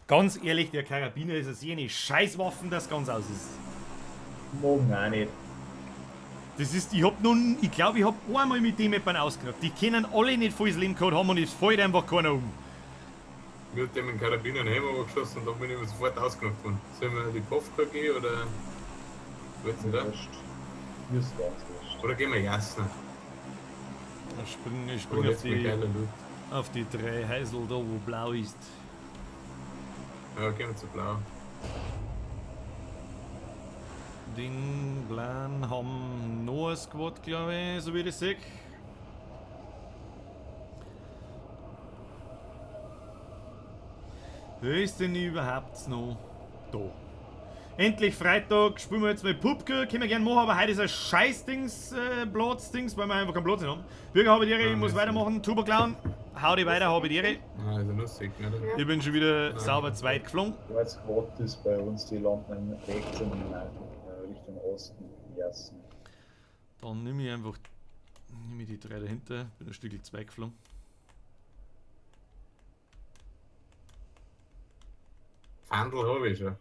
Ganz ehrlich, der Karabiner ist eine jene Scheißwaffen, das ganz aus ist. Morgen auch nicht. Das ist, ich hab nun, ich glaube, ich hab einmal mit dem jemanden ausgenockt. Die kennen alle nicht volles Leben gehabt haben und es fällt einfach keiner um. Mir hat dem mit dem Karabiner einen Helm geschossen und dann bin ich sofort ausgenockt worden. Sollen wir die Kofka gehen oder. Weiß nicht, oder? Wurscht. Mir ist ganz wurscht. Oder gehen wir Jasna? Ich spring Oder auf jetzt mit die, geiler Loot. auf die 3 Häusl da, wo blau ist. Ja, gehen wir zu blau. Den Plan haben noch ein Squad, glaube ich, so wie ich das sehe. Wer ist denn überhaupt noch da? Endlich Freitag, spielen wir jetzt mal Pupke, können wir gerne machen, aber heute ist ein Scheiß-Dings, Platz-Dings, weil wir einfach keinen Platz haben. Bürger, habe die Ehre, ich muss weitermachen, Turbo Clown, hau die weiter, habe die Ehre. Ah, ist ja lustig, ne? Ja. Ich bin schon wieder sauber zweit geflogen. Ja, das Squad ist bei uns, die landen rechts in Richtung Osten, Ersten. Dann nehme ich einfach nehme ich die 3 dahinter, bin ein Stückchen 2 geflogen. Pfandl habe ich schon.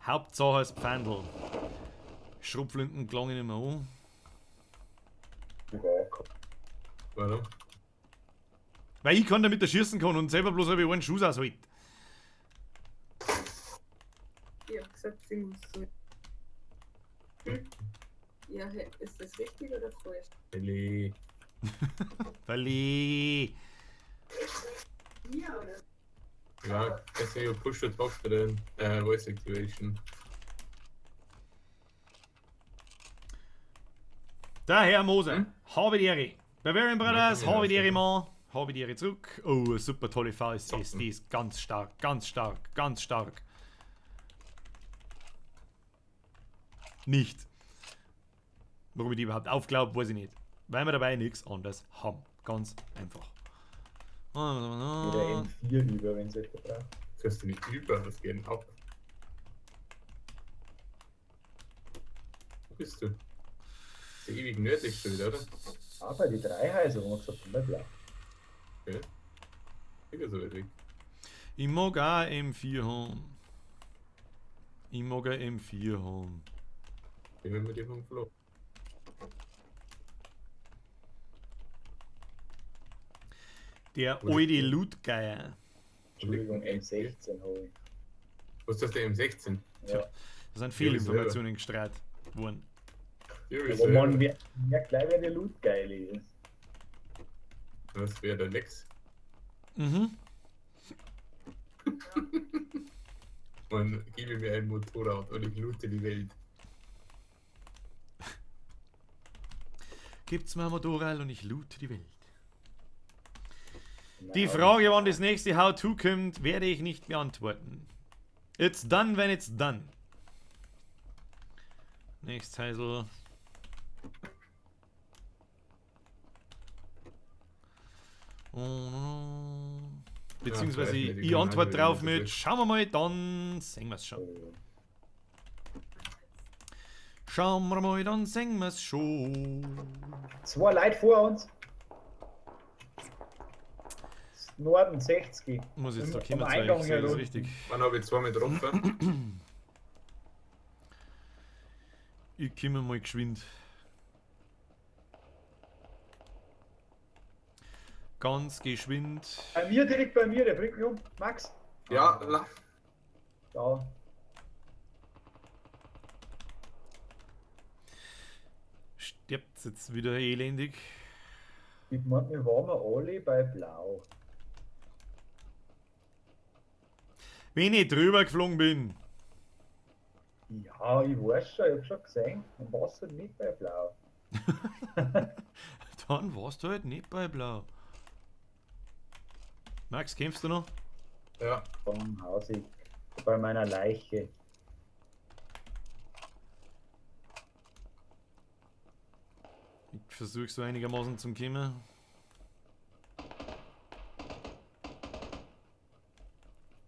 Hauptsache ist Pfandl. Schrupflinten klangen nicht mehr an. Warum? Weil ich kann damit erschießen kann und selber bloß habe ich einen Schuss ausholt. Ich hab gesagt, sie muss so. Ja, hey, ist das richtig oder falsch? Elli. Verli. Ja, oder? Ja, deswegen Push to Talk drin. Voice Activation. Der Herr Moser, habe die Ehre. Bavarian Brothers, habe die Ehre, Mann. Habe die Ehre zurück. Oh, super tolle VSS, die ist ganz stark, ganz stark, ganz stark. Nicht. Warum ich die überhaupt aufglaub, weiß ich nicht. Weil wir dabei nichts anderes haben. Ganz einfach. Wieder M4 über, wenn es jemand braucht. Kriegst du nicht über, das geht denn ab? Wo bist du? Ist ja ewig nördlich schon wieder, oder? Aber die drei Häuser, wo man gesagt haben, blau. Okay. Wieder so weit weg. Ich mag auch M4 haben. Ich mag auch M4 haben. Ich will mit dir vom Flo. Der alte Lootgeier. Entschuldigung, M16 habe ich. Was ist das, der M16? Ja. Da sind Fehlinformationen gestreut worden. Aber man merkt gleich, wer der Lootgeil ist. Das wäre der Lex. Mhm. Man gebe mir ein Motorrad und ich loote die Welt. Gibt's mir ein Motorrad und ich loote die Welt. Die Frage, wann das nächste How-To kommt, werde ich nicht beantworten. It's done when it's done. Nächstes Heisel. Beziehungsweise Ja, ich antworte drauf mit, schauen wir mal, dann sehen wir's schon. Schauen wir mal, dann sehen wir's schon. Zwei Leute vor uns. Norden 60. Muss jetzt da Am kommen, zwei, Eingang ich sehe das herum. richtig. Wann habe ich zwei mit getroffen? Ich komme mal geschwind. Ganz geschwind. Bei mir, direkt bei mir, der bringt mich um. Max. Ja, la. Da. Stirbt jetzt wieder elendig. Ich meine, wir waren alle bei Blau. Wenn ich drüber geflogen bin. Ja, ich weiß schon, ich hab schon gesehen. Dann warst du nicht bei Blau. Dann warst du halt nicht bei Blau. Max, kämpfst du noch? Ja. Vom Haus, ich, bei meiner Leiche. Ich versuche so einigermaßen zum Kommen.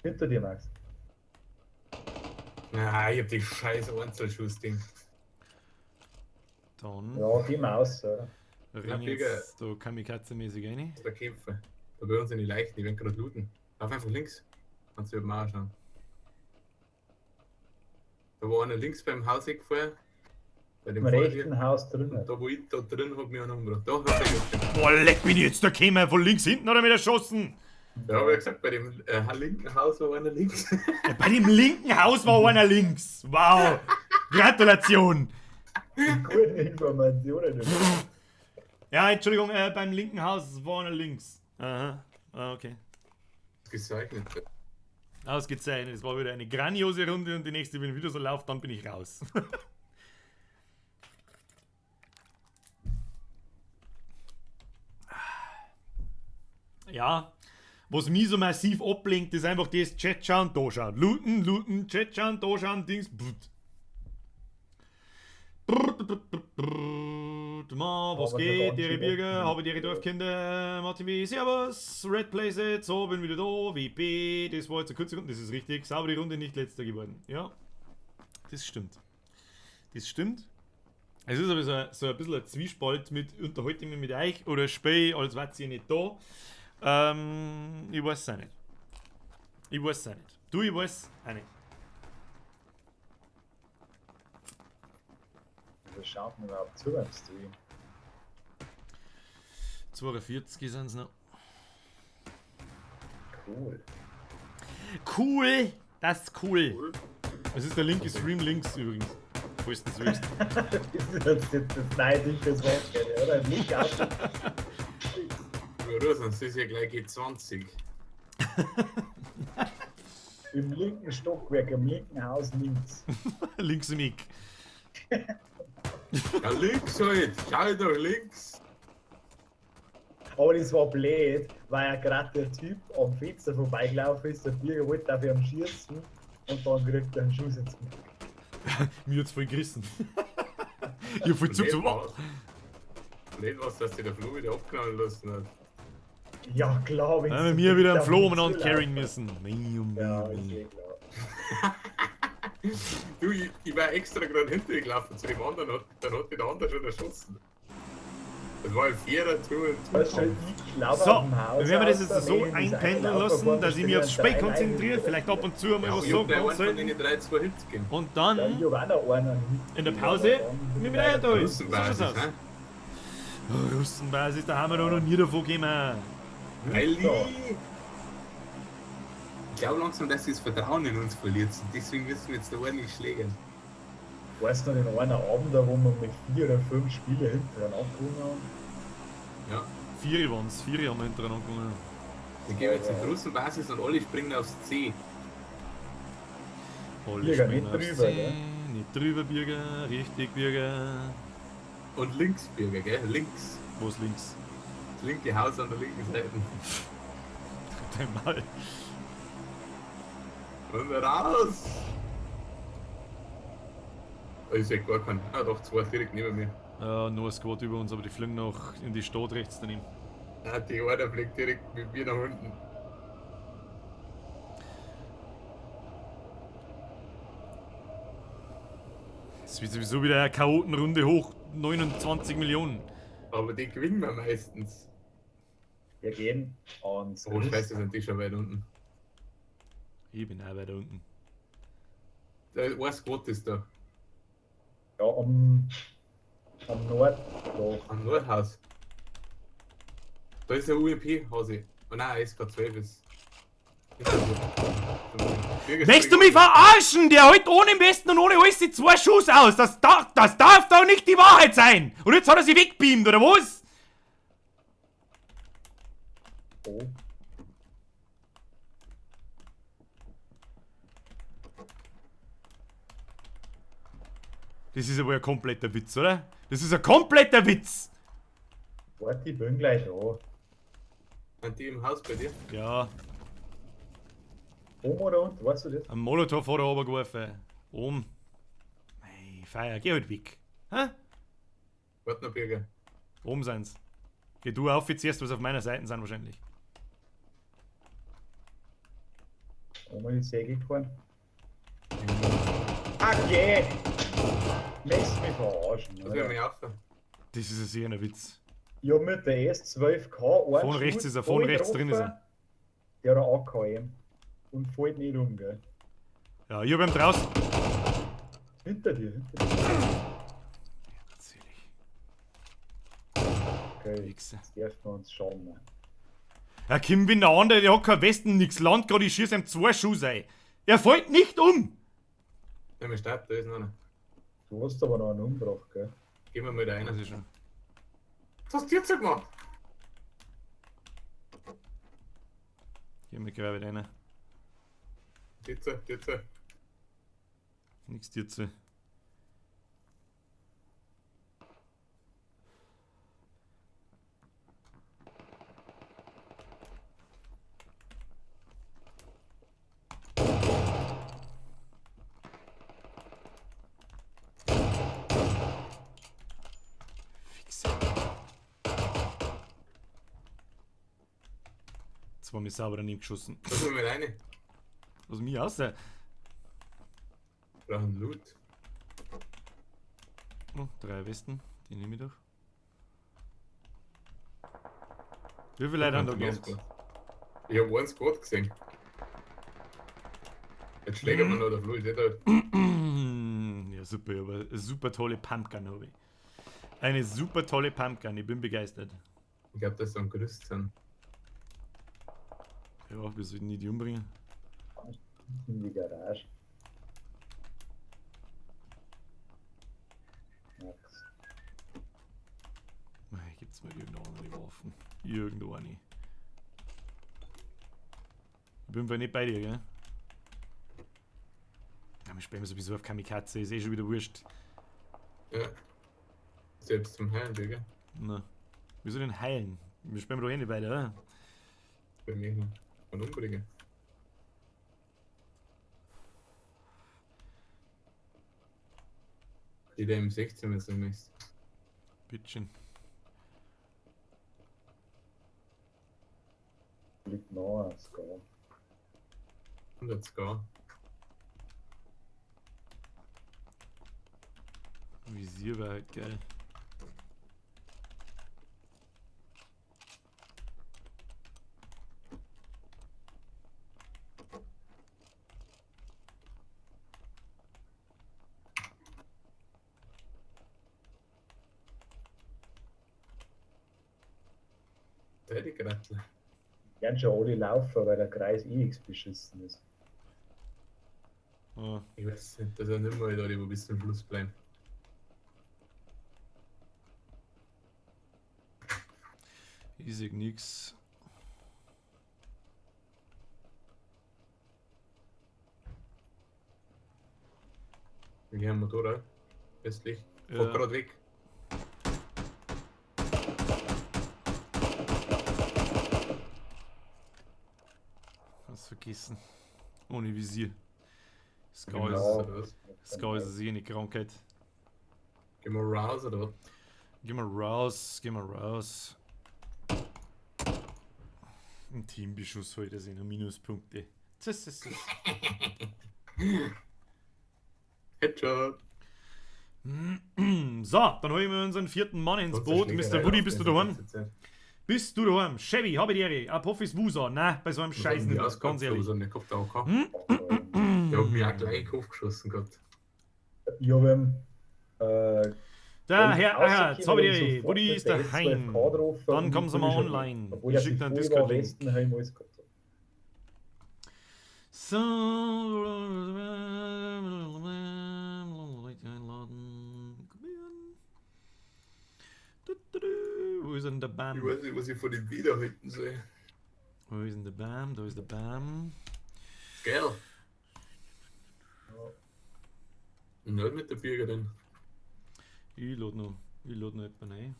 Hinter dir, Max. Na, ich hab die scheiß Einzelschuss-Ding. Dann Ja, geh mal aus, oder? renn Ja, jetzt da kamikaze-mäßig rein. Da kämpfen. Da bei uns sind die Leichen, die werden gerade looten. Lauf einfach links. Kannst du mal anschauen. Da war einer links beim Hauseck vorher. Bei dem Im Feuer. rechten Haus drin. Und da wo ich da drin hab, mich einer umgebracht. Da hab ich Boah, leck mich jetzt, da käme von links hinten oder mit erschossen. Da hab ich gesagt, bei dem linken Haus war einer links. Ja, bei dem linken Haus war einer links. Wow. Gratulation. Die guten Informationen. Ja, Entschuldigung, beim linken Haus war einer links. Aha, ah, okay. Gezeichnet. Ausgezeichnet. Es war wieder eine grandiose Runde und die nächste, wenn wieder so läuft, dann bin ich raus. Ja, was mich so massiv ablenkt, ist einfach das Chat schauen, da schauen. Looten, looten, Chat schauen, da schauen, Dings. Brut. Ma, was Aber geht, der ihre Banshee Bürger, macht habe die Dorfkinder, Martin W, Servus, Red Place it, so, bin wieder da, WP, das war jetzt eine kurze Runde, das ist richtig, saubere Runde, nicht letzter geworden. Ja, das stimmt. Das stimmt. Es ist aber so ein bisschen ein Zwiespalt mit, unterhalte ich mich mit euch oder spiele ich, als wärt ihr nicht da. Ich weiß es auch nicht. Ich weiß es auch nicht. Du, ich weiß auch nicht. Wieso schaut man überhaupt zu beim Stream? 42 sind es noch. Cool. Cool! Das ist cool. Es ist der linke Stream links übrigens. Falls du das willst. Das ist jetzt das neue Ding fürs Wochenende, oder? Ein Link auf. Ja, sonst ist ja gleich G20. Im linken Stockwerk, im linken Haus links. Links im Eck. Ja, links halt! Schau doch links! Aber das war blöd, weil ja gerade der Typ am Fenster vorbeigelaufen ist, der Bürger wollte auf ihn schießen und dann kriegt er einen Schuss ins Gesicht. Mir hat's voll gerissen. Ich hab voll Blöd zu. war's. Blöd war's, dass sich der Flo wieder abknallen lassen hat. Ja, klar, wenn Dann haben wir wieder einen Flo umeinander carryen müssen. Mei, oh mei, Ja, oh ist mei. eh klar. Du, ich war extra gerade hinter dir gelaufen zu dem anderen, dann hat mich der andere schon erschossen. Das war ein Vierer Tour und Weißt du, ich glaube, So, dem Haus dann werden wir das aus, jetzt so wenn ich einpendeln einlaufe, lassen, waren dass ich mich aufs bestimmt Spiel drei konzentriere, Leute. vielleicht ab und zu mal Ja, was ich hab sagen, gleich ganz einen von selten. den drei zwei Hits gegeben. Und Ja, dann ich hab auch noch einen Hit in der gegeben, Pause aber dann mit bin ich mir da ist. So Russenbasis, schaut's aus. hä? Oh, Russenbasis, da haben wir doch noch nie davon gekommen. Weil So. ich glaube langsam, dass sie das Vertrauen in uns verliert. Und deswegen müssen wir jetzt da ordentlich schlägern. Weißt du noch den einen Abend, da wo wir mit 4 oder 5 Spiele hintereinander gewonnen haben? Ja. Vier waren's, vier haben wir hintereinander gewonnen. Wir gehen jetzt in die Russenbasis und alle springen aufs C. Alle Birger, springen nicht aufs drüber, C, gell? Nicht drüber, Birger, richtig, Birger. Und links, Birger, gell? Links. Wo ist links? Das linke Haus an der linken Seite. Dein Mal. Und raus! Da ist ja gar kein. Ah, doch, zwei direkt neben mir. Ja, nur ein Squad über uns, aber die fliegen noch in die Stadt rechts daneben. Ah, die eine fliegt direkt mit mir nach unten. Das wird sowieso wieder eine Chaotenrunde hoch. 29 Millionen. Aber die gewinnen wir meistens. Wir gehen ans Oh, Gerüst. scheiße, sind die schon weit unten. Ich bin auch weiter unten. Da ist ein Squad ist da. Ja, am Nord. Da. Am Nordhaus. Da ist ein UMP, Hause. Oh nein, SK12 ist. Ist das so? Birger Möchtest du mich verarschen? Der hält ohne Westen und ohne alles die zwei Schuss aus. Das darf doch nicht die Wahrheit sein. Und jetzt hat er sie wegbeamt, oder was? Oh. Das ist ja wohl ein kompletter Witz, oder? Das ist ein kompletter Witz. Warte, ich bin gleich da. Sind die im Haus bei dir? Ja, Oben oder unten, weißt du das? ein Molotow hat er runtergeworfen. Oben. Mei, Feier, geh halt weg. Hä? Warte noch, Birger. Oben sind's. Geh du auf zuerst, was auf meiner Seite sind wahrscheinlich. Oben ist Säge gefahren. Ah, geh! Möchtest mich verarschen, Das werden oder? wir auf. Das ist ja sicher ein Witz. Ich hab mit der S12K einen Von rechts Schuss ist er, von voll rechts drin ist getroffen, er. Der hat AKM. Und fällt nicht um, gell? Ja, ich hab ihn draußen. Hinter dir, hinter dir. Natürlich. Okay, Wichser. jetzt dürfen wir uns schauen. Ne? Ja, Kim, wenn der andere, der hat kein Westen, nix Land, gerade ich schieß ihm zwei Schuss ein. Er fällt nicht um! Ja, wir starten, da ist noch einer. Du hast aber noch einen umgebracht, gell? Gehen wir mal da rein. Das ist schon. Was hast du jetzt gemacht? Gehen wir gleich wieder rein. Ditze, Ditze. Nix dir zu. Fix. Jetzt war mir sauber daneben geschossen. Lass mal mit rein. Was mich aus? Wir brauchen Loot. Oh, drei Westen, die nehme ich doch. Wie viele Leute haben da gelandet? Ich hab einen Squad gesehen. Jetzt schlägt man noch der Flo, ist nicht alt. Ja, super, aber eine super tolle Pumpgun habe ich. Eine super tolle Pumpgun, ich bin begeistert. Ich glaube, dass sie am Gerüst sind. Ja, wir sollten nie die umbringen. In die Garage. Max. Mei, Gibt's mal irgendeine Waffen? Irgendwo eine. Ich bin wohl nicht bei dir, gell? Ja, wir spielen sowieso auf Kamikaze, ist eh schon wieder wurscht. Ja. Selbst zum Heilen, Digga. Na. Wieso denn heilen? Wir spielen doch eh nicht weiter, oder? Bei mir noch. Und umbringen. Die der M16, wenn du möchtest. Bitteschön. Liegt noch ein Score. 100 Score. Visier war halt geil. Der die Grattel. Gern schon alle laufen, weil der Kreis eh nichts beschissen ist. Ah. Ich weiß nicht, dass er nicht mehr da, die wo bis zum Schluss bleiben. Ich seh nix. Wir haben Motorrad. Westlich. Ja. Fahr grad weg. Hast vergessen. Ohne Visier. Sky Gehen wir ist, raus, oder was? Sky ist eh eine Krankheit. Gehen wir raus, oder was? Geh mal raus, geh mal raus. Ein Teambeschuss heute sind nur Minuspunkte. Tschüss, tschüss, tschüss. Headshot. So, dann holen wir unseren vierten Mann ins Sonst Boot. eine Mr. Schlägerei Woody, bist du laufen daheim? die ganze Zeit. Bist du daheim? Chevy, habe die Ehre. Apophis Wusa. Nein, bei so einem Scheiß Die nicht. Ganz ausgehabt, ehrlich. aber so eine Kopf da auch gehabt. Hm? Der hat mich auch gleich in den Kopf geschossen gehabt. Ich habe ihm Der Herr Erhard, rausgekommen habe die und Ehre. sofort Woody mit ist der daheim. S12K getroffen Dann und kommen sie bin mal schon- online. Obwohl Ich ich schick die dir einen voll war, Discord-Link. Westen Helm alles gehabt habe. So. Leute einladen. Kopieren. Du, du, du. Wo ist denn der Bam? Ich weiß nicht, was ich von dem wiederhalten soll. Wo ist denn der Bam? Da ist der Bam. Geil. Nicht mit der Bürgerin. Ich lade noch. Ich lade noch jemanden ein.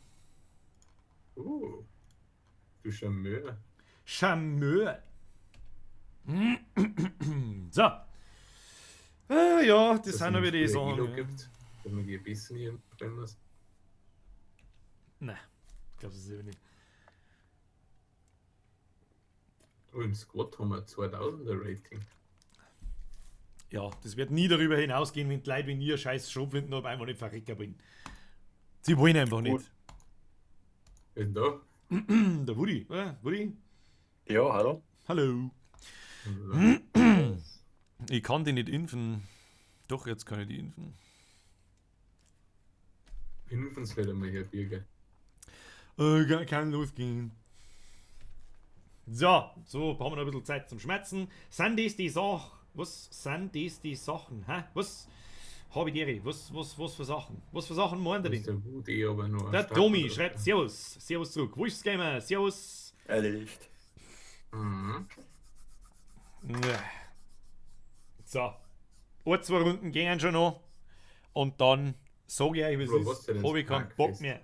Du Charmeur. Charmeur. So. Ja, das Dass sind es aber die früher Sachen. Elo Ja. gibt, dass man die Bissen hier stellen muss. Nein, ich glaube, das ist eben nicht. Oh, im Squad haben wir 2000er Rating. Ja, das wird nie darüber hinausgehen, wenn die Leute, wenn ihr scheiß Schrotflinten habt, einfach nicht verrecken wollen. Sie wollen einfach nicht. Wer ist denn da? Der Woody, oder? Woody? Ja, hallo. Hallo. Ich kann die nicht impfen. Doch, jetzt kann ich die impfen. Impfen Sie nicht einmal, Herr Birger. Kann losgehen. So, so haben wir noch ein bisschen Zeit zum Schmerzen. Sind das die Sachen? Was sind das die Sachen? Hä? Was? Habe ich die Was, was für Sachen? Was für Sachen meint er Das ist denn? der Wut eh aber noch. Der Domi schreibt Servus. Servus zurück. Wolfsgamer, Servus. Erledigt. Mhm. Ja. So. Ein, zwei Runden gehen schon noch. Und dann sage ich euch, wie Bro, es was ist. denn Habe ich keinen ins Bock Parkfest? mehr.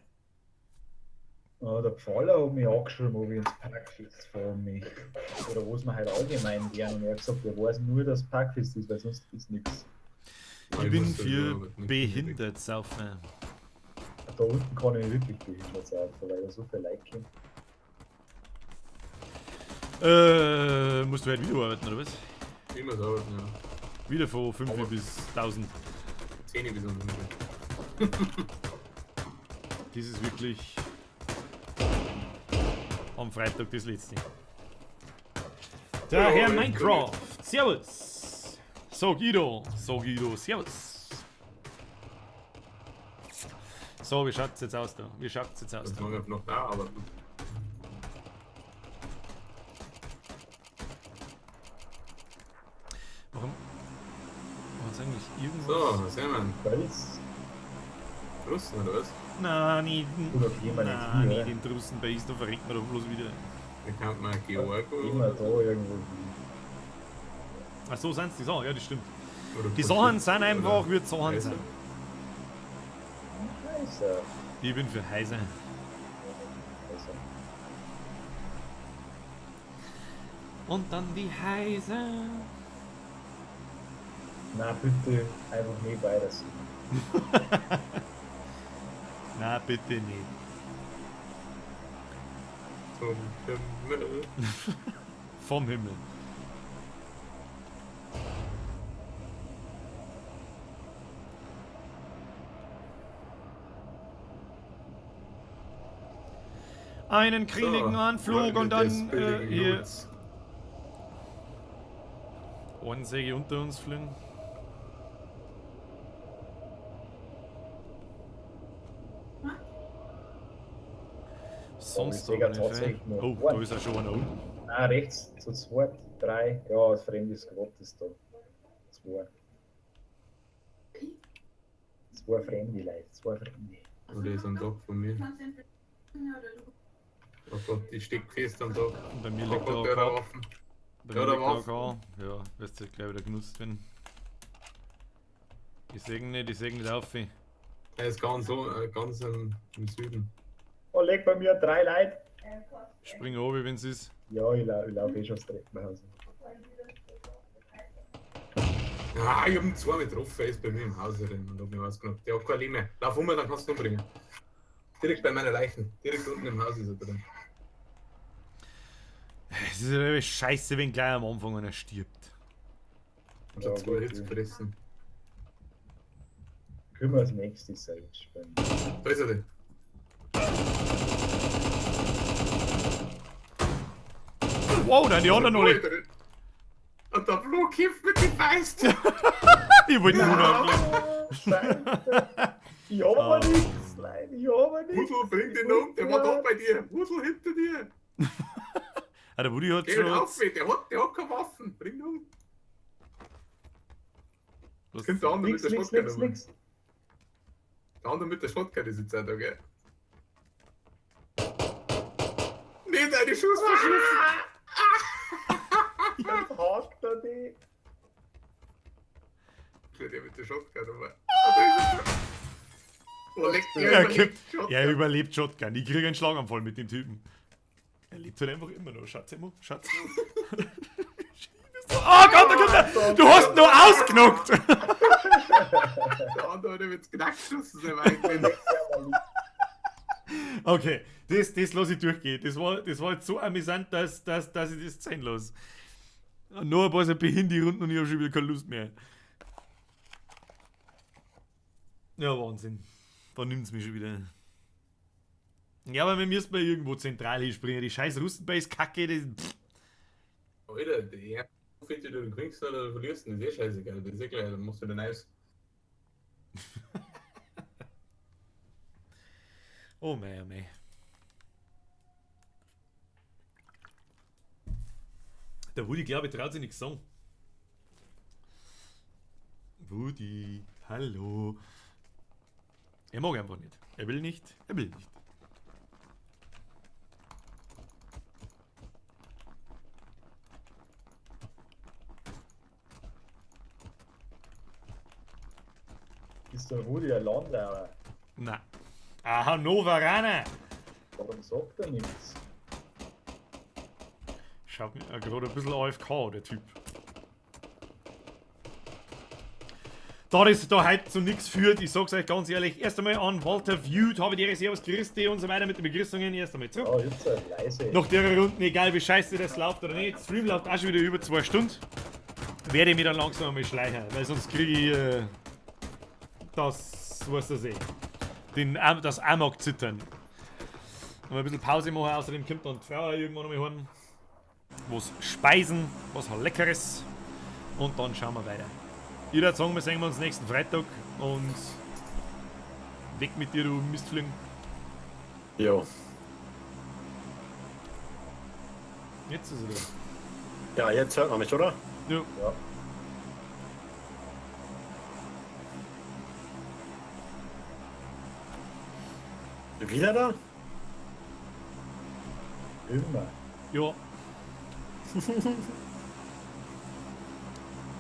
Ah, der Pfaller hat mich angeschrieben, ob ich ins Parkfest fahren möchte. Oder was wir halt allgemein gern. Und er hat gesagt, er weiß nur, dass Parkfest ist, weil sonst ist nichts. Ich bin für behindert saufen. Da unten kann ich wirklich behindert sein, weil da so viel Leute kommen. Musst du halt wieder arbeiten, oder was? Immer so, ja. Wieder von 5 bis 1000. 10 bis 5. Das ist wirklich am Freitag das letzte. Der Ja, Herr ich Minecraft, Servus. So Guido, so Guido, Servus. So, wie schaut's jetzt aus da? Wie schaut's jetzt aus Das da? mag ich noch da arbeiten. Warum? War eigentlich irgendwas? So, was sehen wir? Weil es Russen oder was? Nein, nicht, Oder gehen wir nicht nein, hin, nicht oder? den Drussen bei ist, da verreckt man doch bloß wieder. Da kann man Georg immer da irgendwo hin. Ach so, sind's die Sachen, ja, das stimmt. oder Die Sachen sind einfach, wie die Sachen Weißt sind. du? Scheiße. Ich bin für Häuser. Also, Und dann die Häuser. nein, bitte einfach nicht beides. Na, bitte nicht. Zum Himmel. Vom Himmel. Einen krieligen So, Anflug und Freunde dann des billigen hier Loots. einen Säge unter uns fliegen. Sonst ich sehe aber nicht viel. tatsächlich nur Oh, da einen. ist auch schon einer unten. Nein, rechts, zu zweit, drei. Ja, das fremde Squad ist da. Zwei. Zwei fremde Leute, zwei fremde. Oh, der ist am Dach von mir. Kannst du entweder oder du. Oh Gott, ich steck fest am Dach. Und bei mir Oh liegt Gott, der der hat AK. Waffen. Bei Ja, mir der liegt der AK. Ja, wirst du gleich wieder genutzt werden. Ich seh ihn nicht, ich seh ihn nicht auf. Er ist ganz, so, ganz im Süden. Oh, leg bei mir drei Leute. Spring oben, wenn's ist. Ja, ich lau eh schon das Treppenhaus. Ah, ich hab ihn zweimal getroffen, er ist bei mir im Haus drin und hab mich ausgenommen. Der hat kein Leben mehr. Lauf um, dann kannst du ihn umbringen. Direkt bei meiner Leichen. Direkt unten im Haus ist er drin. Es ist ja scheiße, wenn gleich am Anfang einer stirbt. Ich hab schon Ja, zwei gut, Hits ja. gefressen. Können wir als nächstes selbst spielen. Da ist er denn. Wow, da die anderen alle. Und der Flo kämpft mit dem Feist. Ich wollte nur noch. Scheiße. Ich hab aber nichts, Leute, ich hab aber nichts. Hudel, bring den um, der war da bei dir. Hudel hinter dir. Ah, der Woody hat Geh schon. ihn auf, der hat keine Waffen. Bring ihn um. Was? Kommt der andere mit Nix, der nix, Shotgun. nix, aber. nix. Der andere mit der Shotgun ist jetzt auch da, gell? Nee, deine Schuss verschießen. Jetzt hakt er die. Der mit der Shotgun, aber. Ah, da ist er schon. Oh, leck, der Er, überlebt gibt, Shotgun. er überlebt Shotgun. Ich kriege einen Schlaganfall mit dem Typen. Er lebt halt einfach immer noch. Schatz, immer. Schatz. Oh Gott, da kommt er. Du hast ihn nur ausgenockt. Der andere hat ihm jetzt Knack geschossen, sein eigenen. Okay, das lasse ich durchgehen. Das war jetzt so amüsant, dass ich das sein lasse. Nur ein paar so behinderte Runden und ich habe schon wieder keine Lust mehr. Ja, Wahnsinn. Da nimmt's mich schon wieder. Ja, aber wir müssen mal irgendwo zentral hinspringen. Die scheiß Russenbase-Kacke, das. Pff. Alter, der findet du kriegst oder du verlierst, das ist eh scheißegal. Das ist eh gleich, dann musst du den Eis. Oh mei, oh mei. Der Woody, glaube ich, traut sich nichts sagen. Woody, hallo. Er mag einfach nicht. Er will nicht, er will nicht. Ist der Rudi ein Landauer? Na. Ah, Hannoveraner. Warum sagt er nichts? Schaut mir gerade ein bisschen AFK, der Typ. Da das da heute zu nichts führt, ich sag's euch ganz ehrlich, erst einmal an Walter Viewt, habe die Ehre, Servus, Christi und so weiter mit den Begrüßungen, erst einmal zurück. Ja, jetzt halt leise. Nach der Runden, egal wie scheiße das läuft oder nicht, Stream läuft auch schon wieder über 2 Stunden, werde ich mich dann langsam einmal schleichen, weil sonst kriege ich das, was das eh, das Amok-Zittern. Mal ein bisschen Pause machen, außerdem kommt dann die Frau irgendwann nochmal heim. Was speisen, was Leckeres und dann schauen wir weiter. Ich würde sagen, wir sehen uns nächsten Freitag und weg mit dir, du Mistfling. Jo. Jetzt ist er da. Ja, jetzt hört man mich, oder? Ja. Ja. Wieder da? Immer. Ja.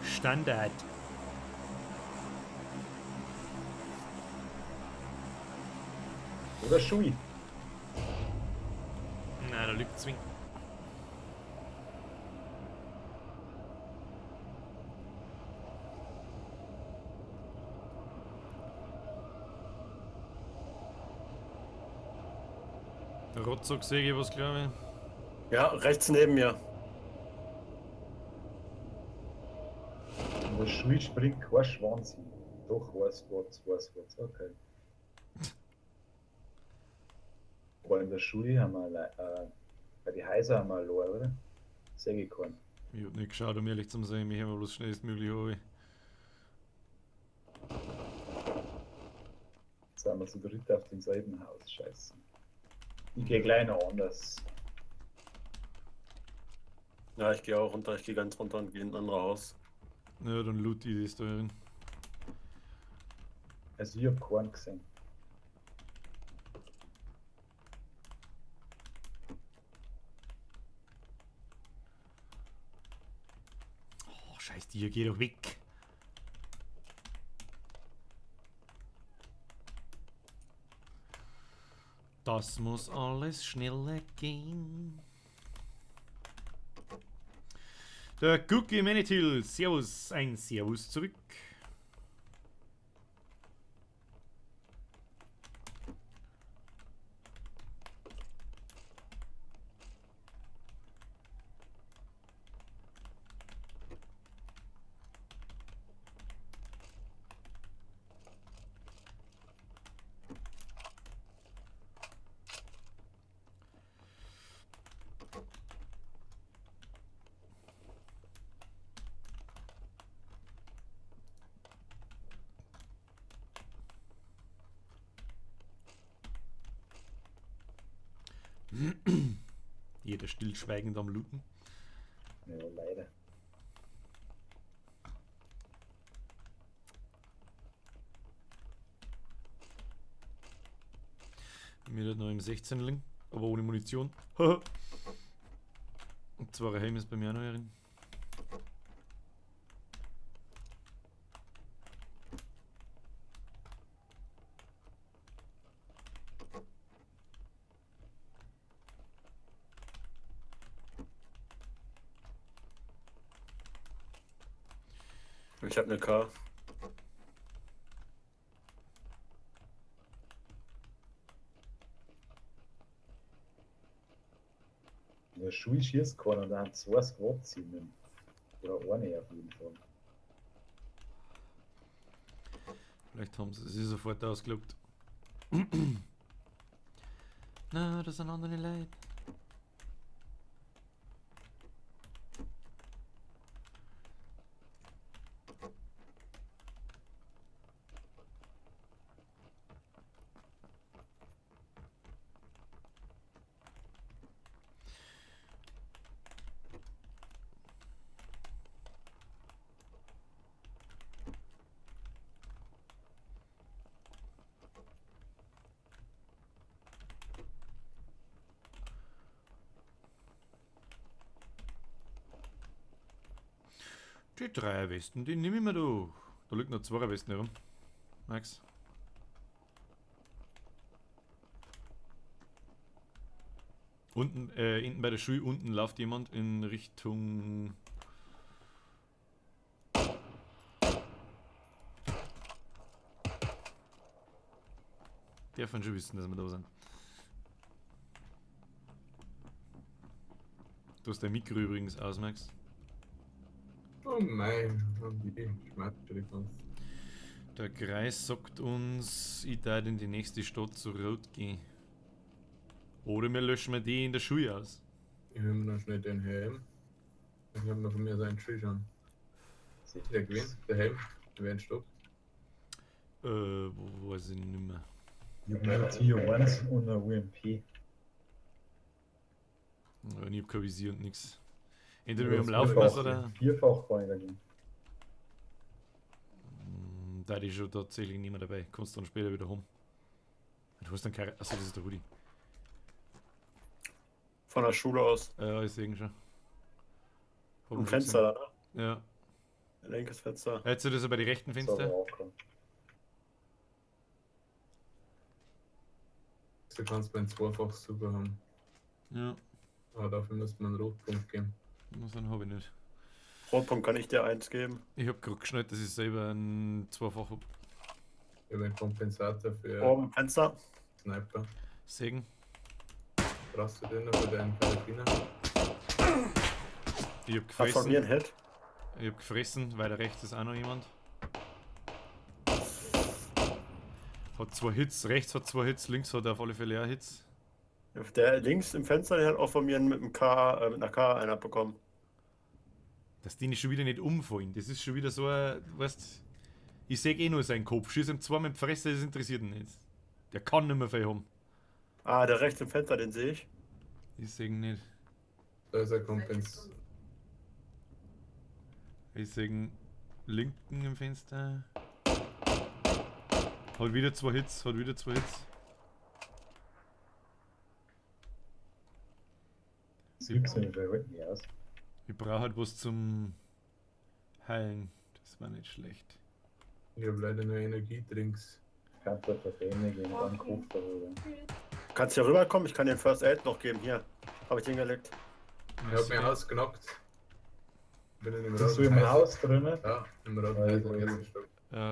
Standard. Oder Schui. Nein, da liegt zwing. Rotzog sehe ich was, glaube ich. Ja, rechts neben mir. In der Schule springt kein Schwanz hin. Doch, weiß Gott, weiß Gott, okay. Aber in der Schule haben wir, bei den Häusern haben wir allein, oder? Sehe ich keinen. Ich hab nicht geschaut, um ehrlich zu sein, mich haben wir bloß schnellstmöglich runter. Jetzt sind wir zu dritt auf demselben Haus, scheiße. Ich gehe gleich noch anders. Ja, ich gehe auch runter, ich gehe ganz runter und gehe in ein anderes Haus. Ja, dann loot ich das da drin. Also ich hab keinen gesehen. Oh, scheiß Tier, geh doch weg. Das muss alles schneller gehen. Der Cookie Manitil, Servus, ein Servus zurück. Jeder stillschweigend am Looten. Ja, leider. Mir hat noch im 16 liegen, aber ohne Munition. Und zwar Helm ist bei mir auch noch herin. Ich hab eine K. In der Schule schießt keiner und da haben zwei Squads in. Oder eine auf jeden Fall. Vielleicht haben sie sie sofort ausgelockt. Na, das sind andere Leute. Die drei Westen, die nehme ich mir doch. Da liegt noch zwei Westen herum. Max. Unten, hinten bei der Schule, unten läuft jemand in Richtung... Der von schon wissen, dass wir da sind. Du hast dein Mikro übrigens aus, Max. Oh mein, die schmerzt schon die ganze. Der Kreis sagt uns, ich darf in die nächste Stadt zu Rot gehen. Oder wir löschen mal die in der Schule aus. Ich hol mir noch schnell den Helm. Ich hab noch von mir seinen Schuh schon. Der gewinnt, der Helm. Der wäre ein Stock. Weiß ich nicht mehr. Ich hab nur Tier 1 und eine UMP. Ja, ich hab kein Visier und nix. Entweder wir am Laufen was oder. Vierfach kann ich dagegen. Da ist schon tatsächlich nicht mehr dabei. Kommst dann später wieder heim. Du hast dann keine. Achso, das ist der Rudi. Von der Schule aus. Ja, ich sehe ihn schon. Am Fenster da, ne? Ja. Linkes Fenster. Jetzt ist das bei den rechten Fenster. Du kannst beim Zweifach super haben. Ja, Aber dafür muss man einen Rotpunkt geben. dann habe ich nicht. Rotpunkt kann ich dir eins geben. Ich habe gerade geschnallt, dass ich selber ein Zweifach hab. Ich habe einen Kompensator für Oben im Fenster. Sniper. Segen. Brauchst du den noch für deinen Karabiner? Ich hab Hat von mir gefressen. einen Hit. Ich hab gefressen, weiter rechts ist auch noch jemand. Hat zwei Hits, rechts hat zwei Hits, links hat er auf alle Fälle auch Hits. Der links im Fenster, der hat auch von mir einen mit dem K, mit einer K einer bekommen. Dass die nicht schon wieder nicht umfallen, das ist schon wieder so ein, weißt, ich seh eh nur seinen Kopf, schieß ihm zweimal in die Fresse, das interessiert ihn nicht. Der kann nicht mehr viel haben. Ah, der rechts im Fenster, den sehe ich. Ich seh ihn nicht. Da ist ein Kompens. Ich seh ihn linken im Fenster. Hat wieder zwei Hits, hat wieder zwei Hits. Das gibt's ja nicht, wer holt mich aus? Ich brauche halt was zum Heilen. Das war nicht schlecht. Ich habe leider nur Energiedrinks. Kannst du Verbände gehen und dann Koffer holen. Kannst hier rüberkommen? Ich kann den First Aid noch geben. Hier, habe ich hingelegt. Ich habe mich ausgenockt. Bin in dem Bist du im roten Haus drinnen? Ja, im roten Ja, Haus ich am weiß. ersten Stock.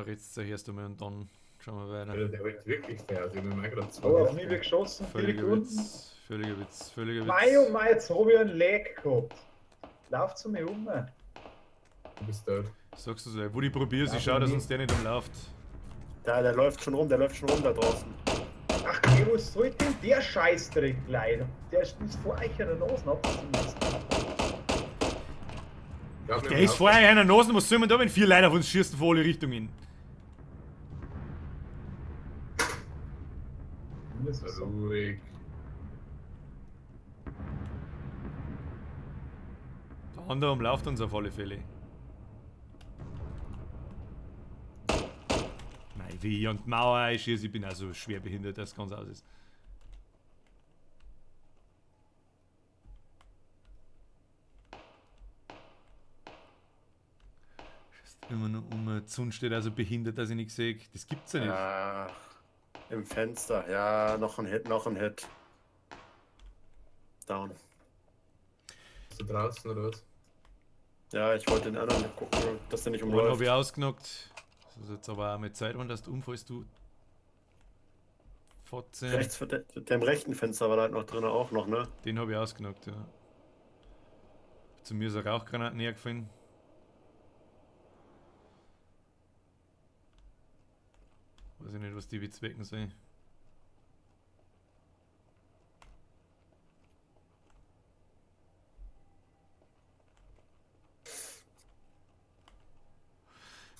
Redst zuerst einmal und dann schauen wir weiter. Alter, der hält wirklich fair aus. Ich habe mir gerade zwei. Oh, auf mich wird geschossen, direkt Völliger unten. Witz, völliger Witz, völliger Witz. Mei, oh mei, jetzt hab ich einen Lag gehabt. Lauf zu mir um. Du bist tot. Sagst du so, wo ich probier's, Ja, ich schau, dass nee. uns der nicht umläuft. Da, der läuft schon rum, der läuft schon rum da draußen. Ach, ey, was soll denn der Scheißdreck gleich? Der ist vor euch an der Nase abgezogen. Ich hab mich Der im ist vorher einer Nase, was soll man da, wenn vier Leute auf uns schießen von alle Richtungen? Das ist so. Ruhig. Der andere umläuft uns auf alle Fälle. Mei, wie ich an die Mauer einschieße, ich bin auch so schwer behindert, dass es ganz aus ist. Schießt immer nur um, die Sonne steht also behindert, dass ich nichts sehe. Das gibt's ja nicht. Ja, im Fenster. Ja, noch ein Hit, noch ein Hit. Down. Bist du draußen oder was? Ja, ich wollte den anderen gucken, dass der nicht Einen habe umläuft. ich ausgenockt. Das ist jetzt aber auch mit Zeit, wenn du umfällst, du Fotze. Rechts, der, der im rechten Fenster war da halt noch drin, auch noch, ne? Den habe ich ausgenockt, ja. Zu mir ist eine Rauchgranate hergefallen. Weiß ich nicht, was die bezwecken soll.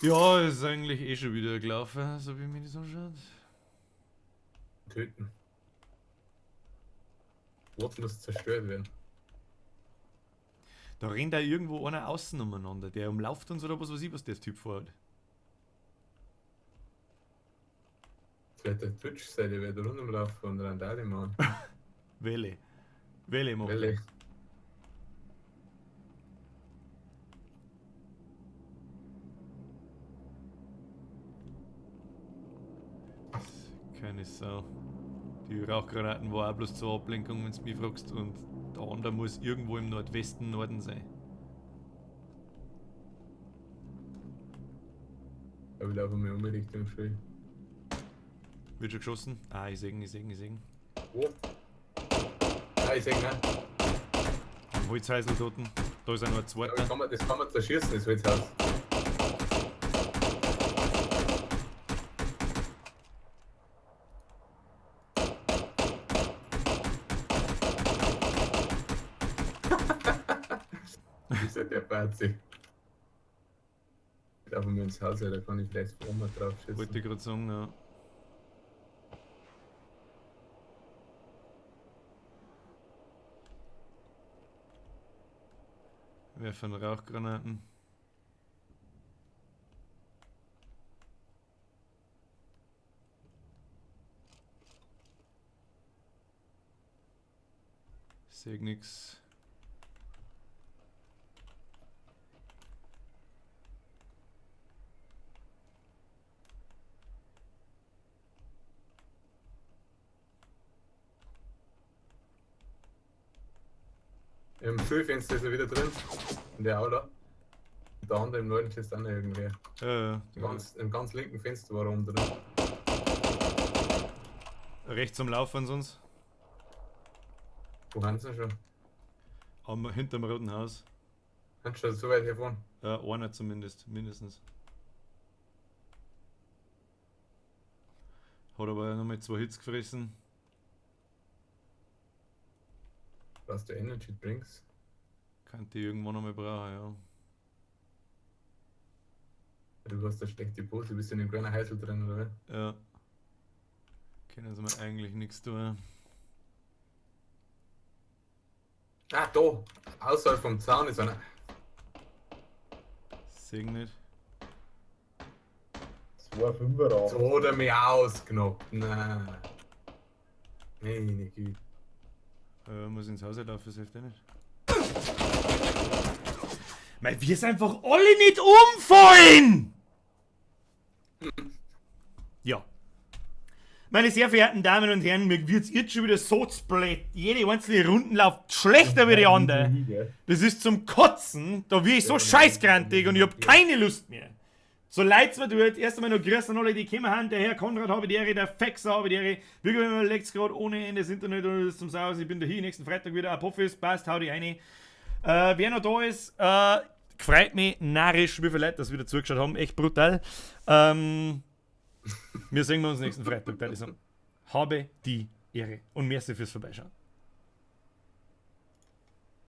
Ja, ist eigentlich eh schon wieder gelaufen, so wie mir das anschaut. Töten. Wort muss zerstört werden. Da rennt da irgendwo einer außen umeinander, der umlauft uns oder was weiß ich, was der Typ vorhat. Vielleicht der Twitch-Seite wird rundumlaufen und Randale machen. Welle. Welle machen. Welle. Keine Sau. Die Rauchgranaten war auch bloß zur Ablenkung, wenn du mich fragst. Und der andere muss irgendwo im Nordwesten, Norden sein. Aber ich laufe mir unbedingt im Spiel. Wird schon geschossen? Ah, ich seh ihn, ich seh ihn, ich seh ihn. Wo? Ah, ich seh ihn, ne? Am Holzhäusl dort. Da ist auch noch ein Ja, zweiter. das kann man zerschießen, das Holzhaus. Ist ja der Bazi. Ich laufe mir ins Haus, da kann ich vielleicht von oben drauf schießen. Wollte ich gerade sagen, ja. Werfen Rauchgranaten. Seh nix. Im Schulfenster ist er wieder drin. In der Aula. Und der andere im Norden ist auch noch irgendwer. Ja, Im ganz linken Fenster war er oben drin. Rechts am Laufen sonst. Wo haben sie denn schon? Hinterm Roten Haus. Haben sie schon so weit herfahren? Ja, einer zumindest, mindestens. Hat aber nochmal 2 Hits gefressen. Was du Energy Drinks? Könnte ich irgendwann nochmal brauchen, ja. Du hast eine schlechte Pose, du bist in dem kleinen Häusl drin, oder? Ja. Können sie mir eigentlich nichts tun. Ah, da! Außerhalb vom Zaun ist einer. Seh nicht. 2,5er. So hat er mich ausgenockt. Nein. Meine Güte. Muss ins Haus laufen, das hilft eh nicht. Weil wir es einfach alle nicht umfallen! Ja. Meine sehr verehrten Damen und Herren, mir wird's jetzt schon wieder so zu blöd. Jede einzelne Runde läuft schlechter wie die andere. Das ist zum Kotzen. Da bin ich so scheißgrantig und ich hab keine Lust mehr. So leid's mir tut, erst einmal noch grüßen alle, die gekommen haben. Der Herr Konrad habe die Ehre, der Fexer habe die Ehre. Wirklich, mir leckt's grad ohne Ende das Internet und das zum Saus. Ich bin da hier nächsten Freitag wieder. Apophis, passt, hau die rein. Wer noch da ist, freut mich narrisch, wie viele Leute das wieder zugeschaut haben. Echt brutal. Wir sehen uns nächsten Freitag, würde ich sagen. Habe die Ehre. Und merci fürs Vorbeischauen.